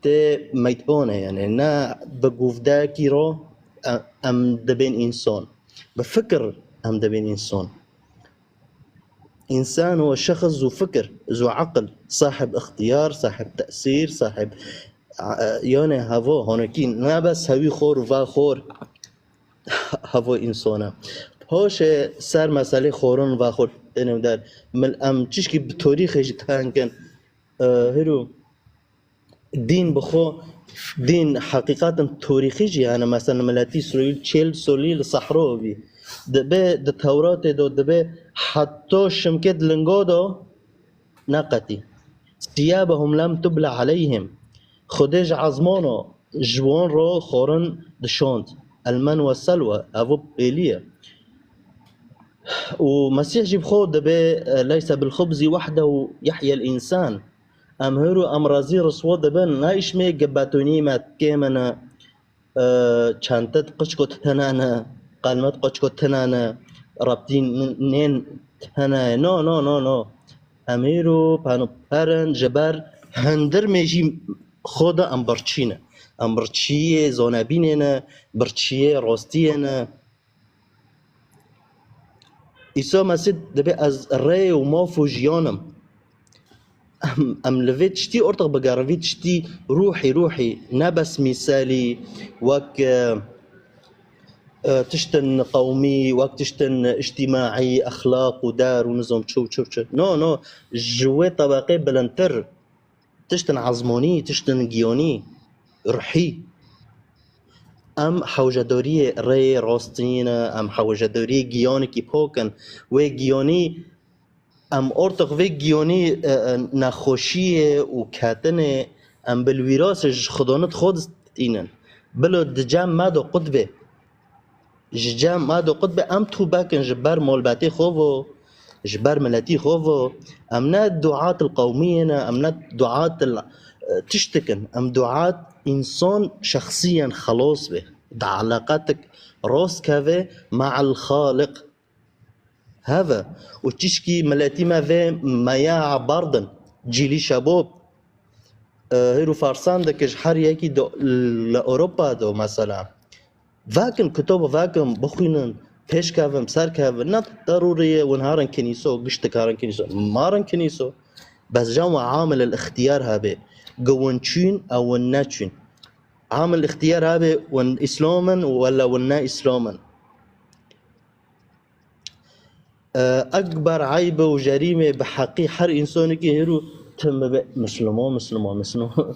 tê meytbone, yani ne bi guvdekî ro e-, em dibên însan. Bi fikir em dibên însan. Însan û şexs zû fikir, zû aqil, sahib ixtiyar, sahib tesîr, sahib, e, yani hevo, honekî, ne bes hewî xor û va xor, hevo însana. Hoşe ser meselê xorin va xor, ênim der, mil em çişkî bi torîxê jî tenkin, e, hiru, dîn bi xwe, dîn heqîqatin torîxî jî hene. Mesela miletî Îsraîl çêl solî li sehro bî. Dibe di Tewratê de dibe heto şimkê di lingo de neqetî. Siyabehum lem tubla aleyhim. Xwedê ji ezmano ji wan re xorin dişand. El men ve selwe, evo pêlî ye. Û Mesîh jî bi xwe dibe, e, leyse bil xubzî wehdehu yehyel însan. Em hir û em razî riswa dibin, ne îşmê ge betonî me kêmine, e, çentet qıçko tenane, qalmet qıçko tenane, raptîn nên tenane. No, no, no, no. Em hir û pano perin ji ber hindir mê jî xwe de em birçî ne. Em birçiyê zonebînê ne, birçiyê rostiyê ne. Îsa Mesîh dibe ez rê û maf û jiyan im. Em, em li vê tiştî ortaq bigerin, vê tiştî ruhî, ruhî, ne bes mîselî, wek, e, e, tiştin qewmî, wek tiştin îctîmaî, exlaq û dar û nizam çi û çi û çi. No, no, ji wê tebeqê bilindtir. Tiştin ezmonî, tiştin giyonî, ruhî. Em hewcedariyê rêyê rastî ne, em hewcedariyê giyanekî pok in. Wê giyanî, em ortaq vê giyanî, e, e, nexweşiyê û ketinê, em bil wîrasê ji xidonit xwe distînin. Bilo di cem me de qut bê. Ji cem me diqut be em tûbekin ji ber malbetê xwe vo, ji ber miletî xwe vo. Em ne duat il qewmiyê ne, em ne duat il, e, tiştik in. Em duat însan şexsiyen xelos be. Di eleqetik rast keve me'el Xaliq. Heve. Û çişkî miletî me vê meya berdin. Cîlî şebob. E, hêr û farsan dike ji her yekî do, li Ewropa do mesela. Vekin, kitob vekin, bixwînin, pêşkevin, serkevin. Ne derûrî ye win herin kinîso, giştik herin kinîso. Marin kinîso. Bes can we amil el ixtiyar hebe. Ge win çûn, ew win neçûn. Amil ixtiyar hebe win îslam in, wela win ne îslam in. E, ekber eybe û cerîme bi heqî her însanekî hêr û tim bibe Misliman, Misliman, Misliman.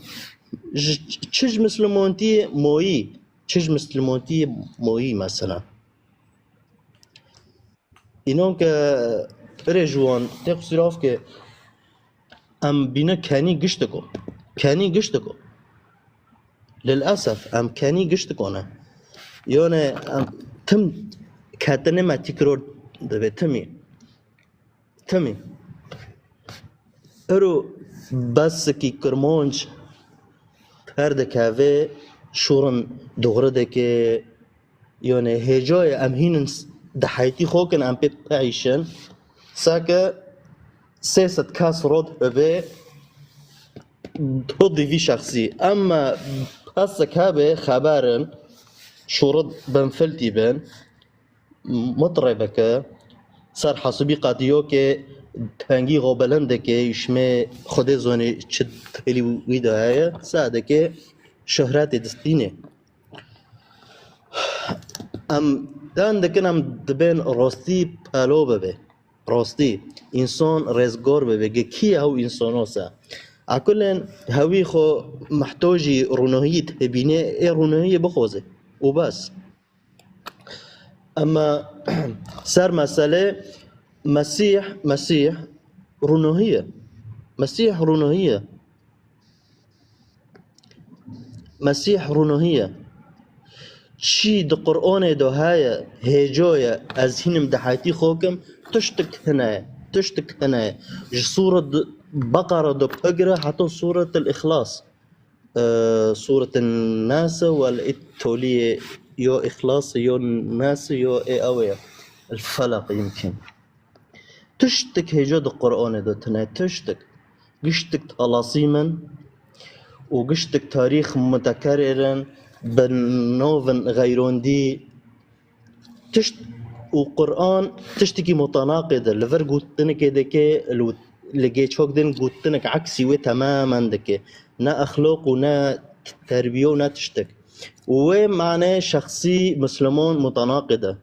Ji, çi ji Mislimantiyê moyî, çi ji Mislimantiyê moyî mesela. Înan ke birê ji wan tê qusîr avke em bîne kenî giştiko. Kenî giştiko. Lilesef, em kenî giştiko ne. Yone em tim ketine me tîkror dibe timî. Timî. Ero besikî kirmanc per dikeve, şûrin doğru dike, yone hêcoye em hînin s-, di heytî xwe kin em pê bihişin. Seke sê sed kes rod bibe, to dîvî şexsî. Em pesek hebe xeberin, şûrit bin filtî bin, mitre bike, ser hesibî qatî yo ke tengî xwe bilind dike, îşmê Xwedê zonê çi têlî wî de heye, sa dike şohretê distînê. Em dan dikin, em dibên rostî pelo bibe. Rostî, însan rêzgor bibe. Ge kî ye ew însano se? Ekulên hewî xwe mehtojî rûnohiyî dibîne, ê rûnohiyê bixoze. Û bes. Ema ser mesele Mesîh, Mesîh rûnohî ye. Mesîh rûnohî ye. Mesîh rûnohî ye. Çi di Qur'anê de heye, hêco ye, ez hînim di heytî xwe kim, tiştik hine ye, tiştik hine ye. Ji Sûret Beqere de bigire heta Sûretil Îxlas. e, Sûretên Nas e, wel ê toliyê yo Îxlas e, yo Nas e, yo ê ew ê El Felaq yimkin. Tiştek hêja di Qur'anê de tune, tiştek. Giştek alasîm in û giştek tarîx mutekerir in, bi novin xeyrondî. Tişt û Qur'an tiştekî mutanaqid e. Li vir gotinikê dike, li, li gê çok din gotinek eksî wê temamen dike. Ne exloq û ne terbiye û ne tiştek. Û wê mane şexsî Misliman mutanaqid e.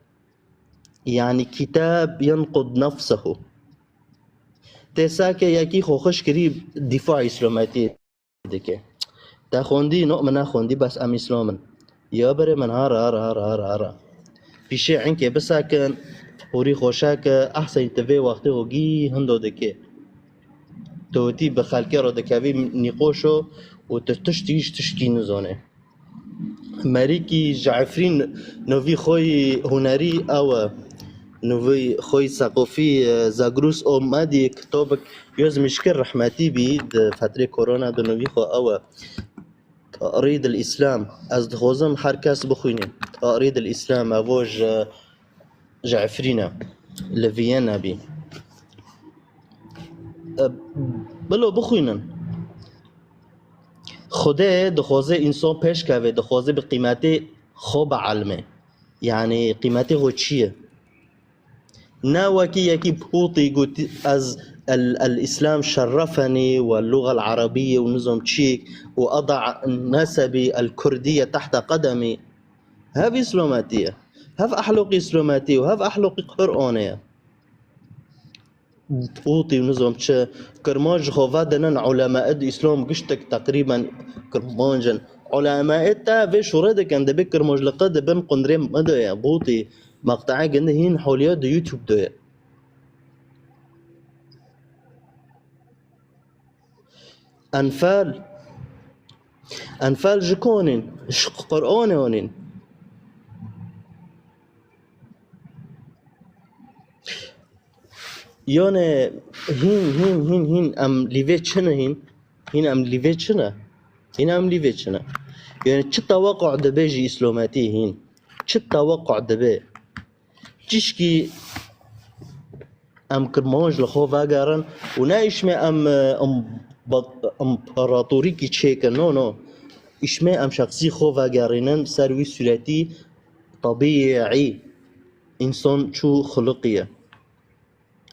Yani kitab yenqud nefsehu. Tê sake yekî xwe xweş kirî dîfa îslometiyê dike. Te xwendî, no, min nexwendî, bes em îslam in. Ya berê min, hara, hara, hara, hara, hara. Pîşê enkê bisekin, hûrî xweşe ke, ehsen tu vê wextê xwe gî hindo dike. Tu witî bi xelkê re dikevî nîqoşo û tu tiştî, hîç tiştî nizane. Merîkî ji Efrîn novî xwe yî hunerî ew e. Novî xwe yî seqofî, e, Zagrus Omedî kitobek yozmîşkir rehmetî bî di fetrê korona de novî xwe ew e. Ta'rîd el Îslam. Ez dixwazim her kes bixwîne. Ta'rîd el Îslam, evo ji, ji Efrîn e. Li Viyena bî. E, Bilo bixwînin. Xwedê dixwaze însan pêş keve, dixwaze bi qîmetê xwe bielme. Yani qîmetê xwe çi ye? Ne wekî yekî Pûtî got, ez el, el Îslam şerefenî we luga el Erebiyye û nizam çîk û eda nesebî el Kurdiye tehta qedemî. Hev Îslametî ye. Hev ehloqî Îslametî û hev ehloqî Qur'anê ye. Pûtî û nizam çi, Kirmanc ji xwe vedinin, ulemaê di Îslam giştek teqrîben Kirmanc in. Ulemaê te vê şûre dikin, dibê Kirmanc li qe di bin qundrê me de ye. Pûtî, meqte'ê gindi hîn holiya di YouTube de ye. Enfal. Enfal ji ku anîn? Ji Qur'anê anîn. Yani hîn, hîn, hîn, hîn em lîvê çi ne hîn? Hîn em lîvê çi ne? Hîn em lîvê çi ne? Yani çi tewequ dibe ji îslometî hîn? Çi tewequ dibe? Çişkî em Kirmanc li xwe vegerin û ne îşmê em, em, împaratorîkî çêkin, no, no. Îşmê em şexsî xwe vegerînin ser wî sûretî tebîî. Însan çû xuluqî ye.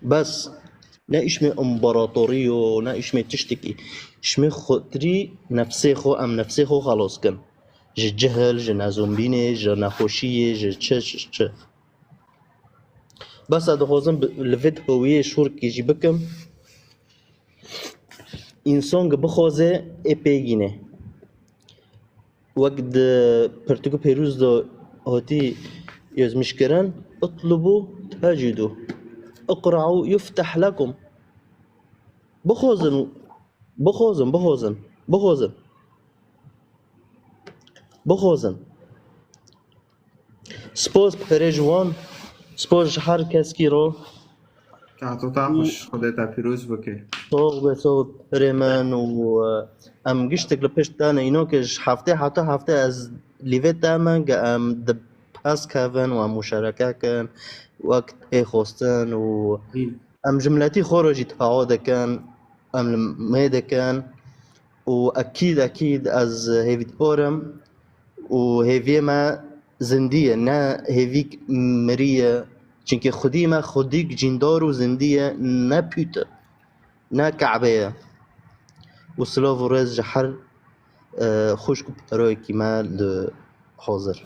Bes ne îşmê împaratorî yo, ne îşmê tiştekî. Îşmê xwetirî nefsê xwe, em nefsê xwe xelos kin. Ji cihil, ji nezombînê, ji nexweşiyê, ji çi, çi, çi. Bes ez dixwazim bi, li vê hewiyê şûrkî jî bikim. Însan ki bixwaze ê pê gîne. Wek di pirtûkê pêrûz de hatî yozmîşkirin, "Itlubu tecidû, iqra'u yufteh lekum." Bixwazin, bixwazin, bixwazin, bixwazin. Bixwazin. Spas pere ji wan, spas ji her keskî re. Tato ta xweş, Xwedê te pîroz bike. Sağ be, sağ be pere min û, e, em giştek li pişt te ne. Îno ke ji heftê heta heftê ez lîvê te me, ke em di pes kevin û em muşereke kin, wek ê xwestin û Hîn. Em ji miletî xwe re jî difawa dikin, em li me dikin û ekîd, ekîd ez hêvîdar im û hêviyê me zindî ye, ne hêvîk mirî ye. Çimkî xwedî me xwedîk cîndar û zindî ye, ne pût e, ne Ke'be ye. Û silav û rêz ji her, e, xwişk û peroyekî me li hazir.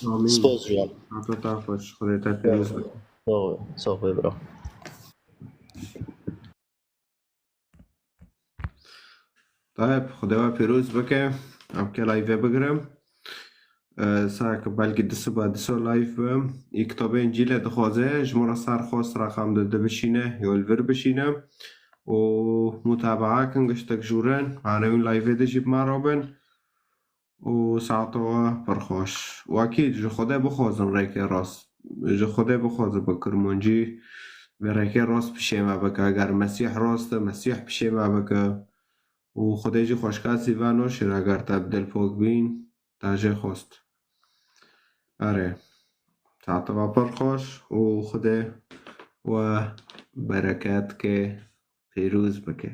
Amîn. Spas jiyan. Hata te xweş, Xwedê te pîroz bike. Sağ ol, sağ ol bro. Tayeb, Xwedê we pîroz bike. Em ke live bigirim. E, saet belkî du siba, du siba live bim. Ê kitabê Încîlê dixwaze, ji min re ser xwest rexam di, di bişîne, yo li vir bişîne. Û mutabaa kin, giştek jûrin. Anewîn live de jî bi me re bin. Û saeta we pir xweş. Wekî ji Xwedê bixwazin rêkê rast. Ji Xwedê bixwazin bi kirmancî vê rêkê rast pişê me bike. Eger Mesîh rast e, Mesîh pişê me bike. û Xwedê jî xweşka Sîvano şêragerta bi dilpok bîn, ta jê xwest. Erê, saeta we pir xweş û Xwedê we bereket ke pîroz bike.